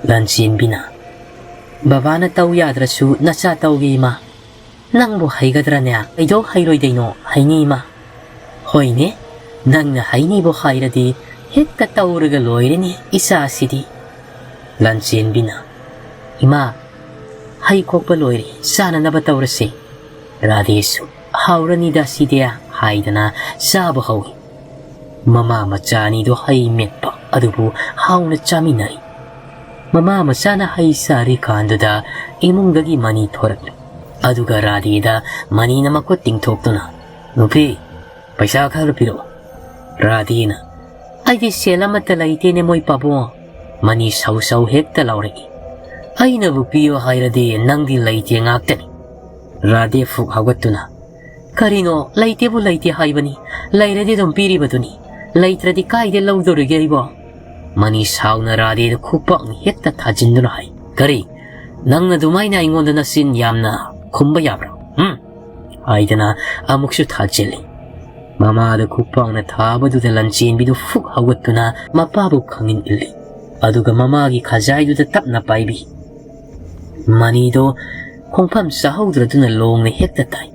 ꯂꯟꯆꯦꯟꯕꯤꯅ, "ꯕꯕꯥꯅ ꯇꯧ ꯌꯥꯗ꯭ꯔꯁꯨ ꯅꯆꯥ ꯇꯧꯒꯦ ꯏꯃꯥ꯫ ꯅꯪꯕꯨ ꯍꯩꯒꯗ꯭ꯔꯅꯦ? ꯀꯩꯗꯧ ꯍꯩꯔꯣꯏꯗꯩꯅꯣ? ꯍꯩꯅꯤ ꯏꯃꯥ꯫" "ꯍꯣꯏꯅꯦ, "ꯅꯪꯅ ꯍꯩꯅꯤꯕꯨ ꯍꯥꯏꯔꯗꯤ ꯍꯦꯛꯇ ꯇꯧꯔꯒ ꯂꯣꯏꯔꯦꯅꯦ ꯏꯆꯥꯁꯤꯗꯤ"꯫ ꯂꯟꯆꯦꯟꯕꯤꯅ, "ꯏꯃꯥ, ꯍꯩ ꯈꯣꯛꯄ ꯂꯣꯏꯔꯦ, ꯆꯥꯅꯅꯕ ꯇꯧꯔꯁꯦ"꯫ ꯔꯥꯙꯦꯁꯨ, "ꯍꯥꯎꯔꯅꯤꯗ ꯁꯤꯗꯤ" ꯍꯥꯏꯗꯅ ꯆꯥꯕ ꯍꯧꯏ꯫ ꯃꯃꯥ ꯃꯆꯥ ꯑꯅꯤꯗꯨ ꯍꯩ ꯃꯦꯠꯄ ꯑꯗꯨꯕꯨ ꯍꯥꯎꯅ ꯆꯥꯃꯤꯟꯅꯔꯤ꯫ ꯃꯃꯥ ꯃꯆꯥꯅ ꯍꯩ ꯆꯥꯔꯤꯀꯥꯟꯗꯨꯗ ꯏꯃꯨꯡꯗꯒꯤ ꯃꯅꯤ ꯊꯣꯔꯛꯂꯦ꯫ ꯑꯗꯨꯒ ꯔꯥꯙꯦꯗ ꯃꯅꯤꯅ ꯃꯈꯨꯠ ꯇꯤꯡꯊꯣꯛꯇꯨꯅ, "ꯅꯨꯄꯤ, ꯄꯩꯁꯥ ꯈꯔ ꯄꯤꯔꯛꯑꯣ"꯫ ꯔꯥꯙꯦꯅ, "ꯑꯩꯗꯤ ꯁꯦꯜ ꯑꯃꯠꯇ ꯂꯩꯇꯦꯅꯦ ꯃꯣꯏ ꯄꯥꯕꯨꯡ"꯫ ꯃꯅꯤ ꯁꯧ ꯁꯧ ꯍꯦꯛꯇ ꯂꯥꯎꯔꯛꯏ꯫ "ꯑꯩꯅꯕꯨ ꯄꯤꯌꯣ ꯍꯥꯏꯔꯗꯤ ꯅꯪꯗꯤ ꯂꯩꯇꯦ ꯉꯥꯛꯇꯅꯤ"꯫ ꯔꯥꯙꯦ ꯐꯨꯛ ꯍꯧꯒꯠꯇꯨꯅ, "ꯀꯔꯤꯅꯣ, ꯂꯩꯇꯦꯕꯨ ꯂꯩꯇꯦ ꯍꯥꯏꯕꯅꯤ, ꯂꯩꯔꯗꯤ ꯑꯗꯨꯝ ꯄꯤꯔꯤꯕꯗꯨꯅꯤ, ꯂꯩꯇ꯭ꯔꯗꯤ ꯀꯥꯏꯗ ꯂꯧꯗꯣꯔꯤꯒꯦ ꯑꯩꯕꯣ?" ꯃꯅꯤ ꯁꯥꯎꯅ ꯔꯥꯙꯦꯗ ꯈꯨꯄꯥꯛꯅ ꯍꯦꯛꯇ ꯊꯥꯖꯤꯟꯗꯨꯅ ꯍꯥꯏ, "ꯀꯔꯤ? ꯅꯪꯅ ꯑꯗꯨꯃꯥꯏꯅ ꯑꯩꯉꯣꯟꯗ ꯅꯆꯤꯟ ꯌꯥꯝꯅ ꯈꯨꯝꯕ ꯌꯥꯕ꯭ꯔꯥ? ꯎꯝ?" ꯍꯥꯏꯗꯅ ꯑꯃꯨꯛꯁꯨ ꯊꯥꯖꯤꯜꯂꯤ꯫ ꯃꯃꯥꯗ ꯈꯨꯄꯥꯛꯅ ꯊꯥꯕꯗꯨꯗ ꯂꯟꯆꯦꯟꯕꯤꯗꯨ ꯐꯨꯛ ꯍꯧꯒꯠꯇꯨꯅ ꯃꯄꯥꯕꯨ ꯈꯪꯏꯟ ꯏꯜꯂꯤ꯫ ꯑꯗꯨꯒ ꯃꯃꯥꯒꯤ ꯈꯖꯥꯏꯗꯨꯗ ꯇꯞꯅ ꯄꯥꯏꯕꯤ꯫ ꯃꯅꯤꯗꯣ ꯈꯣꯡꯐꯝ ꯆꯥꯍꯧꯗ꯭ꯔꯗꯨꯅ ꯂꯣꯡꯅ ꯍꯦꯛꯇ ꯇꯥꯏ꯫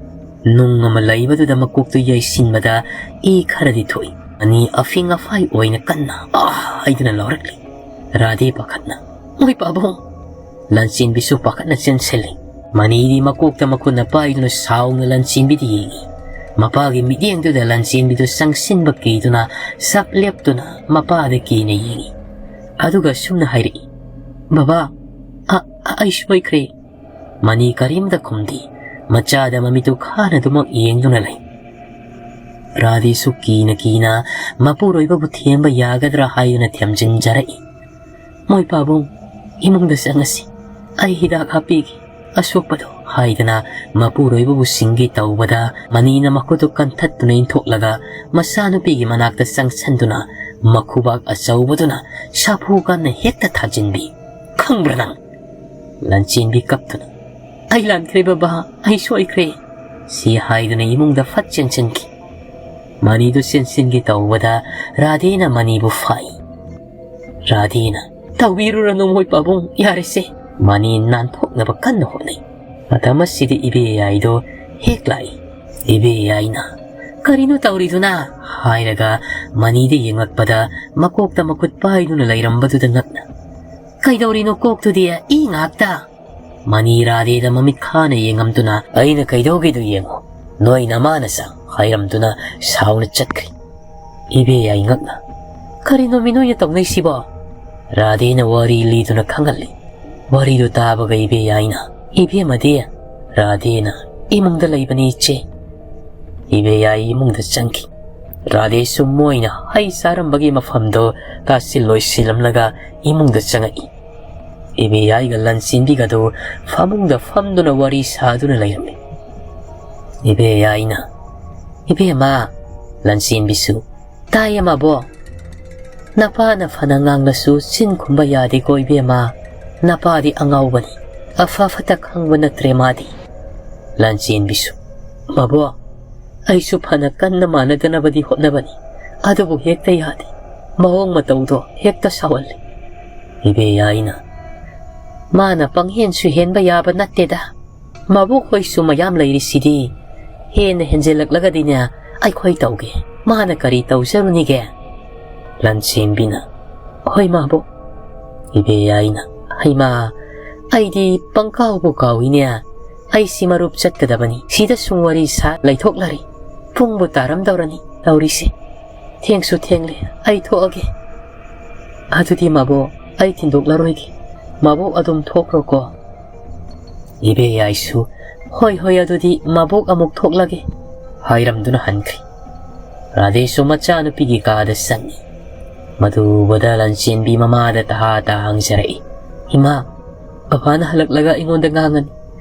ꯅꯨꯡ ꯑꯃ ꯂꯩꯕꯗꯨꯗ ꯃꯀꯣꯛꯇꯨ ꯌꯩꯁꯤꯟꯕꯗ ꯏ ꯈꯔꯗꯤ ꯊꯣꯛꯏ꯫ ꯃꯅꯤ ꯑꯐꯤꯡ ꯑꯐꯥꯏ ꯑꯣꯏꯅ ꯀꯟꯅ "ꯑꯥ" ꯍꯥꯏꯗꯨꯅ ꯂꯥꯎꯔꯛꯂꯤ꯫ ꯔꯥꯙꯦ ꯄꯥꯈꯠꯅ, "ꯃꯣꯏ ꯄꯥꯕꯨꯡ!" ꯂꯟꯆꯦꯟꯕꯤꯁꯨ ꯄꯥꯈꯠꯅ ꯆꯦꯟꯁꯤꯜꯂꯤ꯫ ꯃꯅꯤꯗꯤ ꯃꯀꯣꯛꯇ ꯃꯈꯨꯠꯅ ꯄꯥꯏꯗꯨꯅ ꯁꯥꯎꯅ ꯂꯟꯆꯦꯟꯕꯤꯗ ꯌꯦꯡꯏ꯫ ꯃꯄꯥꯒꯤ ꯃꯤꯠꯌꯦꯡꯗꯨꯗ ꯂꯟꯆꯦꯟꯕꯤꯗꯨ ꯆꯪꯁꯤꯟꯕ ꯀꯤꯗꯨꯅ ꯁꯞ ꯂꯦꯞꯇꯨꯅ ꯃꯄꯥꯗ ꯀꯤꯅ ꯌꯦꯡꯏ꯫ ꯑꯗꯨꯒ ꯁꯨꯝꯅ ꯍꯥꯏꯔꯛꯏ, "ꯕꯕꯥ, ꯑ-, ꯑ-, ꯑꯩ ꯁꯣꯏꯈ꯭ꯔꯦ"꯫ ꯃꯅꯤ ꯀꯔꯤꯝꯇ ꯈꯨꯝꯗꯦ꯫ ꯃꯆꯥꯗ ꯃꯃꯤꯠꯇꯨ ꯈꯥꯅꯗꯨꯃꯛ ꯌꯦꯡꯗꯨꯅ ꯂꯩ꯫ ꯔꯥꯙꯦꯁꯨ ꯀꯤꯅ ꯀꯤꯅ ꯃꯄꯨꯔꯣꯏꯕꯕꯨ ꯊꯦꯝꯕ ꯌꯥꯒꯗ꯭ꯔꯥ ꯍꯥꯏꯗꯨꯅ ꯊꯦꯝꯖꯤꯟꯖꯔꯛꯏ꯫ "ꯃꯣꯏ ꯄꯥꯕꯨꯡ, ꯏꯃꯨꯡꯗ ꯆꯪꯉꯁꯤ꯫ ꯑꯩ ꯍꯤꯗꯥꯛ ꯍꯥꯞꯄꯤꯒꯦ꯫ ꯑꯁꯣꯛꯄꯗꯣ" ꯍꯥꯏꯗꯅ ꯃꯄꯨꯔꯣꯏꯕꯕꯨ ꯁꯤꯡꯒꯦ ꯇꯧꯕꯗ, ꯃꯅꯤꯅ ꯃꯈꯨꯠꯇꯨ ꯀꯟꯊꯠꯇꯨꯅ ꯏꯟꯊꯣꯛꯂꯒ ꯃꯆꯥꯅꯨꯄꯤꯒꯤ ꯃꯅꯥꯛꯇ ꯆꯪꯁꯤꯟꯗꯨꯅ ꯃꯈꯨꯕꯥꯛ ꯑꯆꯧꯕꯗꯨꯅ ꯁꯥꯐꯨ ꯀꯟꯅ ꯍꯦꯛꯇ ꯊꯥꯖꯤꯟꯕꯤ꯫ "ꯈꯪꯕ꯭ꯔꯥ ꯅꯪ?" ꯂꯟꯆꯦꯟꯕꯤ ꯀꯞꯇꯨꯅ, "ꯑꯩ ꯂꯥꯟꯈ꯭ꯔꯦ ꯕꯕꯥ, ꯑꯩ ꯁꯣꯏꯈ꯭ꯔꯦ" ꯁꯤ ꯍꯥꯏꯗꯨꯅ ꯏꯃꯨꯡꯗ ꯐꯠ ꯆꯦꯟꯁꯤꯟꯈꯤ꯫ ꯃꯅꯤꯗꯨ ꯆꯦꯟꯁꯤꯟꯒꯦ ꯇꯧꯕꯗ ꯔꯥꯙꯦꯅ ꯃꯅꯤꯕꯨ ꯐꯥꯏ꯫ ꯔꯥꯙꯦꯅ, "ꯇꯧꯕꯤꯔꯨꯔꯅꯨ ꯃꯣꯏ ꯄꯥꯕꯨꯡ, ꯌꯥꯔꯦꯁꯦ"꯫ ꯃꯅꯤ ꯅꯥꯟꯊꯣꯛꯅꯕ ꯀꯟꯅ ꯍꯣꯠꯅꯩ꯫ ꯃꯇꯝ ꯑꯁꯤꯗ ꯏꯕꯦꯌꯥꯏꯗꯣ ꯍꯦꯛ ꯂꯥꯛꯏ꯫ ꯏꯕꯦꯌꯥꯏꯅ "ꯀꯔꯤꯅꯣ ꯇꯧꯔꯤꯗꯨꯅ?" ꯍꯥꯏꯔꯒ ꯃꯅꯤꯗ ꯌꯦꯡꯂꯛꯄꯗ ꯃꯀꯣꯛꯇ ꯃꯈꯨꯠ ꯄꯥꯏꯗꯨꯅ ꯂꯩꯔꯝꯕꯗꯨꯗ ꯉꯛꯅ, "ꯀꯩꯗꯧꯔꯤꯅꯣ ꯀꯣꯛꯇꯨꯗꯤ? ꯏ ꯉꯥꯛꯇ!" ꯃꯅꯤ ꯔꯥꯙꯦꯗ ꯃꯃꯤꯠ ꯈꯥꯅ ꯌꯦꯡꯉꯝꯗꯨꯅ, "ꯑꯩꯅ ꯀꯩꯗꯧꯒꯦꯗꯣ ꯌꯦꯡꯉꯣ, ꯅꯣꯏ ꯅꯃꯥꯅ ꯆꯥꯎ" ꯍꯥꯏꯔꯝꯗꯨꯅ ꯁꯥꯎꯅ ꯆꯠꯈ꯭ꯔꯦ꯫ ꯏꯕꯦꯌꯥꯏ ꯉꯛꯅ, "ꯀꯔꯤꯅꯣ ꯃꯤ ꯅꯣꯏꯅ ꯇꯧꯅꯩꯁꯤꯕꯣ?" ꯔꯥꯙꯦꯅ ꯋꯥꯔꯤ ꯂꯤꯗꯨꯅ ꯈꯪꯍꯜꯂꯤ꯫ ꯋꯥꯔꯤꯗꯨ ꯇꯥꯕꯒ ꯏꯕꯦꯌꯥꯏꯅ, "ꯏꯕꯦꯝꯃꯗꯤ?" ꯔꯥꯙꯦꯅ, "ꯏꯃꯨꯡꯗ ꯂꯩꯕꯅꯤ ꯏꯆꯦ꯫" ꯏꯕꯦꯌꯥꯏ ꯏꯃꯨꯡꯗ ꯆꯪꯈꯤ꯫ ꯔꯥꯙꯦꯁꯨ ꯃꯣꯏꯅ ꯍꯩ ꯆꯥꯔꯝꯕꯒꯤ ꯃꯐꯝꯗꯣ ꯇꯥꯁꯤꯜꯂꯣꯏ ꯁꯤꯜꯂꯝꯂꯒ ꯏꯃꯨꯡꯗ ꯆꯪꯉꯛꯏ꯫ ꯏꯕꯦꯌꯥꯏꯒ ꯂꯟꯆꯦꯟꯕꯤꯒꯗꯨ ꯐꯃꯨꯡꯗ ꯐꯝꯗꯨꯅ ꯋꯥꯔꯤ ꯁꯥꯗꯨꯅ ꯂꯩꯔꯝꯃꯤ꯫ ꯏꯕꯦꯌꯥꯏꯅ, "ꯏꯕꯦꯝꯃ," ꯂꯟꯆꯦꯟꯕꯤꯁꯨ, "ꯇꯥꯏꯌꯦ ꯃꯥꯕꯣꯛ꯫ ꯅꯄꯥꯅ ꯐꯅ ꯉꯥꯡꯂꯁꯨ ꯆꯤꯟ ꯈꯨꯝꯕ ꯌꯥꯗꯦꯀꯣ ꯏꯕꯦꯝꯃ꯫ ꯅꯄꯥꯗꯤ ꯑꯉꯥꯎꯕꯅꯤ꯫ ꯑꯐ ꯐꯠꯇ ꯈꯪꯕ ꯅꯠꯇ꯭ꯔꯦ ꯃꯥꯗꯤ꯫" ꯂꯟꯆꯦꯟꯕꯤꯁꯨ, "ꯃꯥꯕꯣꯛ, ꯑꯩꯁꯨ ꯐꯅ ꯀꯟꯅ ꯃꯥꯟꯅꯗꯅꯕꯗꯤ ꯍꯣꯠꯅꯕꯅꯤ꯫ ꯑꯗꯨꯕꯨ ꯍꯦꯛꯇ ꯌꯥꯗꯦ꯫ ꯃꯑꯣꯡ ꯃꯇꯧꯗꯣ ꯍꯦꯛꯇ ꯁꯥꯎꯍꯜꯂꯤ꯫" ꯏꯕꯦꯌꯥꯏꯅ, "ꯃꯥꯅ ꯄꯪꯍꯦꯟꯁꯨ ꯍꯦꯟꯕ ꯌꯥꯕ ꯅꯠꯇꯦꯗ꯫ ꯃꯕꯣꯛ ꯍꯣꯏꯁꯨ ꯃꯌꯥꯝ ꯂꯩꯔꯤꯁꯤꯗꯤ꯫ ꯍꯦꯟꯅ ꯍꯦꯟꯖꯤꯜꯂꯛꯂꯒꯗꯤꯅꯦ, ꯑꯩꯈꯣꯏ ꯇꯧꯒꯦ꯫ ꯃꯥꯅ ꯀꯔꯤ ꯇꯧꯖꯔꯨꯅꯤꯒꯦ?" ꯂꯟꯆꯦꯟꯕꯤꯅ, "ꯍꯣꯏ ꯃꯥꯕꯣꯛ꯫" ꯏꯕꯦꯌꯥꯏꯅ, "ꯍꯩꯃꯥ, ꯑꯩꯗꯤ ꯄꯪꯀꯥꯎꯕꯨ ꯀꯥꯎꯏꯅꯦ꯫ ꯑꯩꯁꯤ ꯃꯔꯨꯞ ꯆꯠꯀꯗꯕꯅꯤ꯫ ꯁꯤꯗ ꯁꯨꯝ ꯋꯥꯔꯤ ꯁꯥ ꯂꯩꯊꯣꯛꯂꯔꯤ꯫ ꯄꯨꯡꯕꯨ ꯇꯥꯔꯝꯗꯧꯔꯅꯤ ꯇꯧꯔꯤꯁꯦ꯫ ꯊꯦꯡꯁꯨ ꯊꯦꯡꯂꯦ, ꯑꯩ ꯊꯣꯛꯑꯒꯦ꯫" "ꯑꯗꯨꯗꯤ ꯃꯥꯕꯣꯛ, ꯑꯩ ꯊꯤꯟꯗꯣꯛꯂꯔꯣꯏꯒꯦ꯫ ꯃꯥꯕꯣꯛ ꯑꯗꯨꯝ ꯊꯣꯛꯈ꯭ꯔꯣꯀꯣ꯫" ꯏꯕꯦꯌꯥꯏꯁꯨ, "ꯍꯣꯏ, ꯍꯣꯏ, ꯑꯗꯨꯗꯤ ꯃꯥꯕꯣꯛ ꯑꯃꯨꯛ ꯊꯣꯛꯂꯒꯦ" ꯍꯥꯏꯔꯝꯗꯨꯅ ꯍꯟꯈ꯭ꯔꯦ꯫ ꯔꯥꯙꯦꯁꯨ ꯃꯆꯥꯅꯨꯄꯤꯒꯤ ꯀꯥꯗ ꯆꯪꯉꯤ꯫ ꯃꯗꯨ ꯎꯕꯗ ꯂꯟꯆꯦꯟꯕꯤ ꯃꯃꯥꯗ ꯇꯍꯥ ꯇꯍꯥ ꯍꯪꯖꯔꯛꯏ, "ꯏꯃꯥ, ꯕꯕꯥꯅ ꯍꯜꯂꯛꯂꯒ ꯑꯩꯉꯣꯟꯗ ꯉꯥꯡꯉꯅꯤ꯫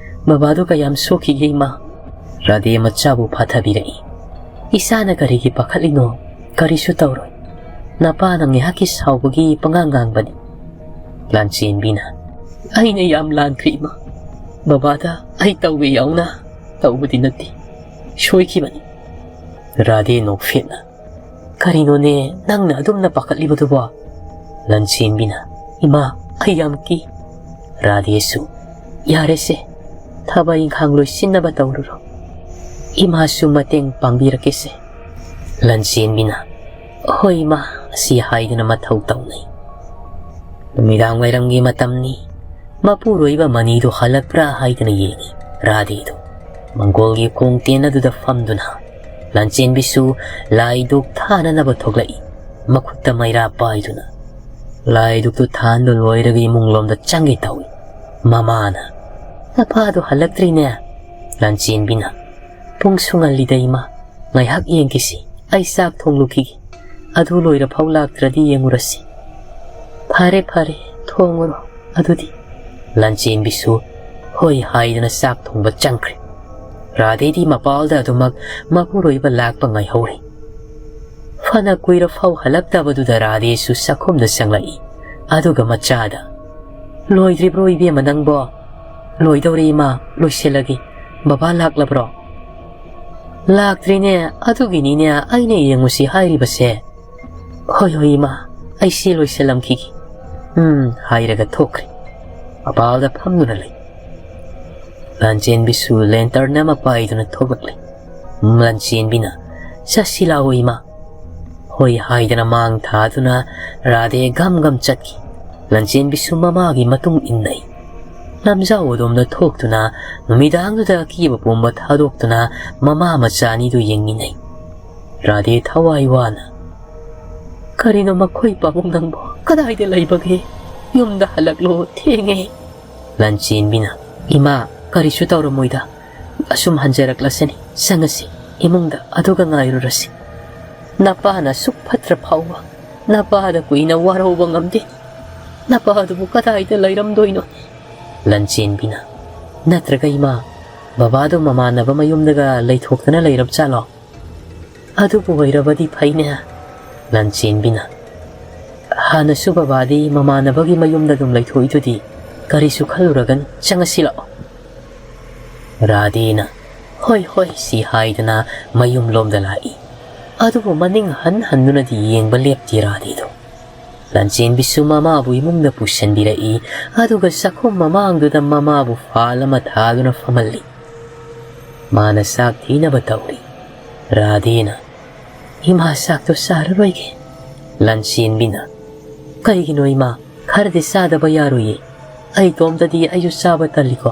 ꯕꯕꯥꯗꯣ ꯀꯌꯥꯝ ꯁꯣꯛꯈꯤꯒꯦ ꯏꯃꯥ?" ꯔꯥꯙꯦ ꯃꯆꯥꯕꯨ ꯐꯥꯊꯕꯤꯔꯛꯏ꯫ "ꯏꯆꯥꯅ ꯀꯔꯤꯒꯤ ꯄꯥꯈꯠꯂꯤꯅꯣ? ꯀꯔꯤꯁꯨ ꯇꯧꯔꯣꯏ꯫ ꯅꯄꯥꯅ ꯉꯥꯏꯍꯥꯛꯀꯤ ꯁꯥꯎꯕꯒꯤ ꯄꯉꯥꯡ ꯉꯥꯡꯕꯅꯤ꯫" ꯂꯥꯟꯆꯦꯟꯕꯤꯅ, "ꯑꯩꯅ ꯌꯥꯝ ꯂꯥꯟꯈ꯭ꯔꯦ ꯏꯃꯥ꯫ ꯕꯕꯥꯗ ꯑꯩ ꯇꯧꯒꯦ ꯌꯥꯎꯅ ꯇꯧꯕꯗꯤ ꯅꯠꯇꯦ꯫ ꯁꯣꯏꯈꯤꯕꯅꯤ꯫" ꯔꯥꯙꯦ ꯅꯣꯛꯐꯦꯠꯅ, "ꯀꯔꯤꯅꯣꯅꯦ ꯅꯪꯅ ꯑꯗꯨꯝꯅ ꯄꯥꯈꯠꯂꯤꯕꯗꯨꯕꯣ?" ꯂꯟꯆꯦꯟꯕꯤꯅ, "ꯏꯃꯥ, ꯑꯩ ꯌꯥꯝ ꯀꯤ꯫" ꯔꯥꯙꯦꯁꯨ, "ꯌꯥꯔꯦꯁꯦ, ꯊꯕꯛ ꯏꯪꯈꯥꯡ ꯂꯣꯏꯁꯤꯟꯅꯕ ꯇꯧꯔꯨꯔꯣ꯫ ꯏꯃꯥꯁꯨ ꯃꯇꯦꯡ ꯄꯥꯡꯕꯤꯔꯛꯀꯦꯁꯦ꯫ ꯂꯟꯆꯦꯟꯕꯤꯅ, "ꯍꯣꯏ ꯏꯃꯥ," ꯑꯁꯤ ꯍꯥꯏꯗꯨꯅ ꯃꯊꯧ ꯇꯧꯅꯩ꯫ ꯅꯨꯃꯤꯗꯥꯡ ꯋꯥꯏꯔꯝꯒꯤ ꯃꯇꯝꯅꯤ꯫ ꯃꯄꯨꯔꯣꯏꯕ ꯃꯅꯤꯗꯨ ꯍꯜꯂꯛꯄ꯭ꯔꯥ ꯍꯥꯏꯗꯨꯅ ꯌꯦꯡꯉꯤ꯫ ꯔꯥꯙꯦꯗꯨ ꯃꯪꯒꯣꯜꯒꯤ ꯈꯣꯡꯇꯦꯟ ꯑꯗꯨꯗ ꯐꯝꯗꯨꯅ꯫ ꯂꯟꯆꯦꯟꯕꯤꯁꯨ ꯂꯥꯏꯗꯨꯛ ꯊꯥꯅꯅꯕ ꯊꯣꯛꯂꯛꯏ꯫ ꯃꯈꯨꯠꯇ ꯃꯩꯔꯥ ꯄꯥꯏꯗꯨꯅ꯫ ꯂꯥꯏꯗꯨꯛꯇꯨ ꯊꯥꯟꯕ ꯂꯣꯏꯔꯒ ꯏꯃꯨꯡꯂꯣꯝꯗ ꯆꯪꯒꯦ ꯇꯧꯏ꯫ ꯃꯃꯥꯅ, "ꯅꯄꯥꯗꯣ ꯍꯜꯂꯛꯇ꯭ꯔꯤꯅꯦ?" ꯂꯟꯆꯦꯟꯕꯤꯅ, "ꯄꯨꯡꯁꯨ ꯉꯜꯂꯤꯗ ꯏꯃꯥ, ꯉꯥꯏꯍꯥꯛ ꯌꯦꯡꯈꯤꯁꯤ, ꯑꯩ ꯆꯥꯛ ꯊꯣꯡꯂꯨꯈꯤꯒꯦ, ꯑꯗꯨ ꯂꯣꯏꯔꯐꯥꯎ ꯂꯥꯛꯇ꯭ꯔꯗꯤ ꯌꯦꯡꯉꯨꯔꯁꯤ꯫" "ꯐꯔꯦ ꯐꯔꯦ, ꯊꯣꯡꯉꯨꯔꯣ ꯑꯗꯨꯗꯤ꯫" ꯂꯟꯆꯦꯟꯕꯤꯁꯨ ꯍꯣꯏ ꯍꯥꯏꯗꯨꯅ ꯆꯥꯛ ꯊꯣꯡꯕ ꯆꯪꯈ꯭ꯔꯦ꯫ ꯔꯥꯙꯦꯗꯤ ꯃꯄꯥꯜꯗ ꯑꯗꯨꯃꯛ ꯃꯄꯨꯔꯣꯏꯕ ꯂꯥꯛꯄ ꯉꯥꯏꯍꯧꯔꯤ꯫ ꯐꯅ ꯀꯨꯏꯔ ꯐꯥꯎ ꯍꯜꯂꯛꯇꯕꯗꯨꯗ ꯔꯥꯙꯦꯁꯨ ꯆꯥꯛꯈꯨꯝꯗ ꯆꯪꯂꯛꯏ꯫ ꯑꯗꯨꯒ ꯃꯆꯥꯗ, "ꯂꯣꯏꯗ꯭ꯔꯤꯕ꯭ꯔꯣ ꯏꯕꯦꯝꯃ ꯅꯪꯕꯣ?" "ꯂꯣꯏꯗꯧꯔꯦ ꯏꯃꯥ, ꯂꯣꯏꯁꯤꯜꯂꯒꯦ꯫ ꯕꯕꯥ ꯂꯥꯛꯂꯕ꯭ꯔꯣ?" "ꯂꯥꯛꯇ꯭ꯔꯤꯅꯦ, ꯑꯗꯨꯒꯤꯅꯤꯅꯦ ꯑꯩꯅ ꯌꯦꯡꯉꯨꯁꯤ ꯍꯥꯏꯔꯤꯕꯁꯦ꯫" "ꯍꯣꯏ ꯍꯣꯏ ꯏꯃꯥ, ꯑꯩ ꯁꯤ ꯂꯣꯏꯁꯤꯜꯂꯝꯈꯤꯒꯦ꯫" "ꯎꯝ" ꯍꯥꯏꯔꯒ ꯊꯣꯛꯈ꯭ꯔꯦ꯫ ꯃꯄꯥꯜꯗ ꯐꯝꯗꯨꯅ ꯂꯩ꯫ ꯂꯟꯆꯦꯟꯕꯤꯁꯨ ꯂꯦꯟꯇꯔꯟ ꯑꯃ ꯄꯥꯏꯗꯨꯅ ꯊꯣꯛꯂꯛꯂꯦ꯫ ꯂꯟꯆꯦꯟꯕꯤꯅ, "ꯆꯠꯁꯤ ꯂꯥꯛꯑꯣ ꯏꯃꯥ꯫" ꯍꯣꯏ ꯍꯥꯏꯗꯅ ꯃꯥꯡ ꯊꯥꯗꯨꯅ ꯔꯥꯙꯦ ꯒꯝ ꯒꯝ ꯆꯠꯈꯤ꯫ ꯂꯟꯆꯦꯟꯕꯤꯁꯨ ꯃꯃꯥꯒꯤ ꯃꯇꯨꯡ ꯏꯟꯅꯩ꯫ ꯂꯝꯖꯥꯎ ꯑꯗꯣꯝꯗ ꯊꯣꯛꯇꯨꯅ ꯅꯨꯃꯤꯗꯥꯡꯗꯨꯗ ꯑꯀꯤꯕ ꯄꯨꯝꯕ ꯊꯥꯗꯣꯛꯇꯨꯅ ꯃꯃꯥ ꯃꯆꯥ ꯑꯅꯤꯗꯨ ꯌꯦꯡꯃꯤꯟꯅꯩ꯫ ꯔꯥꯙꯦ ꯊꯋꯥꯏ ꯋꯥꯅ, "ꯀꯔꯤꯅꯣ ꯃꯈꯣꯏ ꯄꯥꯕꯨꯡ ꯅꯪꯕꯣ? ꯀꯗꯥꯏꯗ ꯂꯩꯕꯒꯦ? ꯌꯨꯝꯗ ꯍꯜꯂꯛꯂꯣ, ꯊꯦꯡꯉꯦ꯫" ꯂꯟꯆꯦꯟꯕꯤꯅ, "ꯏꯃꯥ, ꯀꯔꯤꯁꯨ ꯇꯧꯔꯝꯃꯣꯏꯗ꯫ ꯑꯁꯨꯝ ꯍꯟꯖꯔꯛꯂꯁꯅꯤ꯫ ꯆꯪꯉꯁꯤ ꯏꯃꯨꯡꯗ, ꯑꯗꯨꯒ ꯉꯥꯏꯔꯨꯔꯁꯤ꯫ ꯅꯄꯥꯅ ꯑꯁꯨꯛ ꯐꯠꯇ꯭ꯔ ꯐꯥꯎꯕ ꯅꯄꯥꯗ ꯀꯨꯏꯅ ꯋꯥꯔꯧꯕ ꯉꯝꯗꯦ꯫ ꯅꯄꯥꯗꯨꯕꯨ ꯀꯗꯥꯏꯗ ꯂꯩꯔꯝꯗꯣꯏꯅꯣ?" ꯂꯟꯆꯦꯟꯕꯤꯅ, "ꯅꯠꯇ꯭ꯔꯒ ꯏꯃꯥ, ꯕꯕꯥꯗꯣ ꯃꯃꯥꯟꯅꯕ ꯃꯌꯨꯝꯗꯒ ꯂꯩꯊꯣꯛꯇꯅ ꯂꯩꯔꯕꯖꯥꯠꯂꯣ? ꯑꯗꯨꯕꯨ ꯑꯣꯏꯔꯕꯗꯤ ꯐꯩꯅꯦ꯫" ꯂꯟꯆꯦꯟꯕꯤꯅ, "ꯍꯥꯟꯅꯁꯨ ꯕꯕꯥꯗꯤ ꯃꯃꯥꯟꯅꯕꯒꯤ ꯃꯌꯨꯝꯗ ꯑꯗꯨꯝ ꯂꯩꯊꯣꯛꯏꯗꯨꯗꯤ, ꯀꯔꯤꯁꯨ ꯈꯜꯂꯨꯔꯒꯅꯨ, ꯆꯪꯉꯁꯤ ꯂꯥꯛꯑꯣ꯫" ꯔꯥꯙꯦꯅ, "ꯍꯣꯏ ꯍꯣꯏ" ꯁꯤ ꯍꯥꯏꯗꯅ ꯃꯌꯨꯝꯂꯣꯝꯗ ꯂꯥꯛꯏ꯫ ꯑꯗꯨꯕꯨ ꯃꯅꯤꯡ ꯍꯟ ꯍꯟꯗꯨꯅꯗꯤ ꯌꯦꯡꯕ ꯂꯦꯞꯇꯦ ꯔꯥꯙꯦꯗꯨ꯫ ꯂꯟꯆꯦꯟꯕꯤꯁꯨ ꯃꯃꯥꯕꯨ ꯏꯃꯨꯡꯗ ꯄꯨꯁꯤꯟꯕꯤꯔꯛꯏ, ꯑꯗꯨꯒ ꯆꯥꯛꯈꯨꯝ ꯃꯃꯥꯡꯗꯨꯗ ꯃꯃꯥꯕꯨ ꯐꯥꯜ ꯑꯃ ꯊꯥꯗꯨꯅ ꯐꯝꯍꯜꯂꯤ꯫ ꯃꯥꯅ ꯆꯥꯛ ꯊꯤꯅꯕ ꯇꯧꯔꯤ꯫ ꯔꯥꯙꯦꯅ, "ꯏꯃꯥ, ꯆꯥꯛꯇꯣ ꯆꯥꯔꯔꯣꯏꯒꯦ꯫" ꯂꯟꯆꯦꯟꯕꯤꯅ, "ꯀꯩꯒꯤꯅꯣ ꯏꯃꯥ? ꯈꯔꯗꯤ ꯆꯥꯗꯕ ꯌꯥꯔꯣꯏꯌꯦ꯫ ꯑꯩ ꯏꯇꯣꯝꯇꯗꯤ ꯑꯩꯁꯨ ꯆꯥꯕ ꯇꯜꯂꯤꯀꯣ꯫"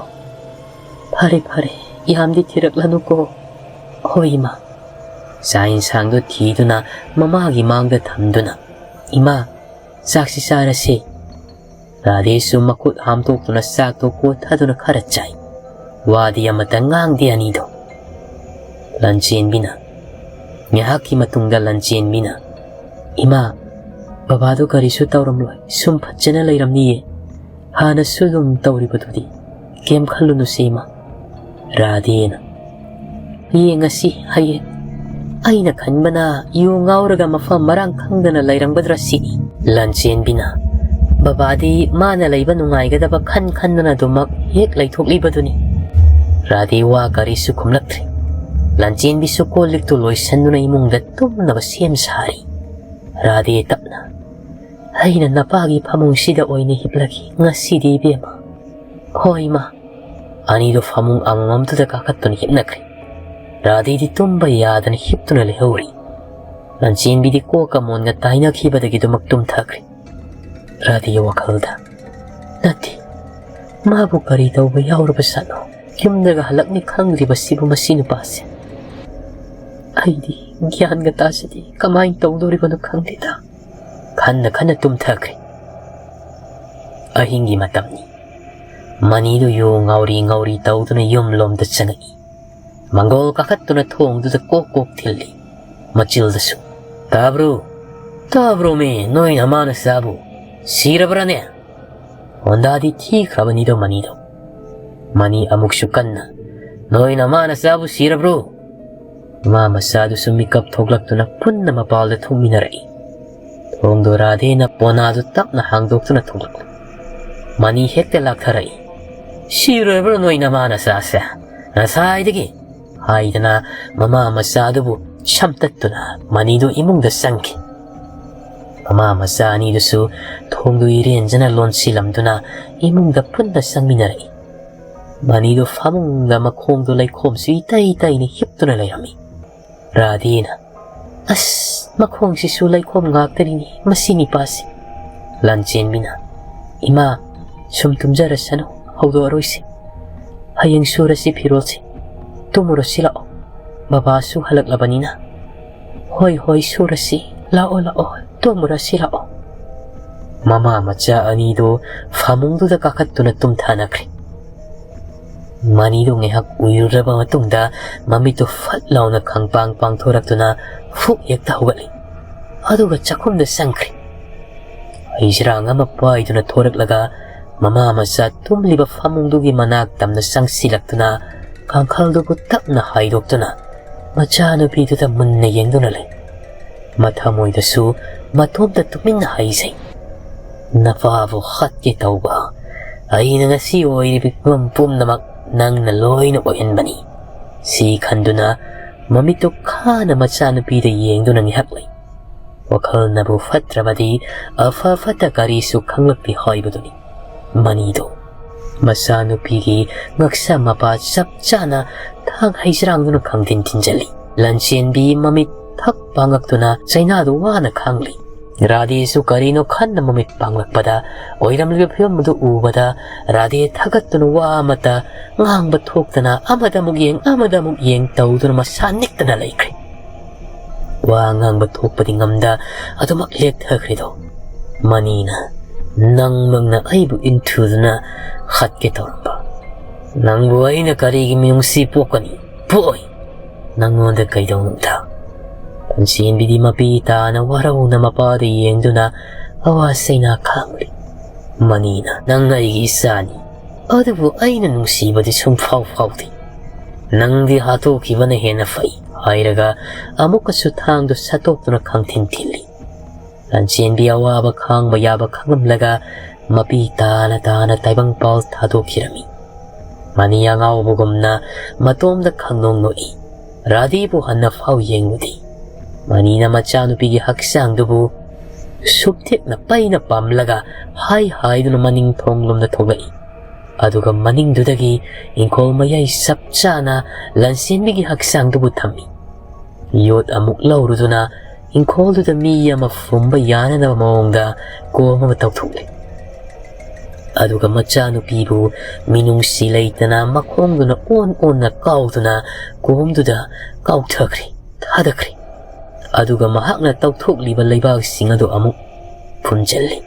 "ꯐꯔꯦ, ꯐꯔꯦ, ꯌꯥꯝꯗꯤ ꯊꯤꯔꯛꯂꯅꯨꯀꯣ꯫" "ꯍꯣꯏ ꯏꯃꯥ꯫" ꯆꯥꯛ ꯏꯟꯁꯥꯡꯗꯣ ꯊꯤꯗꯨꯅ ꯃꯃꯥꯒꯤ ꯃꯥꯡꯗ ꯊꯝꯗꯨꯅ, "ꯏꯃꯥ, ꯆꯥꯛꯁꯤ ꯆꯥꯔꯁꯤ꯫" ꯔꯥꯙꯦꯁꯨ ꯃꯈꯨꯠ ꯍꯥꯝꯗꯣꯛꯇꯨꯅ ꯆꯥꯛꯇꯣ ꯀꯣꯠꯊꯗꯨꯅ ꯈꯔ ꯆꯥꯏ꯫ ꯋꯥꯗꯤ ꯑꯃꯇ ꯉꯥꯡꯗꯦ ꯑꯅꯤꯗꯣ꯫ ꯂꯟꯆꯦꯟꯕꯤꯅ, ꯉꯥꯏꯍꯥꯛꯀꯤ ꯃꯇꯨꯡꯗ ꯂꯟꯆꯦꯟꯕꯤꯅ, "ꯏꯃꯥ, ꯕꯕꯥꯗꯣ ꯀꯔꯤꯁꯨ ꯇꯧꯔꯝꯂꯣꯏ, ꯁꯨꯝ ꯐꯖꯅ ꯂꯩꯔꯝꯅꯤꯌꯦ꯫ ꯍꯥꯟꯅꯁꯨ ꯑꯗꯨꯝ ꯇꯧꯔꯤꯕꯗꯨꯗꯤ꯫ ꯀꯩꯝ ꯈꯜꯂꯨꯅꯨꯁꯦ ꯏꯃꯥ꯫" ꯔꯥꯙꯦꯅ, "ꯌꯦꯡꯉꯁꯤ ꯍꯌꯦꯡ꯫ ꯑꯩꯅ ꯈꯟꯕꯅ ꯌꯨ ꯉꯥꯎꯔꯒ ꯃꯐꯝ ꯃꯔꯥꯡ ꯈꯪꯗꯅ ꯂꯩꯔꯝꯒꯗ꯭ꯔꯥ ꯁꯤꯅꯤ꯫" ꯂꯟꯆꯦꯟꯕꯤꯅ, "ꯕꯕꯥꯗꯤ ꯃꯥꯅ ꯂꯩꯕ ꯅꯨꯡꯉꯥꯏꯒꯗꯕ ꯈꯟ ꯈꯟꯗꯅ ꯑꯗꯨꯃꯛ ꯍꯦꯛ ꯂꯩꯊꯣꯛꯂꯤꯕꯗꯨꯅꯤ꯫" ꯔꯥꯙꯦ ꯋꯥ ꯀꯔꯤꯁꯨ ꯈꯨꯝꯂꯛꯇ꯭ꯔꯦ꯫ ꯂꯟꯆꯦꯟꯕꯤꯁꯨ ꯀꯣꯜ ꯂꯤꯛꯇꯨ ꯂꯣꯏꯁꯟꯗꯨꯅ ꯏꯃꯨꯡꯗ ꯇꯨꯝꯅꯕ ꯁꯦꯝ ꯁꯥꯔꯤ꯫ ꯔꯥꯙꯦ ꯇꯞꯅ, "ꯑꯩꯅ ꯅꯄꯥꯒꯤ ꯐꯃꯨꯡꯁꯤꯗ ꯑꯣꯏꯅ ꯍꯤꯞꯂꯒꯦ ꯉꯁꯤꯗꯤ ꯏꯕꯦꯝꯃ꯫" "ꯍꯣꯏ ꯏꯃꯥ꯫" ꯑꯅꯤꯗꯨ ꯐꯃꯨꯡ ꯑꯃꯃꯝꯗꯨꯗ ꯀꯥꯈꯠꯇꯨꯅ ꯍꯤꯞꯅꯈ꯭ꯔꯦ꯫ ꯔꯥꯙꯦꯗꯤ ꯇꯨꯝꯕ ꯌꯥꯗꯅ ꯍꯤꯞꯇꯨꯅ ꯂꯩꯍꯧꯔꯤ꯫ ꯂꯟꯆꯦꯟꯕꯤꯗꯤ ꯀꯣꯛꯀ ꯃꯣꯟꯒ ꯇꯥꯏꯅꯈꯤꯕꯗꯒꯤꯗꯨꯃꯛ ꯇꯨꯝꯊꯈ꯭ꯔꯦ꯫ ꯔꯥꯙꯦ ꯋꯥꯈꯜꯗ, "ꯅꯠꯇꯦ, ꯃꯥꯕꯨ ꯀꯔꯤ ꯇꯧꯕ ꯌꯥꯎꯔꯕꯖꯥꯠꯅꯣ? ꯌꯨꯝꯗꯒ ꯍꯜꯂꯛꯅꯤ ꯈꯪꯗ꯭ꯔꯤꯕꯁꯤꯕꯨ ꯃꯁꯤ ꯅꯨꯄꯥꯁꯦ꯫ ꯑꯩꯗꯤ ꯒ꯭ꯌꯥꯟꯒ ꯇꯥꯖꯗꯦ, ꯀꯃꯥꯏꯅ ꯇꯧꯗꯣꯔꯤꯕꯅꯣ ꯈꯪꯗꯦꯗ꯫" ꯈꯟꯅ ꯈꯟꯅ ꯇꯨꯝꯊꯈ꯭ꯔꯦ꯫ ꯑꯍꯤꯡꯒꯤ ꯃꯇꯝꯅꯤ꯫ ꯃꯅꯤꯗꯨ ꯌꯨ ꯉꯥꯎꯔꯤ ꯉꯥꯎꯔꯤ ꯇꯧꯗꯨꯅ ꯌꯨꯝꯂꯣꯝꯗ ꯆꯪꯉꯛꯏ꯫ ꯃꯪꯒꯣꯜ ꯀꯥꯈꯠꯇꯨꯅ ꯊꯣꯡꯗꯨꯗ ꯀꯣꯛ ꯀꯣꯛ ꯊꯤꯜꯂꯤ꯫ ꯃꯆꯤꯜꯗꯁꯨ, "ꯇꯥꯕ꯭ꯔꯣ? ꯇꯥꯕ꯭ꯔꯣꯃꯤ, ꯅꯣꯏ ꯅꯃꯥ ꯅꯆꯥꯕꯨ? ꯁꯤꯔꯕ꯭ꯔꯥꯅꯦ?" ꯍꯣꯟꯗꯥꯗꯤ ꯊꯤꯈ꯭ꯔꯕꯅꯤꯗꯣ ꯃꯅꯤꯗꯣ꯫ ꯃꯅꯤ ꯑꯃꯨꯛꯁꯨ ꯀꯟꯅ, "ꯅꯣꯏ ꯅꯃꯥ ꯅꯆꯥꯕꯨ ꯁꯤꯔꯕ꯭ꯔꯣ?" ꯃꯃꯥ ꯃꯆꯥꯗꯨꯁꯨ ꯃꯤꯀꯞ ꯊꯣꯛꯂꯛꯇꯨꯅ ꯄꯨꯟꯅ ꯃꯄꯥꯜꯗ ꯊꯣꯛꯃꯤꯟꯅꯔꯛꯏ꯫ ꯊꯣꯡꯗꯣ ꯔꯥꯙꯦꯅ ꯄꯣꯅꯥꯗꯨ ꯇꯞꯅ ꯍꯥꯡꯗꯣꯛꯇꯨꯅ ꯊꯣꯛꯂꯛꯂꯤ꯫ ꯃꯅꯤ ꯍꯦꯛꯇ ꯂꯥꯛꯊꯔꯛꯏ꯫ "ꯁꯤꯔꯣꯏꯕ꯭ꯔꯣ ꯅꯣꯏ ꯅꯃꯥ ꯅꯆꯥꯁꯦ? ꯉꯁꯥꯏꯗꯒꯤ!" ꯍꯥꯏꯗꯅ ꯃꯃꯥ ꯃꯆꯥꯗꯨꯕꯨ ꯁꯝꯇꯠꯇꯨꯅ ꯃꯅꯤꯗꯨ ꯏꯃꯨꯡꯗ ꯆꯪꯈꯤ꯫ ꯃꯃꯥ ꯃꯆꯥ ꯑꯅꯤꯗꯨꯁꯨ ꯊꯣꯡꯗꯨ ꯏꯔꯦꯟꯖꯅ ꯂꯣꯟꯁꯤꯜꯂꯝꯗꯨꯅ ꯏꯃꯨꯡꯗ ꯄꯨꯟꯅ ꯆꯪꯃꯤꯟꯅꯔꯛꯏ꯫ ꯃꯅꯤꯗꯨ ꯐꯃꯨꯡꯗ ꯃꯈꯣꯡꯗꯨ ꯂꯩꯈꯣꯝꯁꯨ ꯏꯇꯩ ꯇꯩꯅ ꯍꯤꯞꯇꯨꯅ ꯂꯩꯔꯝꯃꯤ꯫ ꯔꯥꯙꯦꯅ, "ꯑꯁ, ꯃꯈꯣꯡꯁꯤꯁꯨ ꯂꯩꯈꯣꯝ ꯉꯥꯛꯇꯅꯤꯅꯦ ꯃꯁꯤ ꯅꯤꯄꯥꯁꯤ꯫" ꯂꯥꯟꯆꯦꯟꯕꯤꯅ, "ꯏꯃꯥ, ꯁꯨꯝ ꯇꯨꯝꯖꯔꯁꯅꯨ, ꯍꯧꯗꯣꯛꯑꯔꯣꯏꯁꯤ꯫ ꯍꯌꯦꯡ ꯁꯨꯔꯁꯤ ꯐꯤꯔꯣꯜꯁꯤ꯫ ꯇꯨꯝꯃꯨꯔꯁꯤ ꯂꯥꯛꯑꯣ꯫ ꯕꯕꯥꯁꯨ ꯍꯜꯂꯛꯂꯕꯅꯤꯅ꯫" "ꯍꯣꯏ, ꯍꯣꯏ, ꯁꯨꯔꯁꯤ꯫ ꯂꯥꯛꯑꯣ, ꯂꯥꯛꯑꯣ, ꯇꯨꯝꯃꯨꯔꯁꯤ ꯂꯥꯛꯑꯣ꯫" ꯃꯃꯥ ꯃꯆꯥ ꯑꯅꯤꯗꯨ ꯐꯃꯨꯡꯗꯨꯗ ꯀꯥꯈꯠꯇꯨꯅ ꯇꯨꯝꯊꯅꯈ꯭ꯔꯦ꯫ ꯃꯅꯤꯗꯨ ꯉꯥꯏꯍꯥꯛ ꯎꯏꯔꯨꯔꯕ ꯃꯇꯨꯡꯗ ꯃꯃꯤꯠꯇꯨ ꯐꯠ ꯂꯥꯎꯅ ꯈꯪꯄꯥꯡ ꯄꯥꯡꯊꯣꯔꯛꯇꯨꯅ ꯐꯨꯛ ꯍꯦꯛꯇ ꯍꯧꯒꯠꯂꯤ꯫ ꯑꯗꯨꯒ ꯆꯥꯛꯈꯨꯝꯗ ꯆꯪꯈ꯭ꯔꯦ꯫ ꯍꯩꯖ꯭ꯔꯥꯡ ꯑꯃ ꯄꯥꯏꯗꯨꯅ ꯊꯣꯔꯛꯂꯒ ꯃꯃꯥ ꯃꯆꯥ ꯇꯨꯝꯂꯤꯕ ꯐꯃꯨꯡꯗꯨꯒꯤ ꯃꯅꯥꯛ ꯇꯝꯅ ꯆꯪꯁꯤꯜꯂꯛꯇꯨꯅ ꯀꯥꯡꯈꯜꯗꯨꯕꯨ ꯇꯞꯅ ꯍꯥꯏꯗꯣꯛꯇꯨꯅ ꯃꯆꯥꯅꯨꯄꯤꯗꯨꯗ ꯃꯨꯟꯅ ꯌꯦꯡꯗꯨꯅ ꯂꯩ꯫ ꯃꯊꯃꯣꯏꯗꯁꯨ ꯃꯇꯣꯝꯇ ꯇꯨꯃꯤꯟꯅ ꯍꯥꯏꯖꯩ, "ꯅꯄꯥꯕꯨ ꯍꯥꯠꯀꯦ ꯇꯧꯕ ꯑꯩꯅ ꯉꯁꯤ ꯑꯣꯏꯔꯤꯕ ꯐꯤꯕꯝ ꯄꯨꯝꯅꯃꯛ ꯅꯪꯅ ꯂꯣꯏꯅ ꯑꯣꯏꯍꯟꯕꯅꯤ꯫" ꯁꯤ ꯈꯟꯗꯨꯅ ꯃꯃꯤꯠꯇꯨ ꯈꯥꯅ ꯃꯆꯥꯅꯨꯄꯤꯗ ꯌꯦꯡꯗꯨꯅ ꯉꯥꯏꯍꯥꯛ ꯂꯩ꯫ ꯋꯥꯈꯜꯅꯕꯨ ꯐꯠꯇ꯭ꯔꯕꯗꯤ ꯑꯐ ꯐꯠꯇ ꯀꯔꯤꯁꯨ ꯈꯪꯂꯛꯇꯦ ꯍꯥꯏꯕꯗꯨꯅꯤ꯫ ꯃꯅꯤꯗꯨ ꯃꯆꯥꯅꯨꯄꯤꯒꯤ ꯉꯛꯁꯝ ꯃꯄꯥ ꯆꯞ ꯆꯥꯅ ꯊꯥꯡ ꯍꯩꯖ꯭ꯔꯥꯡꯗꯨꯅ ꯈꯪꯊꯤꯟ ꯊꯤꯟꯖꯜꯂꯤ꯫ ꯂꯟꯆꯦꯟꯕꯤ ꯃꯃꯤꯠ ꯊꯛ ꯄꯥꯡꯉꯛꯇꯨꯅ ꯆꯩꯅꯥꯗꯨ ꯋꯥꯅ ꯈꯥꯡꯂꯤ꯫ ꯔꯥꯙꯦꯁꯨ ꯀꯔꯤꯅꯣ ꯈꯟꯅ ꯃꯃꯤꯠ ꯄꯥꯡꯂꯛꯄꯗ, ꯑꯣꯏꯔꯝꯂꯤꯕ ꯐꯤꯕꯝ ꯑꯗꯨ ꯎꯕꯗ ꯔꯥꯙꯦ ꯊꯥꯒꯠꯇꯨꯅ ꯋꯥ ꯑꯃꯠꯇ ꯉꯥꯡꯕ ꯊꯣꯛꯇꯅ ꯑꯃꯗ ꯑꯃꯨꯛ ꯌꯦꯡ, ꯑꯃꯗ ꯑꯃꯨꯛ ꯌꯦꯡ ꯇꯧꯗꯨꯅ ꯃꯁꯥ ꯅꯤꯛꯇꯅ ꯂꯩꯈ꯭ꯔꯦ꯫ ꯋꯥ ꯉꯥꯡꯕ ꯊꯣꯛꯄꯗꯤ ꯉꯝꯗ ꯑꯗꯨꯃꯛ ꯂꯦꯞꯊꯈ꯭ꯔꯤꯗꯣ꯫ ꯃꯅꯤꯅ, "ꯅꯪꯃꯛꯅ ꯑꯩꯕꯨ ꯏꯟꯊꯨꯗꯨꯅ ꯍꯥꯠꯀꯦ ꯇꯧꯔꯝꯕ꯫ ꯅꯪꯕꯨ ꯑꯩꯅ ꯀꯔꯤꯒꯤ ꯃꯤꯅꯨꯡꯁꯤ ꯄꯣꯛꯀꯅꯤ? ꯄꯣꯛꯑꯣꯏ꯫ ꯅꯪꯉꯣꯟꯗ ꯀꯩꯗꯧꯅꯨꯡꯗ꯫" ꯂꯟꯆꯦꯟꯕꯤꯗꯤ ꯃꯄꯤ ꯇꯥꯅ ꯋꯥꯔꯧꯅ ꯃꯄꯥꯗ ꯌꯦꯡꯗꯨꯅ ꯑꯋꯥ ꯆꯩꯅꯥ ꯈꯥꯡꯂꯤ꯫ ꯃꯅꯤꯅ, "ꯅꯪ ꯑꯩꯒꯤ ꯏꯆꯥꯅꯤ, ꯑꯗꯨꯕꯨ ꯑꯩꯅ ꯅꯨꯡꯁꯤꯕꯗꯤ ꯁꯨꯡꯐꯥꯎ ꯐꯥꯎꯗꯦ꯫ ꯅꯪꯗꯤ ꯍꯥꯠꯇꯣꯛꯈꯤꯕꯅ ꯍꯦꯟꯅ ꯐꯩ," ꯍꯥꯏꯔꯒ ꯑꯃꯨꯛꯀꯁꯨ ꯊꯥꯡꯗꯨ ꯁꯠꯇꯣꯛꯇꯨꯅ ꯈꯪꯊꯤꯟ ꯊꯤꯜꯂꯤ꯫ ꯂꯟꯆꯦꯟꯕꯤ ꯑꯋꯥꯕ ꯈꯥꯡꯕ ꯌꯥꯕ ꯈꯪꯂꯝꯂꯒ ꯃꯄꯤ ꯇꯥꯅ ꯇꯥꯅ ꯇꯥꯏꯕꯪ ꯄꯥꯜ ꯊꯥꯗꯣꯛꯈꯤꯔꯝꯃꯤ꯫ ꯃꯅꯤ ꯑꯉꯥꯎꯕꯒꯨꯝꯅ ꯃꯇꯣꯝꯗ ꯈꯪꯅꯣꯡ ꯅꯣꯛꯏ꯫ ꯔꯥꯙꯦꯕꯨ ꯍꯟꯅ ꯐꯥꯎ ꯌꯦꯡꯂꯨꯗꯦ꯫ ꯃꯅꯤꯅ ꯃꯆꯥꯅꯨꯄꯤꯒꯤ ꯍꯛꯆꯥꯡꯗꯨꯕꯨ ꯁꯨꯞꯇꯦꯛꯅ ꯄꯩꯅ ꯄꯥꯝꯂꯒ ꯍꯥꯏ ꯍꯥꯏꯗꯨꯅ ꯃꯅꯤꯡ ꯊꯣꯡꯂꯣꯝꯗ ꯊꯣꯛꯂꯛꯏ꯫ ꯑꯗꯨꯒ ꯃꯅꯤꯡꯗꯨꯗꯒꯤ ꯏꯪꯈꯣꯜ ꯃꯌꯥꯏ ꯆꯞ ꯆꯥꯅ ꯂꯟꯆꯦꯟꯕꯤꯒꯤ ꯍꯛꯆꯥꯡꯗꯨꯕꯨ ꯊꯝꯃꯤ꯫ ꯌꯣꯠ ꯑꯃꯨꯛ ꯂꯧꯔꯨꯗꯨꯅ ꯏꯪꯈꯣꯜꯗꯨꯗ ꯃꯤ ꯑꯃ ꯐꯨꯝꯕ ꯌꯥꯅꯅꯕ ꯃꯑꯣꯡꯗ ꯀꯣꯝ ꯑꯃ ꯇꯧꯊꯣꯛꯂꯦ꯫ ꯑꯗꯨꯒ ꯃꯆꯥꯅꯨꯄꯤꯕꯨ ꯃꯤꯅꯨꯡꯁꯤ ꯂꯩꯇꯅ ꯃꯈꯣꯡꯗꯨꯅ ꯑꯣꯟ ꯑꯣꯟꯅ ꯀꯥꯎꯗꯨꯅ ꯀꯣꯝꯗꯨꯗ ꯀꯥꯎꯊꯈ꯭ꯔꯦ, ꯊꯥꯗꯈ꯭ꯔꯦ꯫ ꯑꯗꯨꯒ ꯃꯍꯥꯛꯅ ꯇꯧꯊꯣꯛꯂꯤꯕ ꯂꯩꯕꯥꯛꯁꯤꯡ ꯑꯗꯨ ꯑꯃꯨꯛ ꯐꯨꯝꯖꯤꯜꯂꯤ꯫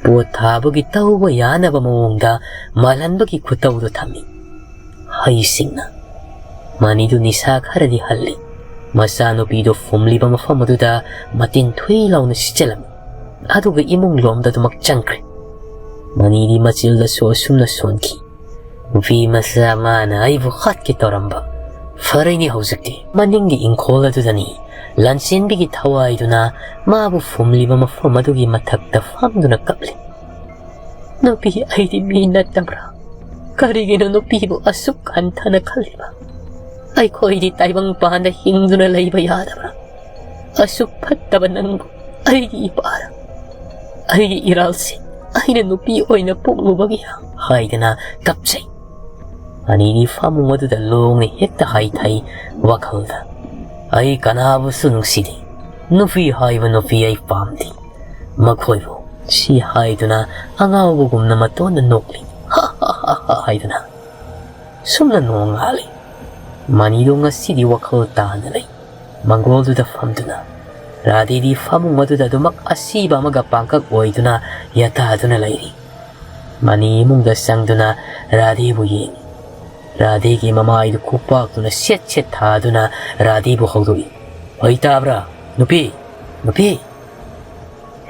ꯄꯣꯠ ꯊꯥꯕꯒꯤ ꯇꯧꯕ ꯌꯥꯅꯕ ꯃꯑꯣꯡꯗ ꯃꯥꯜꯍꯟꯕꯒꯤ ꯈꯨꯇꯧꯗꯨ ꯊꯝꯃꯤ꯫ ꯍꯩꯁꯤꯡꯅ ꯃꯅꯤꯗꯨ ꯅꯤꯁꯥ ꯈꯔꯗꯤ ꯍꯜꯂꯤ꯫ ꯃꯆꯥꯅꯨꯄꯤꯗꯨ ꯐꯨꯝꯂꯤꯕ ꯃꯐꯝ ꯑꯗꯨꯗ ꯃꯇꯤꯟ ꯊꯨꯏ ꯂꯥꯎꯅ ꯁꯤꯠꯆꯜꯂꯝꯃꯤ꯫ ꯑꯗꯨꯒ ꯏꯃꯨꯡ ꯂꯣꯝꯗ ꯑꯗꯨꯃꯛ ꯆꯪꯈ꯭ꯔꯦ꯫ ꯃꯅꯤꯗꯤ ꯃꯆꯤꯜꯗꯁꯨ ꯑꯁꯨꯝꯅ ꯁꯣꯟꯈꯤ, "ꯅꯨꯄꯤ ꯃꯆꯥ ꯃꯥꯅ ꯑꯩꯕꯨ ꯍꯥꯠꯀꯦ ꯇꯧꯔꯝꯕ꯫ ꯐꯔꯦꯅꯦ ꯍꯧꯖꯤꯛꯇꯤ꯫" ꯃꯅꯤꯡꯒꯤ ꯏꯪꯈꯣꯜ ꯑꯗꯨꯗꯅꯤ ꯂꯟꯆꯦꯟꯕꯤꯒꯤ ꯊꯋꯥꯏꯗꯨꯅ ꯃꯥꯕꯨ ꯐꯨꯝꯂꯤꯕ ꯃꯐꯝ ꯑꯗꯨꯒꯤ ꯃꯊꯛꯇ ꯐꯝꯗꯨꯅ ꯀꯞꯂꯤ꯫ "ꯅꯨꯄꯤ, ꯑꯩꯗꯤ ꯃꯤ ꯅꯠꯇꯕ꯭ꯔꯥ? ꯀꯔꯤꯒꯤꯅꯣ ꯅꯨꯄꯤꯕꯨ ꯑꯁꯨꯛ ꯍꯟꯊꯅ ꯈꯜꯂꯤꯕ? ꯑꯩꯈꯣꯏꯗꯤ ꯇꯥꯏꯕꯪ ꯄꯥꯟꯗ ꯍꯤꯡꯗꯨꯅ ꯂꯩꯕ ꯌꯥꯗꯕ꯭ꯔꯥ? ꯑꯁꯨꯛ ꯐꯠꯇꯕ ꯅꯪꯕꯨ ꯑꯩꯒꯤ ꯏꯄꯥꯔ, ꯑꯩꯒꯤ ꯏꯔꯥꯜꯁꯦ ꯑꯩꯅ ꯅꯨꯄꯤ ꯑꯣꯏꯅ ꯄꯣꯛꯂꯨꯕꯒꯤ?" ꯍꯥꯏꯗꯅ ꯀꯞꯆꯩ꯫ ꯑꯅꯤꯗꯤ ꯐꯃꯨꯡ ꯑꯗꯨꯗ ꯂꯣꯡꯅ ꯍꯦꯛꯇ ꯍꯥꯏꯊꯩ ꯋꯥꯈꯜꯗ, "ꯑꯩ ꯀꯅꯥꯕꯨꯁꯨ ꯅꯨꯡꯁꯤꯗꯦ꯫ ꯅꯨꯄꯤ ꯍꯥꯏꯕ ꯅꯨꯄꯤ ꯑꯩ ꯄꯥꯝꯗꯦ꯫ ꯃꯈꯣꯏꯕꯨ," ꯁꯤ ꯍꯥꯏꯗꯨꯅ ꯑꯉꯥꯎꯕꯒꯨꯝꯅ ꯃꯇꯣꯟꯗ ꯅꯣꯛꯂꯤ꯫ "ꯍꯥ ꯍꯥ ꯍꯥ ꯍꯥ" ꯍꯥꯏꯗꯨꯅ꯫ ꯁꯨꯝꯅ ꯅꯣꯡꯉꯥꯜꯂꯤ꯫ ꯃꯅꯤꯗꯣ ꯉꯁꯤꯗꯤ ꯋꯥꯈꯜ ꯇꯥꯅ ꯂꯩ꯫ ꯃꯪꯒꯣꯜꯗꯨꯗ ꯐꯝꯗꯨꯅ ꯔꯥꯙꯦꯗꯤ ꯐꯃꯨꯡ ꯑꯗꯨꯗ ꯑꯗꯨꯃꯛ ꯑꯁꯤꯕ ꯑꯃꯒ ꯄꯥꯡꯀꯛ ꯑꯣꯏꯗꯨꯅ ꯌꯥꯇꯥꯗꯨꯅ ꯂꯩꯔꯤ꯫ ꯃꯅꯤ ꯏꯃꯨꯡꯗ ꯆꯪꯗꯨꯅ ꯔꯥꯙꯦꯕꯨ ꯌꯦꯡꯉꯤ꯫ ꯔꯥꯙꯦꯒꯤ ꯃꯃꯥꯏꯗꯨ ꯈꯨꯄꯥꯛꯇꯨꯅ ꯁꯦꯠ ꯁꯦꯠ ꯊꯥꯗꯨꯅ ꯔꯥꯙꯦꯕꯨ ꯍꯧꯗꯣꯛꯏ꯫ "ꯍꯩ ꯇꯥꯕ꯭ꯔꯥ? ꯅꯨꯄꯤ! ꯅꯨꯄꯤ!"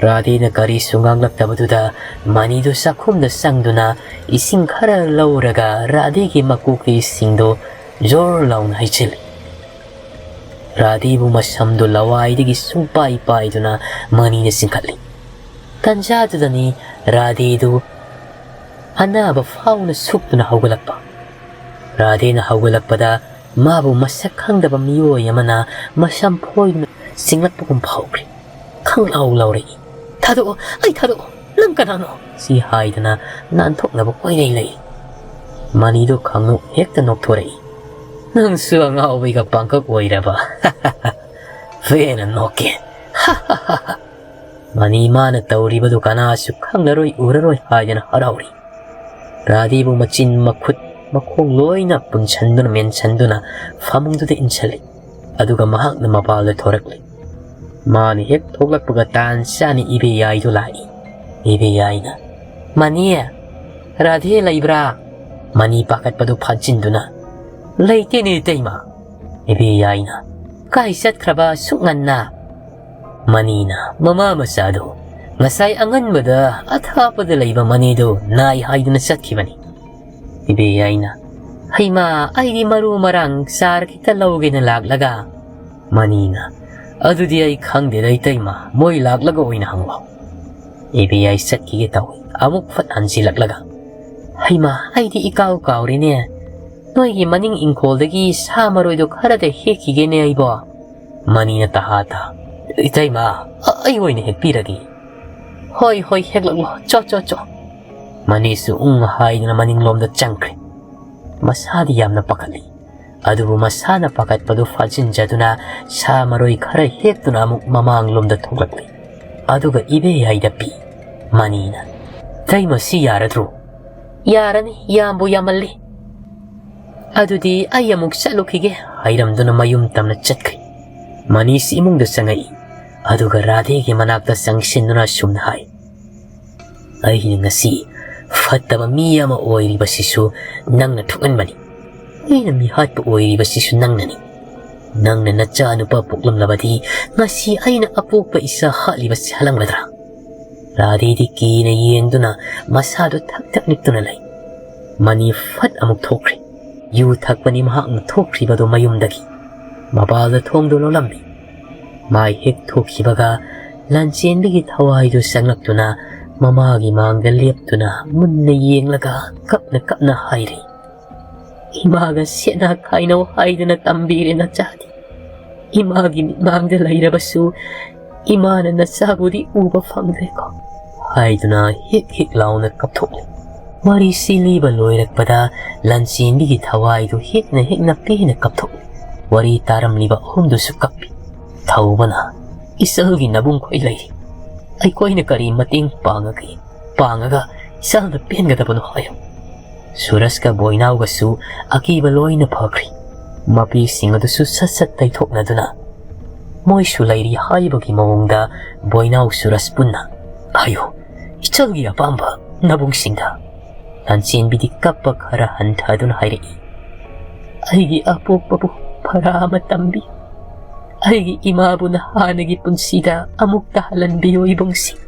ꯔꯥꯙꯦꯅ ꯀꯔꯤꯁꯨ ꯉꯥꯡꯂꯛꯇꯕꯗꯨꯗ ꯃꯅꯤꯗꯨ ꯆꯥꯛꯈꯨꯝꯗ ꯆꯪꯗꯨꯅ ꯏꯁꯤꯡ ꯈꯔ ꯂꯧꯔꯒ ꯔꯥꯙꯦꯒꯤ ꯃꯀꯣꯛꯀꯤ ꯏꯁꯤꯡꯗꯨ ꯖꯣꯔ ꯂꯥꯎꯅ ꯍꯩꯖꯤꯜꯂꯤ꯫ ꯔꯥꯙꯦꯕꯨ ꯃꯁꯝꯗꯨ ꯂꯋꯥꯏꯗꯒꯤ ꯁꯨꯡꯄꯥꯏ ꯄꯥꯏꯗꯨꯅ ꯃꯅꯤꯅ ꯆꯤꯡꯈꯠꯂꯤ꯫ ꯇꯟꯖꯥꯗꯨꯗꯅꯤ ꯔꯥꯙꯦꯗꯨ ꯑꯅꯥꯕ ꯐꯥꯎꯅ ꯁꯨꯞꯇꯨꯅ ꯍꯧꯒꯠꯂꯛꯄ꯫ ꯔꯥꯙꯦꯅ ꯍꯧꯒꯠꯂꯛꯄꯗ ꯃꯥꯕꯨ ꯃꯁꯛ ꯈꯪꯗꯕ ꯃꯤꯑꯣꯏ ꯑꯃꯅ ꯃꯁꯝ ꯐꯣꯏꯗꯨꯅ ꯆꯤꯡꯂꯛꯄꯒꯨꯝ ꯐꯥꯎꯈ꯭ꯔꯦ꯫ ꯈꯪꯂꯥꯎ ꯂꯥꯎꯔꯛꯏ, "ꯊꯥꯗꯣꯛꯑꯣ, ꯑꯩ ꯊꯥꯗꯣꯛꯑꯣ!" "ꯅꯪ ꯀꯅꯥꯅꯣ?" ꯁꯤ ꯍꯥꯏꯗꯅ ꯅꯥꯟꯊꯣꯛꯅꯕ ꯀꯣꯏꯂꯩ ꯂꯩ꯫ ꯃꯅꯤꯗꯨ ꯈꯪꯅꯣꯛ ꯍꯦꯛꯇ ꯅꯣꯛꯊꯣꯔꯛꯏ꯫ "ꯅꯪꯁꯨ ꯑꯉꯥꯎꯕꯤꯒ ꯄꯥꯡꯀꯛ ꯑꯣꯏꯔꯕ?" "ꯐꯦꯅ ꯅꯣꯛꯀꯦ꯫" ꯃꯅꯤ ꯃꯥꯅ ꯇꯧꯔꯤꯕꯗꯨ ꯀꯅꯥꯁꯨ ꯈꯪꯂꯔꯣꯏ ꯎꯔꯔꯣꯏ ꯍꯥꯏꯗꯅ ꯍꯔꯥꯎꯔꯤ꯫ ꯔꯥꯙꯦꯕꯨ ꯃꯆꯤꯟ ꯃꯈꯨꯠ ꯃꯈꯣꯡ ꯂꯣꯏꯅ ꯄꯨꯟꯁꯟꯗꯨꯅ ꯃꯦꯟꯁꯟꯗꯨꯅ ꯐꯃꯨꯡꯗꯨꯗ ꯏꯟꯁꯜꯂꯤ꯫ ꯑꯗꯨꯒ ꯃꯍꯥꯛꯅ ꯃꯄꯥꯜꯗ ꯊꯣꯔꯛꯂꯤ꯫ ꯃꯥꯅ ꯍꯦꯛ ꯊꯣꯛꯂꯛꯄꯒ ꯇꯥꯟ ꯆꯥꯅ ꯏꯕꯦꯌꯥꯏꯗꯨ ꯂꯥꯛꯏ꯫ ꯏꯕꯦꯌꯥꯏꯅ, "ꯃꯅꯤ, ꯔꯥꯙꯦ ꯂꯩꯕ꯭ꯔꯥ?" ꯃꯅꯤ ꯄꯥꯈꯠꯄꯗꯨ ꯐꯥꯖꯤꯟꯗꯨꯅ, "ꯂꯩꯇꯦꯅꯦ ꯏꯇꯩꯃ꯫" ꯏꯕꯦꯌꯥꯏꯅ, "ꯀꯥꯏ ꯆꯠꯈ꯭ꯔꯕ ꯁꯨꯛ ꯉꯟꯅ?" ꯃꯅꯤꯅ, "ꯃꯃꯥ ꯃꯆꯥꯗꯨ ꯉꯁꯥꯏ ꯑꯉꯟꯕꯗ ꯑꯊꯥꯞꯄꯗ ꯂꯩꯕ ꯃꯅꯤꯗꯨ ꯅꯥꯏ ꯍꯥꯏꯗꯨꯅ ꯆꯠꯈꯤꯕꯅꯤ꯫" ꯏꯕꯦꯌꯥꯏꯅ, "ꯍꯩꯃꯥ, ꯑꯩꯗꯤ ꯃꯔꯨ ꯃꯔꯥꯡ ꯆꯥꯔ ꯈꯤꯇ ꯂꯧꯒꯦꯅ ꯂꯥꯛꯂꯒ꯫" ꯃꯅꯤꯅ, "ꯑꯗꯨꯗꯤ ꯑꯩ ꯈꯪꯗꯦꯗ ꯏꯇꯩꯃ, ꯃꯣꯏ ꯂꯥꯛꯂꯒ ꯑꯣꯏꯅ ꯍꯪꯉꯣ꯫" ꯏꯕꯦꯌꯥꯏ ꯆꯠꯈꯤꯒꯦ ꯇꯧꯏ꯫ ꯑꯃꯨꯛ ꯐꯠ ꯍꯟꯖꯤꯜꯂꯛꯂꯒ, "ꯍꯩꯃꯥ, ꯑꯩꯗꯤ ꯏꯀꯥꯎ ꯀꯥꯎꯔꯦꯅꯦ꯫ ꯅꯣꯏꯒꯤ ꯃꯅꯤꯡ ꯏꯪꯈꯣꯜꯗꯒꯤ ꯁꯥ ꯃꯔꯣꯏꯗꯣ ꯈꯔꯗ ꯍꯦꯛꯈꯤꯒꯦꯅꯦ ꯑꯩꯕꯣ꯫" ꯃꯅꯤꯅ ꯇꯍꯥ ꯇꯍꯥ, "ꯏꯇꯩꯃ, ꯑ-, ꯑꯩ ꯑꯣꯏꯅ ꯍꯦꯛꯄꯤꯔꯒꯦ꯫" "ꯍꯣꯏ, ꯍꯣꯏ, ꯍꯦꯛꯂꯛꯂꯣ, ꯆꯣ, ꯆꯣ, ꯆꯣ꯫" ꯃꯅꯤꯁꯨ ꯎꯪ ꯍꯥꯏꯗꯨꯅ ꯃꯅꯤꯡꯂꯣꯝꯗ ꯆꯪꯈ꯭ꯔꯦ꯫ ꯃꯁꯥꯗꯤ ꯌꯥꯝꯅ ꯄꯥꯈꯠꯂꯤ꯫ ꯑꯗꯨꯕꯨ ꯃꯁꯥꯅ ꯄꯥꯈꯠꯄꯗꯨ ꯐꯥꯖꯤꯟꯖꯗꯨꯅ ꯁꯥ ꯃꯔꯣꯏ ꯈꯔ ꯍꯦꯛꯇꯨꯅ ꯑꯃꯨꯛ ꯃꯃꯥꯡꯂꯣꯝꯗ ꯊꯣꯛꯂꯛꯂꯤ꯫ ꯑꯗꯨꯒ ꯏꯕꯦꯌꯥꯏꯗ ꯄꯤ꯫ ꯃꯅꯤꯅ, "ꯏꯇꯩꯃ, ꯁꯤ ꯌꯥꯔꯗ꯭ꯔꯣ?" "ꯌꯥꯔꯅꯤ, ꯌꯥꯝꯕꯨ ꯌꯥꯝꯃꯜꯂꯤ꯫ ꯑꯗꯨꯗꯤ ꯑꯩ ꯑꯃꯨꯛ ꯆꯠꯂꯨꯈꯤꯒꯦ," ꯍꯥꯏꯔꯝꯗꯨꯅ ꯃꯌꯨꯝ ꯇꯝꯅ ꯆꯠꯈ꯭ꯔꯦ꯫ ꯃꯅꯤꯁꯤ ꯏꯃꯨꯡꯗ ꯆꯪꯉꯛꯏ꯫ ꯑꯗꯨꯒ ꯔꯥꯙꯦꯒꯤ ꯃꯅꯥꯛꯇ ꯆꯪꯁꯤꯟꯗꯨꯅ ꯑꯁꯨꯝꯅ ꯍꯥꯏ, "ꯑꯩꯅ ꯉꯁꯤ ꯐꯠꯇꯕ ꯃꯤ ꯑꯃ ꯑꯣꯏꯔꯤꯕꯁꯤꯁꯨ ꯅꯪꯅ ꯊꯣꯛꯍꯟꯕꯅꯤ꯫ ꯑꯩꯅ ꯃꯤꯍꯥꯠꯄ ꯑꯣꯏꯔꯤꯕꯁꯤꯁꯨ ꯅꯪꯅꯅꯤ꯫ ꯅꯪꯅ ꯅꯆꯥ ꯅꯨꯄꯥ ꯄꯣꯛꯂꯝꯂꯕꯗꯤ ꯉꯁꯤ ꯑꯩꯅ ꯑꯄꯣꯛꯄ ꯏꯆꯥ ꯍꯥꯠꯂꯤꯕꯁꯤ ꯍꯥꯠꯂꯝꯒꯗ꯭ꯔꯥ?" ꯔꯥꯙꯦꯗꯤ ꯀꯤꯅ ꯌꯦꯡꯗꯨꯅ ꯃꯁꯥꯗꯨ ꯊꯛ ꯊꯛ ꯅꯤꯛꯇꯨꯅ ꯂꯩ꯫ ꯃꯅꯤ ꯐꯠ ꯑꯃꯨꯛ ꯊꯣꯛꯈ꯭ꯔꯦ꯫ ꯌꯨ ꯊꯛꯄꯅꯤ ꯃꯍꯥꯛꯅ ꯊꯣꯛꯈ꯭ꯔꯤꯕꯗꯨ ꯃꯌꯨꯝꯗꯒꯤ꯫ ꯃꯄꯥꯜꯗ ꯊꯣꯡꯗꯨ ꯂꯣꯜꯂꯝꯃꯤ꯫ ꯃꯥꯏ ꯍꯦꯛ ꯊꯣꯛꯈꯤꯕꯒ ꯂꯥꯟꯆꯦꯟꯕꯒꯤ ꯊꯋꯥꯏꯗꯨ ꯆꯪꯂꯛꯇꯨꯅ ꯃꯃꯥꯒꯤ ꯃꯥꯡꯗ ꯂꯦꯞꯇꯨꯅ ꯃꯨꯟꯅ ꯌꯦꯡꯂꯒ ꯀꯞꯅ ꯀꯞꯅ ꯍꯥꯏꯔꯤ, "ꯏꯃꯥꯒ ꯁꯦꯠꯅ ꯈꯥꯏꯅꯧ ꯍꯥꯏꯗꯅ ꯇꯝꯕꯤꯔꯦ ꯅꯆꯥꯗꯤ꯫ ꯏꯃꯥꯒꯤ ꯃꯤꯠꯃꯥꯡꯗ ꯂꯩꯔꯕꯁꯨ ꯏꯃꯥꯅ ꯅꯆꯥꯕꯨꯗꯤ ꯎꯕ ꯐꯪꯗ꯭ꯔꯦꯀꯣ꯫ ꯍꯥꯏꯗꯨꯅ ꯍꯤꯛ ꯍꯤꯛ ꯂꯥꯎꯅ ꯀꯞꯊꯣꯛꯂꯤ꯫ ꯋꯥꯔꯤꯁꯤ ꯂꯤꯕ ꯂꯣꯏꯔꯛꯄꯗ ꯂꯟꯆꯦꯟꯕꯤꯒꯤ ꯊꯋꯥꯏꯗꯨ ꯍꯦꯟꯅ ꯍꯦꯟꯅ ꯄꯦꯟꯅ ꯀꯞꯊꯣꯛꯂꯤ꯫ ꯋꯥꯔꯤ ꯇꯥꯔꯝꯂꯤꯕ ꯑꯍꯨꯝꯗꯨꯁꯨ ꯀꯞꯄꯤ꯫ ꯊꯧꯕꯅ, "ꯏꯆꯜꯒꯤ ꯅꯕꯨꯡ ꯈꯣꯏ ꯂꯩꯔꯤ꯫ ꯑꯩꯈꯣꯏꯅ ꯀꯔꯤ ꯃꯇꯦꯡ ꯄꯥꯡꯉꯒꯦ, ꯄꯥꯡꯉꯒ ꯏꯆꯜꯗ ꯄꯦꯟꯒꯗꯕꯅꯣ ꯍꯥꯏꯌꯨ?" ꯁꯨꯔꯖꯀ ꯕꯣꯏꯅꯥꯎꯒꯁꯨ ꯑꯀꯤꯕ ꯂꯣꯏꯅ ꯐꯈ꯭ꯔꯤ꯫ ꯃꯄꯤꯁꯤꯡ ꯑꯗꯨꯁꯨ ꯁꯠ ꯁꯠ ꯇꯩꯊꯣꯛꯅꯗꯨꯅ ꯃꯣꯏꯁꯨ ꯂꯩꯔꯤ ꯍꯥꯏꯕꯒꯤ ꯃꯑꯣꯡꯗ ꯕꯣꯏꯅꯥꯎ ꯁꯨꯔꯖ ꯄꯨꯟꯅ, "ꯍꯥꯏꯌꯨ, ꯏꯆꯜꯒꯤ ꯑꯄꯥꯝꯕ ꯅꯕꯨꯡꯁꯤꯡꯗ꯫" ꯂꯟꯆꯦꯟꯕꯤꯗꯤ ꯀꯞꯄ ꯈꯔ ꯍꯟꯊꯗꯨꯅ ꯍꯥꯏꯔꯛꯏ, "ꯑꯩꯒꯤ ꯑꯄꯣꯛꯄꯕꯨ ꯐꯔꯥ ꯑꯃ ꯇꯝꯕꯤꯌꯨ꯫ ꯑꯩꯒꯤ ꯏꯃꯥꯕꯨ ꯅꯍꯥꯟꯅꯒꯤ ꯄꯨꯟꯁꯤꯗ ꯑꯃꯨꯛꯇ ꯍꯜꯍꯟꯕꯤꯌꯨ ꯏꯕꯨꯡꯁꯤꯡ꯫"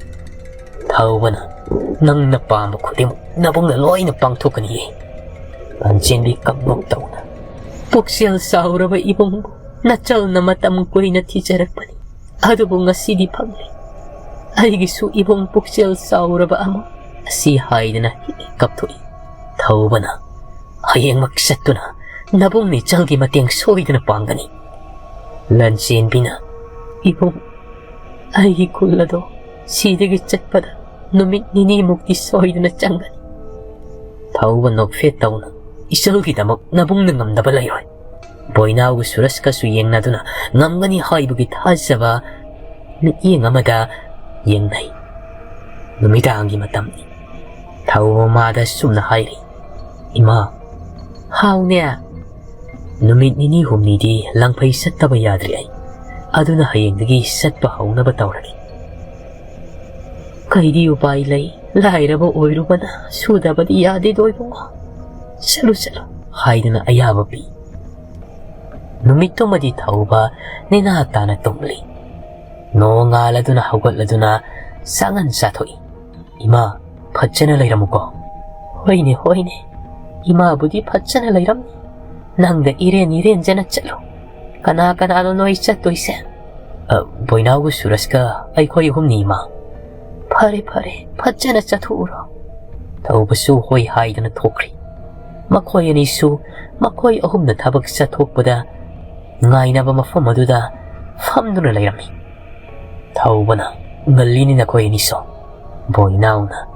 ꯊꯧꯕꯅ, "ꯅꯪꯅ ꯄꯥꯝꯕ ꯈꯨꯗꯤꯡꯃꯛ ꯅꯕꯨꯡꯅ ꯂꯣꯏꯅ ꯄꯥꯡꯊꯣꯛꯀꯅꯤꯌꯦ꯫" ꯂꯟꯆꯦꯟꯕꯤ ꯀꯞ ꯅꯣꯛ ꯇꯧꯅ, "ꯄꯨꯛꯆꯦꯜ ꯆꯥꯎꯔꯕ ꯏꯕꯨꯡꯕꯨ ꯅꯆꯜꯅ ꯃꯇꯝ ꯀꯨꯏꯅ ꯊꯤꯖꯔꯛꯄꯅꯤ꯫ ꯑꯗꯨꯕꯨ ꯉꯁꯤꯗꯤ ꯐꯪꯂꯦ꯫ ꯑꯩꯒꯤꯁꯨ ꯏꯕꯨꯡ ꯄꯨꯛꯆꯦꯜ ꯆꯥꯎꯔꯕ ꯑꯃ꯫" ꯑꯁꯤ ꯍꯥꯏꯗꯨꯅ ꯍꯦꯛ ꯀꯞꯊꯣꯛꯏ꯫ ꯊꯧꯕꯅ, "ꯍꯌꯦꯡꯃꯛ ꯆꯠꯇꯨꯅ ꯅꯕꯨꯡ ꯅꯤꯆꯜꯒꯤ ꯃꯇꯦꯡ ꯁꯣꯏꯗꯅ ꯄꯥꯡꯒꯅꯤ꯫" ꯂꯟꯆꯦꯟꯕꯤꯅ, "ꯏꯕꯨꯡ, ꯑꯩꯒꯤ ꯈꯨꯜ ꯑꯗꯣ ꯁꯤꯗꯒꯤ ꯆꯠꯄꯗ ꯅꯨꯃꯤꯠ ꯅꯤꯅꯤꯃꯨꯛꯇꯤ ꯁꯣꯏꯗꯅ ꯆꯪꯒꯅꯤ꯫" ꯊꯧꯕ ꯅꯣꯛꯐꯦꯠ ꯇꯧꯅ, "ꯏꯆꯜꯒꯤꯗꯃꯛ ꯅꯕꯨꯡꯅ ꯉꯝꯗꯕ ꯂꯩꯔꯣꯏ꯫" ꯕꯣꯏꯅꯥꯎꯒ ꯁꯨꯔꯖꯀꯁꯨ ꯌꯦꯡꯅꯗꯨꯅ ꯉꯝꯒꯅꯤ ꯍꯥꯏꯕꯒꯤ ꯊꯥꯖꯕ ꯃꯤꯠꯌꯦꯡ ꯑꯃꯗ ꯌꯦꯡꯅꯩ꯫ ꯅꯨꯃꯤꯗꯥꯡꯒꯤ ꯃꯇꯝꯅꯤ꯫ ꯊꯧꯕ ꯃꯃꯥꯗ ꯁꯨꯝꯅ ꯍꯥꯏꯔꯤ, "ꯏꯃꯥ꯫" "ꯍꯥꯎꯅꯦ꯫" "ꯅꯨꯃꯤꯠ ꯅꯤꯅꯤ ꯍꯨꯝꯅꯤꯗꯤ ꯂꯪꯐꯩ ꯆꯠꯇꯕ ꯌꯥꯗ꯭ꯔꯤ ꯑꯩ꯫ ꯑꯗꯨꯅ ꯍꯌꯦꯡꯗꯒꯤ ꯆꯠꯄ ꯍꯧꯅꯕ ꯇꯧꯔꯒꯦ꯫" "ꯀꯩꯗꯤ ꯎꯄꯥꯏ ꯂꯩ, ꯂꯥꯏꯔꯕ ꯑꯣꯏꯔꯨꯕꯅ ꯁꯨꯗꯕꯗꯤ ꯌꯥꯗꯦꯗꯣ ꯏꯕꯨꯡꯉꯣ꯫ ꯆꯠꯂꯨ ꯆꯠꯂꯨ" ꯍꯥꯏꯗꯨꯅ ꯑꯌꯥꯕ ꯄꯤ꯫ ꯅꯨꯃꯤꯠꯇꯨꯃꯗꯤ ꯊꯧꯕ ꯅꯦꯅꯥ ꯇꯥꯅ ꯇꯨꯝꯂꯤ꯫ ꯅꯣꯡꯉꯥꯜꯂꯗꯨꯅ ꯍꯧꯒꯠꯂꯗꯨꯅ ꯆꯥꯉꯟ ꯆꯥꯊꯣꯛꯏ꯫ "ꯏꯃꯥ, ꯐꯖꯅ ꯂꯩꯔꯝꯃꯨꯀꯣ꯫" "ꯍꯣꯏꯅꯦ, ꯍꯣꯏꯅꯦ, ꯏꯃꯥꯕꯨꯗꯤ ꯐꯖꯅ ꯂꯩꯔꯝꯅꯤ꯫ ꯅꯪꯗ ꯏꯔꯦꯟ ꯏꯔꯦꯟꯖꯅ ꯆꯠꯂꯨ꯫ ꯀꯅꯥ ꯀꯅꯥꯅꯣ ꯅꯣꯏ ꯆꯠꯇꯣꯏꯁꯦ?" "ꯑ, ꯕꯣꯏꯅꯥꯎꯒ ꯁꯨꯔꯖꯀ ꯑꯩꯈꯣꯏ ꯑꯍꯨꯝꯅꯤ, ꯏꯃꯥ꯫" "ꯐꯔꯦ, ꯐꯔꯦ, ꯐꯖꯅ ꯆꯠꯊꯣꯛꯎꯔꯣ꯫" ꯊꯧꯕꯁꯨ ꯍꯣꯏ ꯍꯥꯏꯗꯨꯅ ꯊꯣꯛꯈ꯭ꯔꯤ꯫ ꯃꯈꯣꯏ ꯑꯅꯤꯁꯨ ꯃꯈꯣꯏ ꯑꯍꯨꯝꯅ ꯊꯕꯛ ꯆꯠꯊꯣꯛꯄꯗ ꯉꯥꯏꯅꯕ ꯃꯐꯝ ꯑꯗꯨꯗ ꯐꯝꯗꯨꯅ ꯂꯩꯔꯝꯃꯤ꯫ ꯊꯧꯕꯅ, "ꯉꯜꯂꯤꯅꯤ ꯅꯈꯣꯏ ꯑꯅꯤꯁꯨ꯫ ꯕꯣꯏꯅꯥꯎꯅ,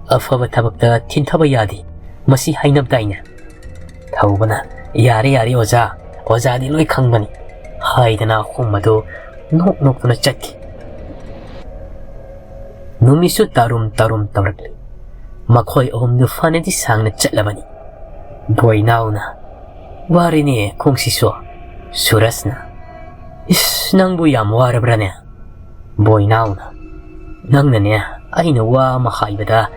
"ꯑꯐꯕ ꯊꯕꯛꯇ ꯊꯤꯟꯊꯕ ꯌꯥꯗꯦ, ꯃꯁꯤ ꯍꯥꯏꯅꯕꯗꯥꯏꯅꯦ?" ꯊꯧꯕꯅ, "ꯌꯥꯔꯦ, ꯌꯥꯔꯦ ꯑꯣꯖꯥ, ꯑꯣꯖꯥꯗꯤ ꯂꯣꯏ ꯈꯪꯕꯅꯤ" ꯍꯥꯏꯗꯅ ꯑꯍꯨꯝ ꯑꯗꯨ ꯅꯣꯛ ꯅꯣꯛꯇꯨꯅ ꯆꯠꯈꯤ꯫ ꯅꯨꯃꯤꯠꯁꯨ ꯇꯥꯔꯨꯝ ꯇꯥꯔꯨꯝ ꯇꯧꯔꯛꯂꯤ꯫ ꯃꯈꯣꯏ ꯑꯍꯨꯝꯗꯨ ꯐꯅꯗꯤ ꯁꯥꯡꯅ ꯆꯠꯂꯕꯅꯤ꯫ ꯕꯣꯏꯅꯥꯎꯅ, "ꯋꯥꯔꯦꯅꯦ ꯈꯣꯡꯁꯤꯁꯨ"꯫ ꯁꯨꯔꯖꯅ, "ꯏꯁ, ꯅꯪꯕꯨ ꯌꯥꯝ ꯋꯥꯔꯕ꯭ꯔꯥꯅꯦ?" ꯕꯣꯏꯅꯥꯎꯅ, "ꯅꯪꯅꯅꯦ ꯑꯩꯅ ꯋꯥ ꯑꯃ ꯍꯥꯏꯕꯗ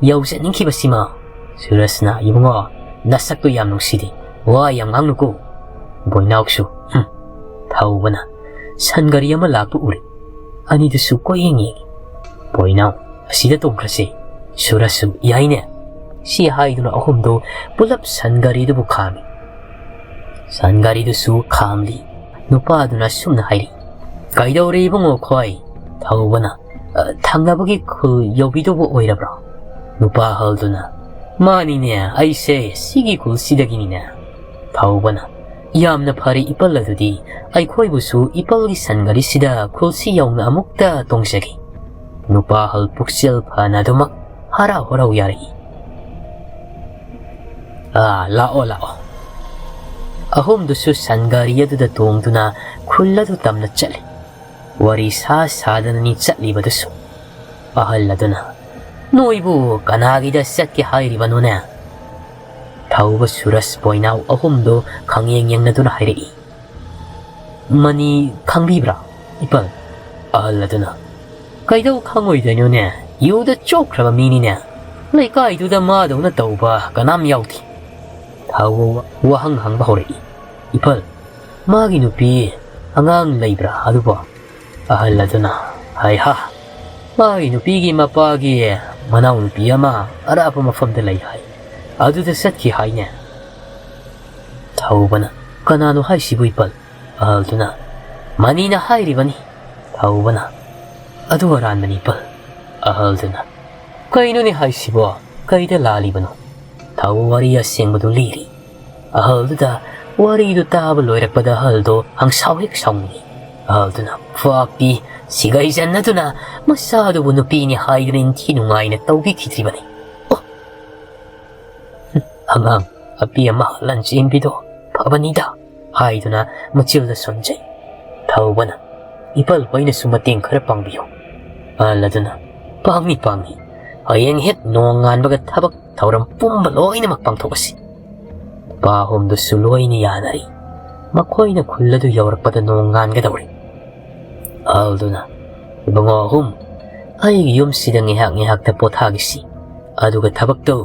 ꯌꯧꯖꯅꯤꯡꯈꯤꯕꯁꯤꯃ"꯫ ꯁꯨꯔꯖꯅ, "ꯏꯕꯨꯡꯉꯣ, ꯅꯁꯛꯇꯨ ꯌꯥꯝ ꯅꯨꯡꯁꯤꯗꯦ, ꯋꯥ ꯌꯥꯝ ꯉꯥꯡꯅꯨꯀꯣ"꯫ ꯕꯣꯏꯅꯥꯎꯁꯨ, "ꯍꯨꯝ"꯫ ꯊꯧꯕꯅ, "ꯁꯟ ꯒꯥꯔꯤ ꯑꯃ ꯂꯥꯛꯄ ꯎꯔꯦ, ꯑꯅꯤꯗꯨꯁꯨ ꯀꯣꯏꯌꯦꯡ ꯌꯦꯡꯉꯤ꯫ ꯕꯣꯏꯅꯥꯎ, ꯑꯁꯤꯗ ꯇꯣꯡꯈ꯭ꯔꯁꯤ"꯫ ꯁꯨꯔꯖꯁꯨ, "ꯌꯥꯏꯅꯦ"꯫ ꯁꯤ ꯍꯥꯏꯗꯨꯅ ꯑꯍꯨꯝꯗꯨ ꯄꯨꯂꯞ ꯁꯟ ꯒꯥꯔꯤꯗꯨꯕꯨ ꯈꯥꯝꯃꯤ꯫ ꯁꯟ ꯒꯥꯔꯤꯗꯨꯁꯨ ꯈꯥꯝꯂꯤ꯫ ꯅꯨꯄꯥꯗꯨꯅ ꯁꯨꯝꯅ ꯍꯥꯏꯔꯤ, "ꯀꯩꯗꯧꯔꯦ ꯏꯕꯨꯡꯉꯣ ꯈꯣꯏ?" ꯊꯧꯕꯅ, "ꯑ, ꯊꯪꯅꯕꯒꯤ ꯈꯨꯜ ꯌꯧꯕꯤꯗꯧꯕ ꯑꯣꯏꯔꯕ꯭ꯔꯣ?" ꯅꯨꯄꯥ ꯑꯍꯜꯗꯨꯅ, "ꯃꯥꯅꯤꯅꯦ, ꯑꯩꯁꯦ ꯁꯤꯒꯤ ꯈꯨꯜꯁꯤꯗꯒꯤꯅꯤꯅꯦ"꯫ ꯊꯧꯕꯅ, "ꯌꯥꯝꯅ ꯐꯔꯦ ꯏꯄꯜ, ꯑꯗꯨꯗꯤ ꯑꯩꯈꯣꯏꯕꯨꯁꯨ ꯏꯄꯜꯒꯤ ꯁꯟ ꯒꯥꯔꯤꯁꯤꯗ ꯈꯨꯜꯁꯤ ꯌꯧꯅ ꯑꯃꯨꯛꯇ ꯇꯣꯡꯖꯒꯦ"꯫ ꯅꯨꯄꯥ ꯑꯍꯜ ꯄꯨꯛꯆꯦꯜ ꯐꯅ ꯑꯗꯨꯃꯛ ꯍꯔꯥꯎ ꯍꯔꯥꯎ ꯌꯥꯔꯛꯏ꯫ "ꯑꯥ, ꯂꯥꯛꯑꯣ, ꯂꯥꯛꯑꯣ"꯫ ꯑꯍꯨꯝꯗꯨꯁꯨ ꯁꯟ ꯒꯥꯔꯤ ꯑꯗꯨꯗ ꯇꯣꯡꯗꯨꯅ ꯈꯨꯜ ꯑꯗꯨ ꯇꯝꯅ ꯆꯠꯂꯤ꯫ ꯋꯥꯔꯤ ꯁꯥ ꯁꯥꯗꯅꯅꯤ ꯆꯠꯂꯤꯕꯗꯨꯁꯨ꯫ ꯑꯍꯜ ꯑꯗꯨꯅ, "ꯅꯣꯏꯕꯨ ꯀꯅꯥꯒꯤꯗ ꯆꯠꯀꯦ ꯍꯥꯏꯔꯤꯕꯅꯣꯅꯦ?" ꯊꯧꯕ ꯁꯨꯔꯖ ꯕꯣꯏꯅꯥꯎ ꯑꯍꯨꯝꯗꯨ ꯈꯪꯌꯦꯡ ꯌꯦꯡꯅꯗꯨꯅ ꯍꯥꯏꯔꯛꯏ꯫ "ꯃꯅꯤ ꯈꯪꯕꯤꯕ꯭ꯔꯥ, ꯏꯄꯜ?" ꯑꯍꯜ ꯑꯗꯨꯅ, "ꯀꯩꯗꯧ ꯈꯪꯉꯣꯏꯗꯣꯏꯅꯣꯅꯦ? ꯌꯨꯗ ꯆꯣꯞꯈ꯭ꯔꯕ ꯃꯤꯅꯤꯅꯦ꯫ ꯂꯩꯀꯥꯏꯗꯨꯗ ꯃꯥꯗꯧꯅ ꯇꯧꯕ ꯀꯅꯥꯝ ꯌꯥꯎꯗꯦ"꯫ ꯊꯧꯕ ꯋꯥꯍꯪ ꯍꯪꯕ ꯍꯧꯔꯛꯏ꯫ "ꯏꯄꯜ, ꯃꯥꯒꯤ ꯅꯨꯄꯤ ꯑꯉꯥꯡ ꯂꯩꯕ꯭ꯔꯥ ꯑꯗꯨꯕꯣ?" ꯑꯍꯜ ꯑꯗꯨꯅ, "ꯍꯥꯏꯍꯥ, ꯃꯥꯒꯤ ꯅꯨꯄꯤꯒꯤ ꯃꯄꯥꯒꯤ ꯃꯅꯥꯎꯅꯨꯄꯤ ꯑꯃ ꯑꯔꯥꯞꯄ ꯃꯐꯝꯗ ꯂꯩ ꯍꯥꯏ꯫ ꯑꯗꯨꯗ ꯆꯠꯈꯤ ꯍꯥꯏꯅꯦ"꯫ ꯊꯧꯕꯅ, "ꯀꯅꯥꯅꯣ ꯍꯥꯏꯁꯤꯕꯨ ꯏꯄꯜ?" ꯑꯍꯜꯗꯨꯅ, "ꯃꯅꯤꯅ ꯍꯥꯏꯔꯤꯕꯅꯤ"꯫ ꯊꯧꯕꯅ, "ꯑꯗꯨ ꯑꯔꯥꯟꯕꯅꯤ ꯏꯄꯜ"꯫ ꯑꯍꯜꯗꯨꯅ, "ꯀꯩꯅꯣꯅꯦ ꯍꯥꯏꯁꯤꯕꯣ? ꯀꯩꯗ ꯂꯥꯜꯂꯤꯕꯅꯣ?" ꯊꯧꯕ ꯋꯥꯔꯤ ꯑꯁꯦꯡꯕꯗꯨ ꯂꯤꯔꯤ꯫ ꯑꯍꯜꯗꯨꯗ ꯋꯥꯔꯤꯗꯨ ꯇꯥꯕ ꯂꯣꯏꯔꯛꯄꯗ ꯑꯍꯜꯗꯣ ꯍꯪꯁꯥꯎ ꯍꯦꯛ ꯁꯥꯎꯅꯤꯡꯏ꯫ ꯑꯍꯜꯗꯨꯅ ꯈꯨꯄꯥꯛꯇꯤ ꯁꯤꯒꯩꯖꯟꯅꯗꯨꯅ ꯃꯆꯥꯗꯨꯕꯨ ꯅꯨꯄꯤꯅꯤ ꯍꯥꯏꯗꯨꯅ ꯅꯤꯡꯊꯤ ꯅꯨꯡꯉꯥꯏꯅ ꯇꯧꯕꯤꯈꯤꯗ꯭ꯔꯤꯕꯅꯤ꯫ ꯑꯣ! ꯑꯉꯥꯡ ꯑꯄꯤ ꯑꯃ ꯂꯟꯆꯦꯟꯕꯤꯗꯣ ꯐꯕꯅꯤꯗ ꯍꯥꯏꯗꯨꯅ ꯃꯆꯤꯜꯗ ꯁꯣꯟꯖꯩ꯫ ꯊꯧꯕꯅ, "ꯏꯄꯜ ꯍꯣꯏꯅꯁꯨ ꯃꯇꯦꯡ ꯈꯔ ꯄꯥꯡꯕꯤꯌꯨ"꯫ ꯑꯍꯜ ꯑꯗꯨꯅ, "ꯄꯥꯡꯅꯤ, ꯄꯥꯡꯅꯤ꯫ ꯍꯌꯦꯡ ꯍꯦꯛ ꯅꯣꯡ ꯉꯥꯟꯕꯒ ꯊꯕꯛ ꯊꯧꯔꯝ ꯄꯨꯝꯕ ꯂꯣꯏꯅꯃꯛ ꯄꯥꯡꯊꯣꯛꯑꯁꯤ"꯫ ꯅꯨꯄꯥ ꯑꯍꯨꯝꯗꯨꯁꯨ ꯂꯣꯏꯅ ꯌꯥꯅꯔꯤ꯫ ꯃꯈꯣꯏꯅ ꯈꯨꯜ ꯑꯗꯨ ꯌꯧꯔꯛꯄꯗ ꯅꯣꯡ ꯉꯥꯟꯒꯗꯧꯔꯤ꯫ ꯑꯍꯜꯗꯨꯅ, "ꯏꯕꯨꯡꯉꯣ ꯑꯍꯨꯝ, ꯑꯩꯒꯤ ꯌꯨꯝꯁꯤꯗ ꯉꯥꯏꯍꯥꯛ ꯉꯥꯏꯍꯥꯛꯇ ꯄꯣꯊꯥꯈꯤꯁꯤ, ꯑꯗꯨꯒ ꯊꯕꯛꯇꯨ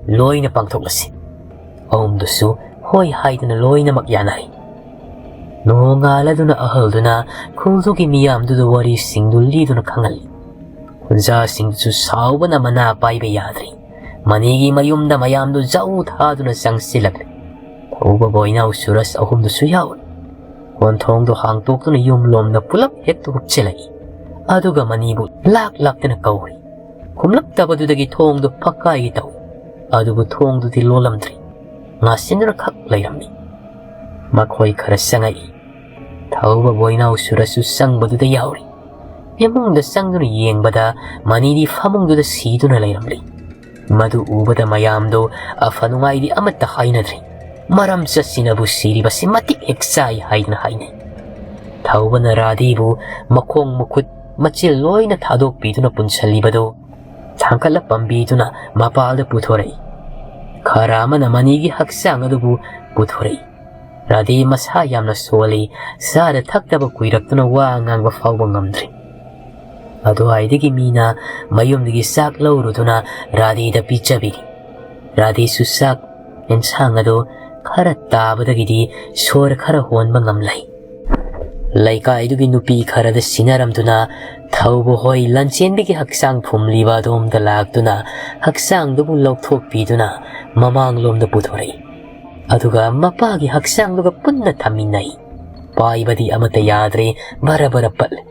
ꯂꯣꯏꯅ ꯄꯥꯡꯊꯣꯛꯂꯁꯤ"꯫ ꯑꯍꯨꯝꯗꯨꯁꯨ ꯍꯣꯏ ꯍꯥꯏꯗꯨꯅ ꯂꯣꯏꯅꯃꯛ ꯌꯥꯅꯔꯦ꯫ ꯅꯣꯡꯉꯥꯜꯂꯗꯨꯅ ꯑꯍꯜꯗꯨꯅ ꯈꯨꯜꯗꯨꯒꯤ ꯃꯤꯌꯥꯝꯗꯨꯗ ꯋꯥꯔꯤꯁꯤꯡꯗꯨ ꯂꯤꯗꯨꯅ ꯈꯪꯍꯜꯂꯤ꯫ ꯈꯨꯟꯖꯥꯁꯤꯡꯗꯨꯁꯨ ꯁꯥꯎꯕꯅ ꯃꯅꯥ ꯄꯥꯏꯕ ꯌꯥꯗ꯭ꯔꯦ꯫ ꯃꯅꯤꯒꯤ ꯃꯌꯨꯝꯗ ꯃꯌꯥꯝꯗꯨ ꯖꯧ ꯊꯥꯗꯨꯅ ꯆꯪꯁꯤꯜꯂꯛꯂꯦ꯫ ꯊꯧꯕ ꯕꯣꯏꯅꯥꯎ ꯁꯨꯔꯖ ꯑꯍꯨꯝꯗꯨꯁꯨ ꯌꯥꯎꯔꯤ꯫ ꯀꯣꯟꯊꯣꯡꯗꯣ ꯍꯥꯡꯇꯣꯛꯇꯨꯅ ꯌꯨꯝ ꯂꯣꯝꯗ ꯄꯨꯂꯞ ꯍꯦꯛꯇ ꯍꯨꯞꯆꯤꯜꯂꯛꯏ꯫ ꯑꯗꯨꯒ ꯃꯅꯤꯕꯨ ꯂꯥꯛ ꯂꯥꯛꯇꯅ ꯀꯧꯔꯤ꯫ ꯈꯨꯝꯂꯛꯇꯕꯗꯨꯗꯒꯤ ꯊꯣꯡꯗꯨ ꯐꯛꯀꯥꯏꯒꯦ ꯇꯧꯏ꯫ ꯑꯗꯨꯕꯨ ꯊꯣꯡꯗꯨꯗꯤ ꯂꯣꯜꯂꯝꯗ꯭ꯔꯤ꯫ ꯉꯥꯁꯤꯟꯗꯨꯅ ꯈꯛ ꯂꯩꯔꯝꯃꯤ꯫ ꯃꯈꯣꯏ ꯈꯔ ꯆꯪꯉꯛꯏ꯫ ꯊꯧꯕ ꯕꯣꯏꯅꯥꯎ ꯁꯨꯔꯖꯁꯨ ꯆꯪꯕꯗꯨꯗ ꯌꯥꯎꯔꯤ꯫ ꯏꯃꯨꯡꯗ ꯆꯪꯗꯨꯅ ꯌꯦꯡꯕꯗ ꯃꯅꯤꯗꯤ ꯐꯃꯨꯡꯗꯨꯗ ꯁꯤꯗꯨꯅ ꯂꯩꯔꯝꯂꯤ꯫ ꯃꯗꯨ ꯎꯕꯗ ꯃꯌꯥꯝꯗꯨ ꯑꯐ ꯅꯨꯡꯉꯥꯏꯗꯤ ꯑꯃꯠꯇ ꯍꯥꯏꯅꯗ꯭ꯔꯤ꯫ ꯃꯔꯝ ꯆꯠꯁꯤꯅꯕꯨ ꯁꯤꯔꯤꯕꯁꯤ ꯃꯇꯤꯛ ꯍꯦꯛ ꯆꯥꯏ ꯍꯥꯏꯗꯨꯅ ꯍꯥꯏꯅꯩ꯫ ꯊꯧꯕꯅ ꯔꯥꯙꯤꯕꯨ ꯃꯈꯣꯡ ꯃꯈꯨꯠ ꯃꯆꯤꯜ ꯂꯣꯏꯅ ꯊꯥꯗꯣꯛꯄꯤꯗꯨꯅ ꯄꯨꯟꯁꯤꯜꯂꯤꯕꯗꯨ ꯊꯥꯡꯒꯠꯂ ꯄꯝꯕꯤꯗꯨꯅ ꯃꯄꯥꯜꯗ ꯄꯨꯊꯣꯔꯛꯏ꯫ ꯈꯔ ꯑꯃꯅ ꯃꯅꯤꯒꯤ ꯍꯛꯆꯥꯡ ꯑꯗꯨꯕꯨ ꯄꯨꯊꯣꯔꯛꯏ꯫ ꯔꯥꯙꯤ ꯃꯁꯥ ꯌꯥꯝꯅ ꯁꯣꯜꯂꯤ꯫ ꯆꯥꯗ ꯊꯛꯇꯕ ꯀꯨꯏꯔꯛꯇꯨꯅ ꯋꯥ ꯉꯥꯡꯕ ꯐꯥꯎꯕ ꯉꯝꯗ꯭ꯔꯤ꯫ ꯑꯗꯨꯋꯥꯏꯗꯒꯤ ꯃꯤꯅ ꯃꯌꯨꯝꯗꯒꯤ ꯆꯥꯛ ꯂꯧꯔꯨꯗꯨꯅ ꯔꯥꯙꯤꯗ ꯄꯤꯖꯕꯤꯔꯤ꯫ ꯔꯥꯙꯤꯁꯨ ꯆꯥꯛ ꯑꯦꯟꯁꯥꯡ ꯑꯗꯨ ꯈꯔ ꯇꯥꯕꯗꯒꯤꯗꯤ ꯁꯣꯔ ꯈꯔ ꯍꯣꯟꯕ ꯉꯝꯂꯦ꯫ ꯂꯩꯀꯥꯏꯗꯨꯒꯤ ꯅꯨꯄꯤ ꯈꯔꯗ ꯁꯤꯟꯅꯔꯝꯗꯨꯅ ꯊꯧꯕ ꯍꯣꯏ ꯂꯟꯆꯦꯟꯕꯤꯒꯤ ꯍꯛꯆꯥꯡ ꯐꯨꯝꯂꯤꯕ ꯑꯗꯣꯝꯗ ꯂꯥꯛꯇꯨꯅ ꯍꯛꯆꯥꯡꯗꯨꯕꯨ ꯂꯧꯊꯣꯛꯄꯤꯗꯨꯅ ꯃꯃꯥꯡꯂꯣꯝꯗ ꯄꯨꯊꯣꯔꯛꯏ꯫ ꯑꯗꯨꯒ ꯃꯄꯥꯒꯤ ꯍꯛꯆꯥꯡꯗꯨꯒ ꯄꯨꯟꯅ ꯊꯝꯃꯤꯟꯅꯩ꯫ ꯄꯥꯏꯕꯗꯤ ꯑꯃꯠꯇ ꯌꯥꯗ꯭ꯔꯦ, ꯕꯔ ꯕꯔ ꯄꯠꯂꯦ꯫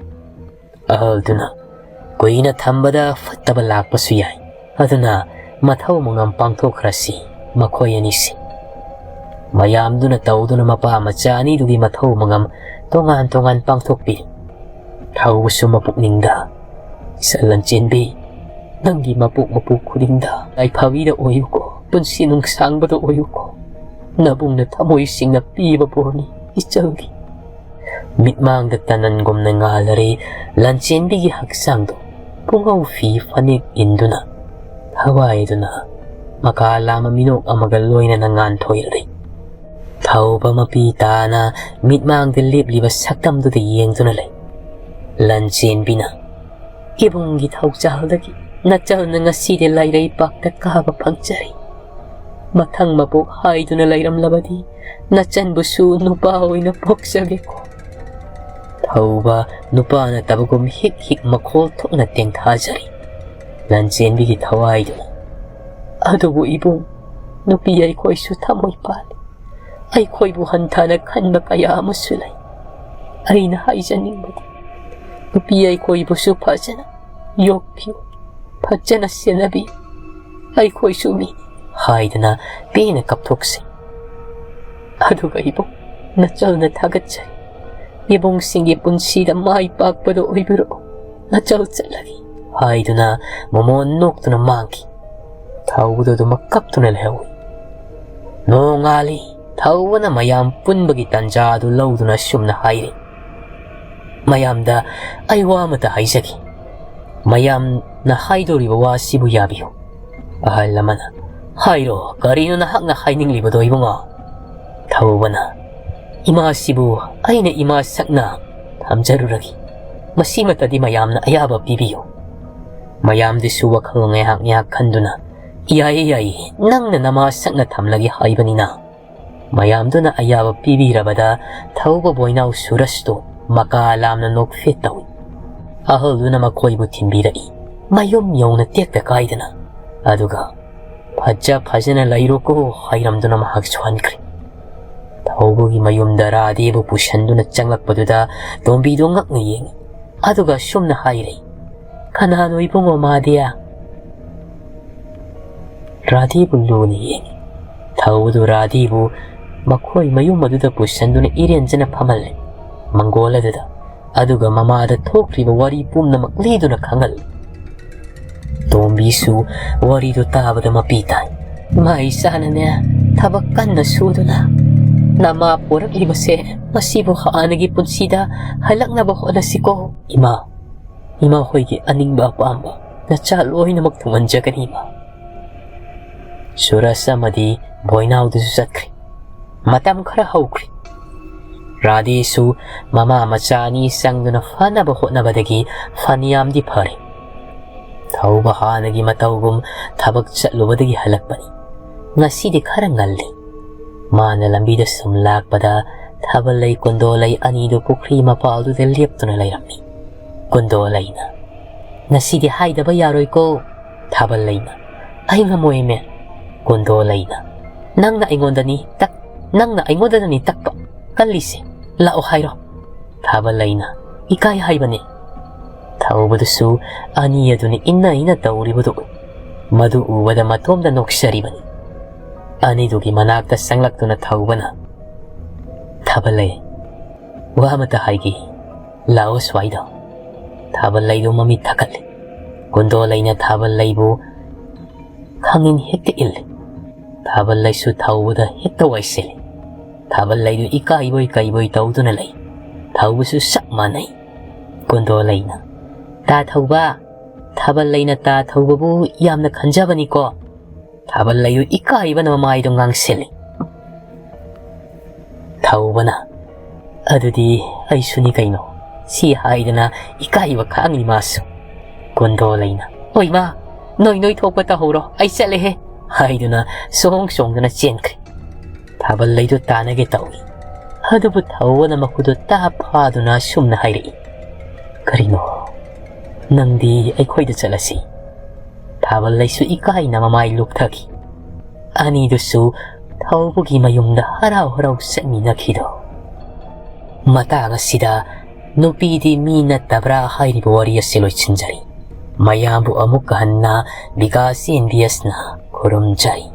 ꯑꯍꯜꯗꯨꯅ, "ꯀꯨꯏꯅ ꯊꯝꯕꯗ ꯐꯠꯇꯕ ꯂꯥꯛꯄꯁꯨ ꯌꯥꯏ, ꯑꯗꯨꯅ ꯃꯊꯧ ꯃꯉꯝ ꯄꯥꯡꯊꯣꯛꯈ꯭ꯔꯁꯤ ꯃꯈꯣꯏ ꯑꯅꯤꯁꯤ"꯫ ꯃꯌꯥꯝꯗꯨꯅ ꯇꯧꯗꯨꯅ ꯃꯄꯥ ꯃꯆꯥ ꯑꯅꯤꯗꯨꯒꯤ ꯃꯊꯧ ꯃꯉꯝ ꯇꯣꯉꯥꯟ ꯇꯣꯉꯥꯟ ꯄꯥꯡꯊꯣꯛꯄꯤ꯫ ꯊꯧꯕꯁꯨ ꯃꯄꯨꯛꯅꯤꯡꯗ, "ꯏꯆꯜ ꯂꯟꯆꯦꯟꯕꯤ, ꯅꯪꯒꯤ ꯃꯄꯣꯛ ꯃꯄꯨ ꯈꯨꯗꯤꯡꯗ ꯌꯥꯏꯐꯕꯤꯗ ꯑꯣꯏꯌꯨꯀꯣ, ꯄꯨꯟꯁꯤ ꯅꯨꯡꯁꯥꯡꯕꯗ ꯑꯣꯏꯌꯨꯀꯣ, ꯅꯕꯨꯡꯅ ꯊꯃꯣꯏ ꯁꯦꯡꯅ ꯄꯤꯕ ꯕꯣꯔꯅꯤ ꯏꯆꯜꯒꯤ"꯫ ꯃꯤꯠꯃꯥꯡꯗ ꯇꯅꯟꯒꯨꯝꯅ ꯉꯥꯜꯂꯔꯦ ꯂꯟꯆꯦꯟꯕꯤꯒꯤ ꯍꯛꯆꯥꯡꯗꯣ꯫ ꯄꯨꯡꯉꯧ ꯐꯤ ꯐꯅꯦꯛ ꯏꯟꯗꯨꯅ ꯊꯋꯥꯏꯗꯨꯅ ꯃꯀꯥ ꯂꯥꯝꯕ ꯃꯤꯅꯣꯛ ꯑꯃꯒ ꯂꯣꯏꯅꯅ ꯉꯥꯟꯊꯣꯏꯔꯔꯦ꯫ ꯊꯧꯕ ꯃꯄꯤ ꯇꯥꯅ ꯃꯤꯠꯃꯥꯡꯗ ꯂꯦꯞꯂꯤꯕ ꯁꯛꯇꯝꯗꯨꯗ ꯌꯦꯡꯗꯨꯅ ꯂꯩ꯫ ꯂꯟꯆꯦꯟꯕꯤꯅ, "ꯏꯕꯨꯡꯒꯤ ꯊꯧꯖꯥꯜꯗꯒꯤ ꯅꯆꯜꯅ ꯉꯁꯤꯗꯤ ꯂꯥꯏꯔꯩ ꯄꯥꯛꯇ ꯀꯥꯕ ꯐꯪꯖꯔꯦ꯫ ꯃꯊꯪ ꯃꯄꯣꯛ ꯍꯥꯏꯗꯨꯅ ꯂꯩꯔꯝꯂꯕꯗꯤ ꯅꯆꯟꯕꯨꯁꯨ ꯅꯨꯄꯥ ꯑꯣꯏꯅ ꯄꯣꯛꯆꯒꯦꯀꯣ"꯫ ꯊꯧꯕ ꯅꯨꯄꯥ ꯅꯠꯇꯕꯒꯨꯝ ꯍꯤꯛ ꯍꯤꯛ ꯃꯈꯣꯜ ꯊꯣꯛꯅ ꯇꯦꯡꯊꯥꯖꯔꯤ꯫ ꯂꯟꯆꯦꯟꯕꯤꯒꯤ ꯊꯋꯥꯏꯗꯨꯅ, "ꯑꯗꯨꯕꯨ ꯏꯕꯨꯡ, ꯅꯨꯄꯤ ꯑꯩꯈꯣꯏꯁꯨ ꯊꯃꯣꯏ ꯄꯥꯜꯂꯤ꯫ ꯑꯩꯈꯣꯏꯕꯨ ꯍꯟꯊꯅ ꯈꯟꯕ ꯀꯌꯥ ꯑꯃꯁꯨ ꯂꯩ꯫ ꯑꯩꯅ ꯍꯥꯏꯖꯅꯤꯡꯕꯗꯤ, ꯅꯨꯄꯤ ꯑꯩꯈꯣꯏꯕꯨꯁꯨ ꯐꯖꯅ ꯌꯣꯛꯄꯤꯌꯨ, ꯐꯖꯅ ꯁꯦꯟꯅꯕꯤꯌꯨ꯫ ꯑꯩꯈꯣꯏꯁꯨ ꯃꯤꯅꯤ" ꯍꯥꯏꯗꯨꯅ ꯄꯦꯟꯅ ꯀꯞꯊꯣꯛꯆꯩ꯫ "ꯑꯗꯨꯒ ꯏꯕꯨꯡ, ꯅꯆꯜꯅ ꯊꯥꯒꯠꯆꯔꯤ꯫ ꯏꯕꯨꯡꯁꯤꯡꯒꯤ ꯄꯨꯟꯁꯤꯗ ꯃꯥꯏ ꯄꯥꯛꯄꯗ ꯑꯣꯏꯕꯤꯔꯛꯎ꯫ ꯅꯆꯜ ꯆꯠꯂꯒꯦ" ꯍꯥꯏꯗꯨꯅ ꯃꯃꯣꯟ ꯅꯣꯛꯇꯨꯅ ꯃꯥꯡꯈꯤ꯫ ꯊꯧꯕꯗꯨ ꯑꯗꯨꯃꯛ ꯀꯞꯇꯨꯅ ꯂꯩꯍꯧꯏ꯫ ꯅꯣꯡꯉꯥꯜꯂꯤ꯫ ꯊꯧꯕꯅ ꯃꯌꯥꯝ ꯄꯨꯟꯕꯒꯤ ꯇꯥꯟꯖꯥ ꯑꯗꯨ ꯂꯧꯗꯨꯅ ꯑꯁꯨꯝꯅ ꯍꯥꯏꯔꯤ, "ꯃꯌꯥꯝꯗ ꯑꯩ ꯋꯥ ꯑꯃꯇ ꯍꯥꯏꯖꯒꯦ꯫ ꯃꯌꯥꯝꯅ ꯍꯥꯏꯗꯧꯔꯤꯕ ꯋꯥꯁꯤꯕꯨ ꯌꯥꯕꯤꯌꯨ"꯫ ꯑꯍꯜ ꯑꯃꯅ, "ꯍꯥꯏꯔꯣ, ꯀꯔꯤꯅꯣ ꯅꯍꯥꯛꯅ ꯍꯥꯏꯅꯤꯡꯂꯤꯕꯗꯣ ꯏꯕꯨꯡꯉꯣ?" ꯊꯧꯕꯅ, "ꯏꯃꯥꯁꯤꯕꯨ ꯑꯩꯅ ꯏꯃꯥ ꯁꯛꯅ ꯊꯝꯖꯔꯨꯔꯒꯦ꯫ ꯃꯁꯤꯃꯇꯗꯤ ꯃꯌꯥꯝꯅ ꯑꯌꯥꯕ ꯄꯤꯕꯤꯌꯨ"꯫ ꯃꯌꯥꯝꯗꯨꯁꯨ ꯋꯥꯈꯜ ꯉꯥꯏꯍꯥꯛ ꯉꯥꯏꯍꯥꯛ ꯈꯟꯗꯨꯅ, "ꯌꯥꯏꯌꯦ, ꯌꯥꯏꯌꯦ, ꯅꯪꯅ ꯅꯃꯥ ꯁꯛꯅ ꯊꯝꯂꯒꯦ ꯍꯥꯏꯕꯅꯤꯅ"꯫ ꯃꯌꯥꯝꯗꯨꯅ ꯑꯌꯥꯕ ꯄꯤꯕꯤꯔꯕꯗ ꯊꯧꯕ ꯕꯣꯏꯅꯥꯎ ꯁꯨꯔꯁꯇꯨ ꯃꯀꯥ ꯂꯥꯝꯅ ꯅꯣꯛꯐꯦꯠ ꯇꯧꯏ꯫ ꯑꯍꯜꯗꯨꯅ ꯃꯈꯣꯏꯕꯨ ꯊꯤꯟꯕꯤꯔꯛꯏ, ꯃꯌꯨꯝ ꯌꯧꯅ ꯇꯦꯛꯇ ꯀꯥꯏꯗꯅ꯫ ꯑꯗꯨꯒ "ꯐꯖ ꯐꯖꯅ ꯂꯩꯔꯣꯀꯣ" ꯍꯥꯏꯔꯝꯗꯨꯅ ꯃꯍꯥꯛꯁꯨ ꯍꯟꯈ꯭ꯔꯦ꯫ ꯊꯧꯕꯒꯤ ꯃꯌꯨꯝꯗ ꯔꯥꯙꯦꯕꯨ ꯄꯨꯁꯟꯗꯨꯅ ꯆꯪꯂꯛꯄꯗꯨꯗ ꯇꯣꯝꯕꯤꯗꯨ ꯉꯛꯅ ꯌꯦꯡꯏ꯫ ꯑꯗꯨꯒ ꯑꯁꯨꯝꯅ ꯍꯥꯏꯔꯦ, "ꯀꯅꯥꯅꯣ ꯏꯕꯨꯡꯉꯣ ꯃꯥꯗꯤ?" ꯔꯥꯙꯦꯕꯨ ꯂꯨꯅ ꯌꯦꯡꯏ꯫ ꯊꯧꯕꯗꯨ ꯔꯥꯙꯦꯕꯨ ꯃꯈꯣꯏ ꯃꯌꯨꯝ ꯑꯗꯨꯗ ꯄꯨꯁꯟꯗꯨꯅ ꯏꯔꯦꯟꯖꯅ ꯐꯝꯍꯜꯂꯦ꯫ ꯃꯪꯒꯣꯜ ꯑꯗꯨꯗ ꯑꯗꯨꯒ ꯃꯃꯥꯗ ꯊꯣꯛꯈ꯭ꯔꯤꯕ ꯋꯥꯔꯤ ꯄꯨꯝꯅꯃꯛ ꯂꯤꯗꯨꯅ ꯈꯪꯍꯜꯂꯤ꯫ ꯇꯣꯝꯕꯤꯁꯨ ꯋꯥꯔꯤꯗꯨ ꯇꯥꯕꯗ ꯃꯄꯤ ꯇꯥꯏ꯫ "ꯏꯃꯥ ꯏꯆꯥꯅꯅꯦ ꯊꯕꯛ ꯀꯟꯅ ꯁꯨꯗꯨꯅ ꯅꯃꯥ ꯄꯣꯔꯛꯂꯤꯕꯁꯦ ꯃꯁꯤꯕꯨ ꯍꯥꯟꯅꯒꯤ ꯄꯨꯟꯁꯤꯗ ꯍꯜꯂꯛꯅꯕ ꯍꯣꯠꯅꯁꯤꯀꯣ ꯏꯃꯥ꯫ ꯏꯃꯥ ꯍꯣꯏꯒꯤ ꯑꯅꯤꯡꯕ ꯑꯄꯥꯝꯕ ꯅꯆꯥ ꯂꯣꯏꯅꯃꯛ ꯊꯨꯡꯍꯟꯖꯒꯅꯤ ꯏꯃꯥ"꯫ ꯁꯨꯔꯁ ꯑꯃꯗꯤ ꯕꯣꯏꯅꯥꯎꯗꯨꯁꯨ ꯆꯠꯈ꯭ꯔꯦ꯫ ꯃꯇꯝ ꯈꯔ ꯍꯧꯈ꯭ꯔꯦ꯫ ꯔꯥꯙꯦꯁꯨ ꯃꯃꯥ ꯃꯆꯥ ꯑꯅꯤ ꯆꯪꯗꯨꯅ ꯐꯅꯕ ꯍꯣꯠꯅꯕꯗꯒꯤ ꯐꯅꯌꯥꯝꯗꯤ ꯐꯔꯦ꯫ ꯊꯧꯕ ꯍꯥꯟꯅꯒꯤ ꯃꯇꯧꯒꯨꯝ ꯊꯕꯛ ꯆꯠꯂꯨꯕꯗꯒꯤ ꯍꯜꯂꯛꯄꯅꯤ꯫ ꯉꯁꯤꯗꯤ ꯈꯔ ꯉꯜꯂꯤ꯫ ꯃꯥꯅ ꯂꯝꯕꯤꯗ ꯁꯨꯝ ꯂꯥꯛꯄꯗ ꯊꯥꯕꯜꯂꯩ ꯀꯨꯟꯗꯣꯂꯩ ꯑꯅꯤꯗꯨ ꯄꯨꯈ꯭ꯔꯤ ꯃꯄꯥꯜꯗꯨꯗ ꯂꯦꯞꯇꯨꯅ ꯂꯩꯔꯝꯃꯤ꯫ ꯀꯨꯟꯗꯣꯂꯩꯅ, "ꯉꯁꯤꯗꯤ ꯍꯥꯏꯗꯕ ꯌꯥꯔꯣꯏꯀꯣ"꯫ ꯊꯥꯕꯜꯂꯩꯅ, "ꯑꯩ ꯉꯝꯃꯣꯏꯃꯦ"꯫ ꯀꯨꯟꯗꯣꯂꯩꯅ, "ꯅꯪꯅ ꯑꯩꯉꯣꯟꯗꯅꯤ ꯇꯛ-, ꯅꯪꯅ ꯑꯩꯉꯣꯟꯗꯅꯤ ꯇꯛꯄ ꯀꯜꯂꯤꯁꯦ꯫ ꯂꯥꯛꯑꯣ ꯍꯥꯏꯔꯣ"꯫ ꯊꯥꯕꯜꯂꯩꯅ, "ꯏꯀꯥꯏ ꯍꯥꯏꯕꯅꯦ"꯫ ꯊꯧꯕꯗꯨꯁꯨ ꯑꯅꯤ ꯑꯗꯨꯅ ꯏꯟꯅ ꯏꯟꯅ ꯇꯧꯔꯤꯕꯗꯨ ꯎꯏ꯫ ꯃꯗꯨ ꯎꯕꯗ ꯃꯇꯣꯝꯗ ꯅꯣꯛꯆꯔꯤꯕꯅꯤ꯫ ꯑꯅꯤꯗꯨꯒꯤ ꯃꯅꯥꯛꯇ ꯆꯪꯂꯛꯇꯨꯅ ꯊꯧꯕꯅ, "ꯊꯥꯕꯜꯂꯩ, ꯋꯥ ꯑꯃꯇ ꯍꯥꯏꯒꯦ꯫ ꯂꯥꯛꯑꯣ ꯁ꯭ꯋꯥꯏꯗ"꯫ ꯊꯥꯕꯜꯂꯩꯗꯨ ꯃꯃꯤꯠ ꯊꯛꯀꯠꯂꯤ꯫ ꯀꯨꯟꯗꯣꯂꯩꯅ ꯊꯥꯕꯜꯂꯩꯕꯨ ꯈꯪꯏꯟ ꯍꯦꯛꯇ ꯏꯜꯂꯤ꯫ ꯊꯥꯕꯜꯂꯩꯁꯨ ꯊꯧꯕꯗ ꯍꯦꯛꯇ ꯋꯥꯏꯁꯤꯜꯂꯤ꯫ ꯊꯥꯕꯜꯂꯩꯗꯨ ꯏꯀꯥꯏꯕꯣꯏ ꯀꯩꯕꯣꯏ ꯇꯧꯗꯨꯅ ꯂꯩ꯫ ꯊꯧꯕꯁꯨ ꯆꯞ ꯃꯥꯟꯅꯩ꯫ ꯀꯨꯟꯗꯣꯂꯩꯅ, "ꯇꯥ ꯊꯧꯕ, ꯊꯥꯕꯜꯂꯩꯅ ꯇꯥ ꯊꯧꯕꯕꯨ ꯌꯥꯝꯅ ꯈꯟꯖꯕꯅꯤꯀꯣ"꯫ ꯊꯥꯕꯜꯂꯩꯗꯨ ꯏꯀꯥꯏꯕꯅ ꯃꯃꯥꯏꯗꯨ ꯉꯥꯡꯁꯤꯜꯂꯤ꯫ ꯊꯧꯕꯅ, "ꯑꯗꯨꯗꯤ ꯑꯩꯁꯨꯅꯤ ꯀꯩꯅꯣ"꯫ ꯁꯤ ꯍꯥꯏꯗꯅ ꯏꯀꯥꯏꯕ ꯈꯥꯡꯂꯤ ꯃꯥꯁꯨ꯫ ꯀꯨꯟꯗꯣꯂꯩꯅ, "ꯍꯣꯏ ꯃꯥ, ꯅꯣꯏ ꯅꯣꯏ ꯊꯣꯛꯄ ꯇꯧꯍꯧꯔꯣ, ꯑꯩ ꯆꯠꯂꯦꯍꯦ" ꯍꯥꯏꯗꯨꯅ ꯁꯣꯡ ꯆꯣꯡꯗꯨꯅ ꯆꯦꯟꯈ꯭ꯔꯦ꯫ ꯊꯥꯕꯜꯂꯩꯗꯨ ꯇꯥꯟꯅꯒꯦ ꯇꯧꯏ꯫ ꯑꯗꯨꯕꯨ ꯊꯧꯕꯅ ꯃꯈꯨꯠꯇꯨ ꯇꯥ ꯐꯥꯗꯨꯅ ꯁꯨꯝꯅ ꯍꯥꯏꯔꯛꯏ, "ꯀꯔꯤꯅꯣ? ꯅꯪꯗꯤ ꯑꯩꯈꯣꯏꯗ ꯆꯠꯂꯁꯤ"꯫ ꯊꯥꯕꯜꯂꯩꯁꯨ ꯏꯀꯥꯏꯅ ꯃꯃꯥꯏ ꯂꯨꯞꯊꯈꯤ꯫ ꯑꯅꯤꯗꯨꯁꯨ ꯊꯧꯕꯒꯤ ꯃꯌꯨꯝꯗ ꯍꯔꯥꯎ ꯍꯔꯥꯎ ꯆꯠꯃꯤꯟꯅꯈꯤꯗꯣ꯫ ꯃꯇꯥꯡ ꯑꯁꯤꯗ ꯅꯨꯄꯤꯗꯤ ꯃꯤ ꯅꯠꯇꯕ꯭ꯔꯥ ꯍꯥꯏꯔꯤꯕ ꯋꯥꯔꯤ ꯑꯁꯤ ꯂꯣꯏꯁꯤꯟꯖꯔꯤ꯫ ꯃꯌꯥꯝꯕꯨ ꯑꯃꯨꯛ ꯍꯟꯅ ꯕꯤꯀꯥꯁ ꯑꯦꯝ ꯕꯤ ꯑꯦꯁꯅ ꯈꯨꯔꯨꯝꯖꯔꯤ꯫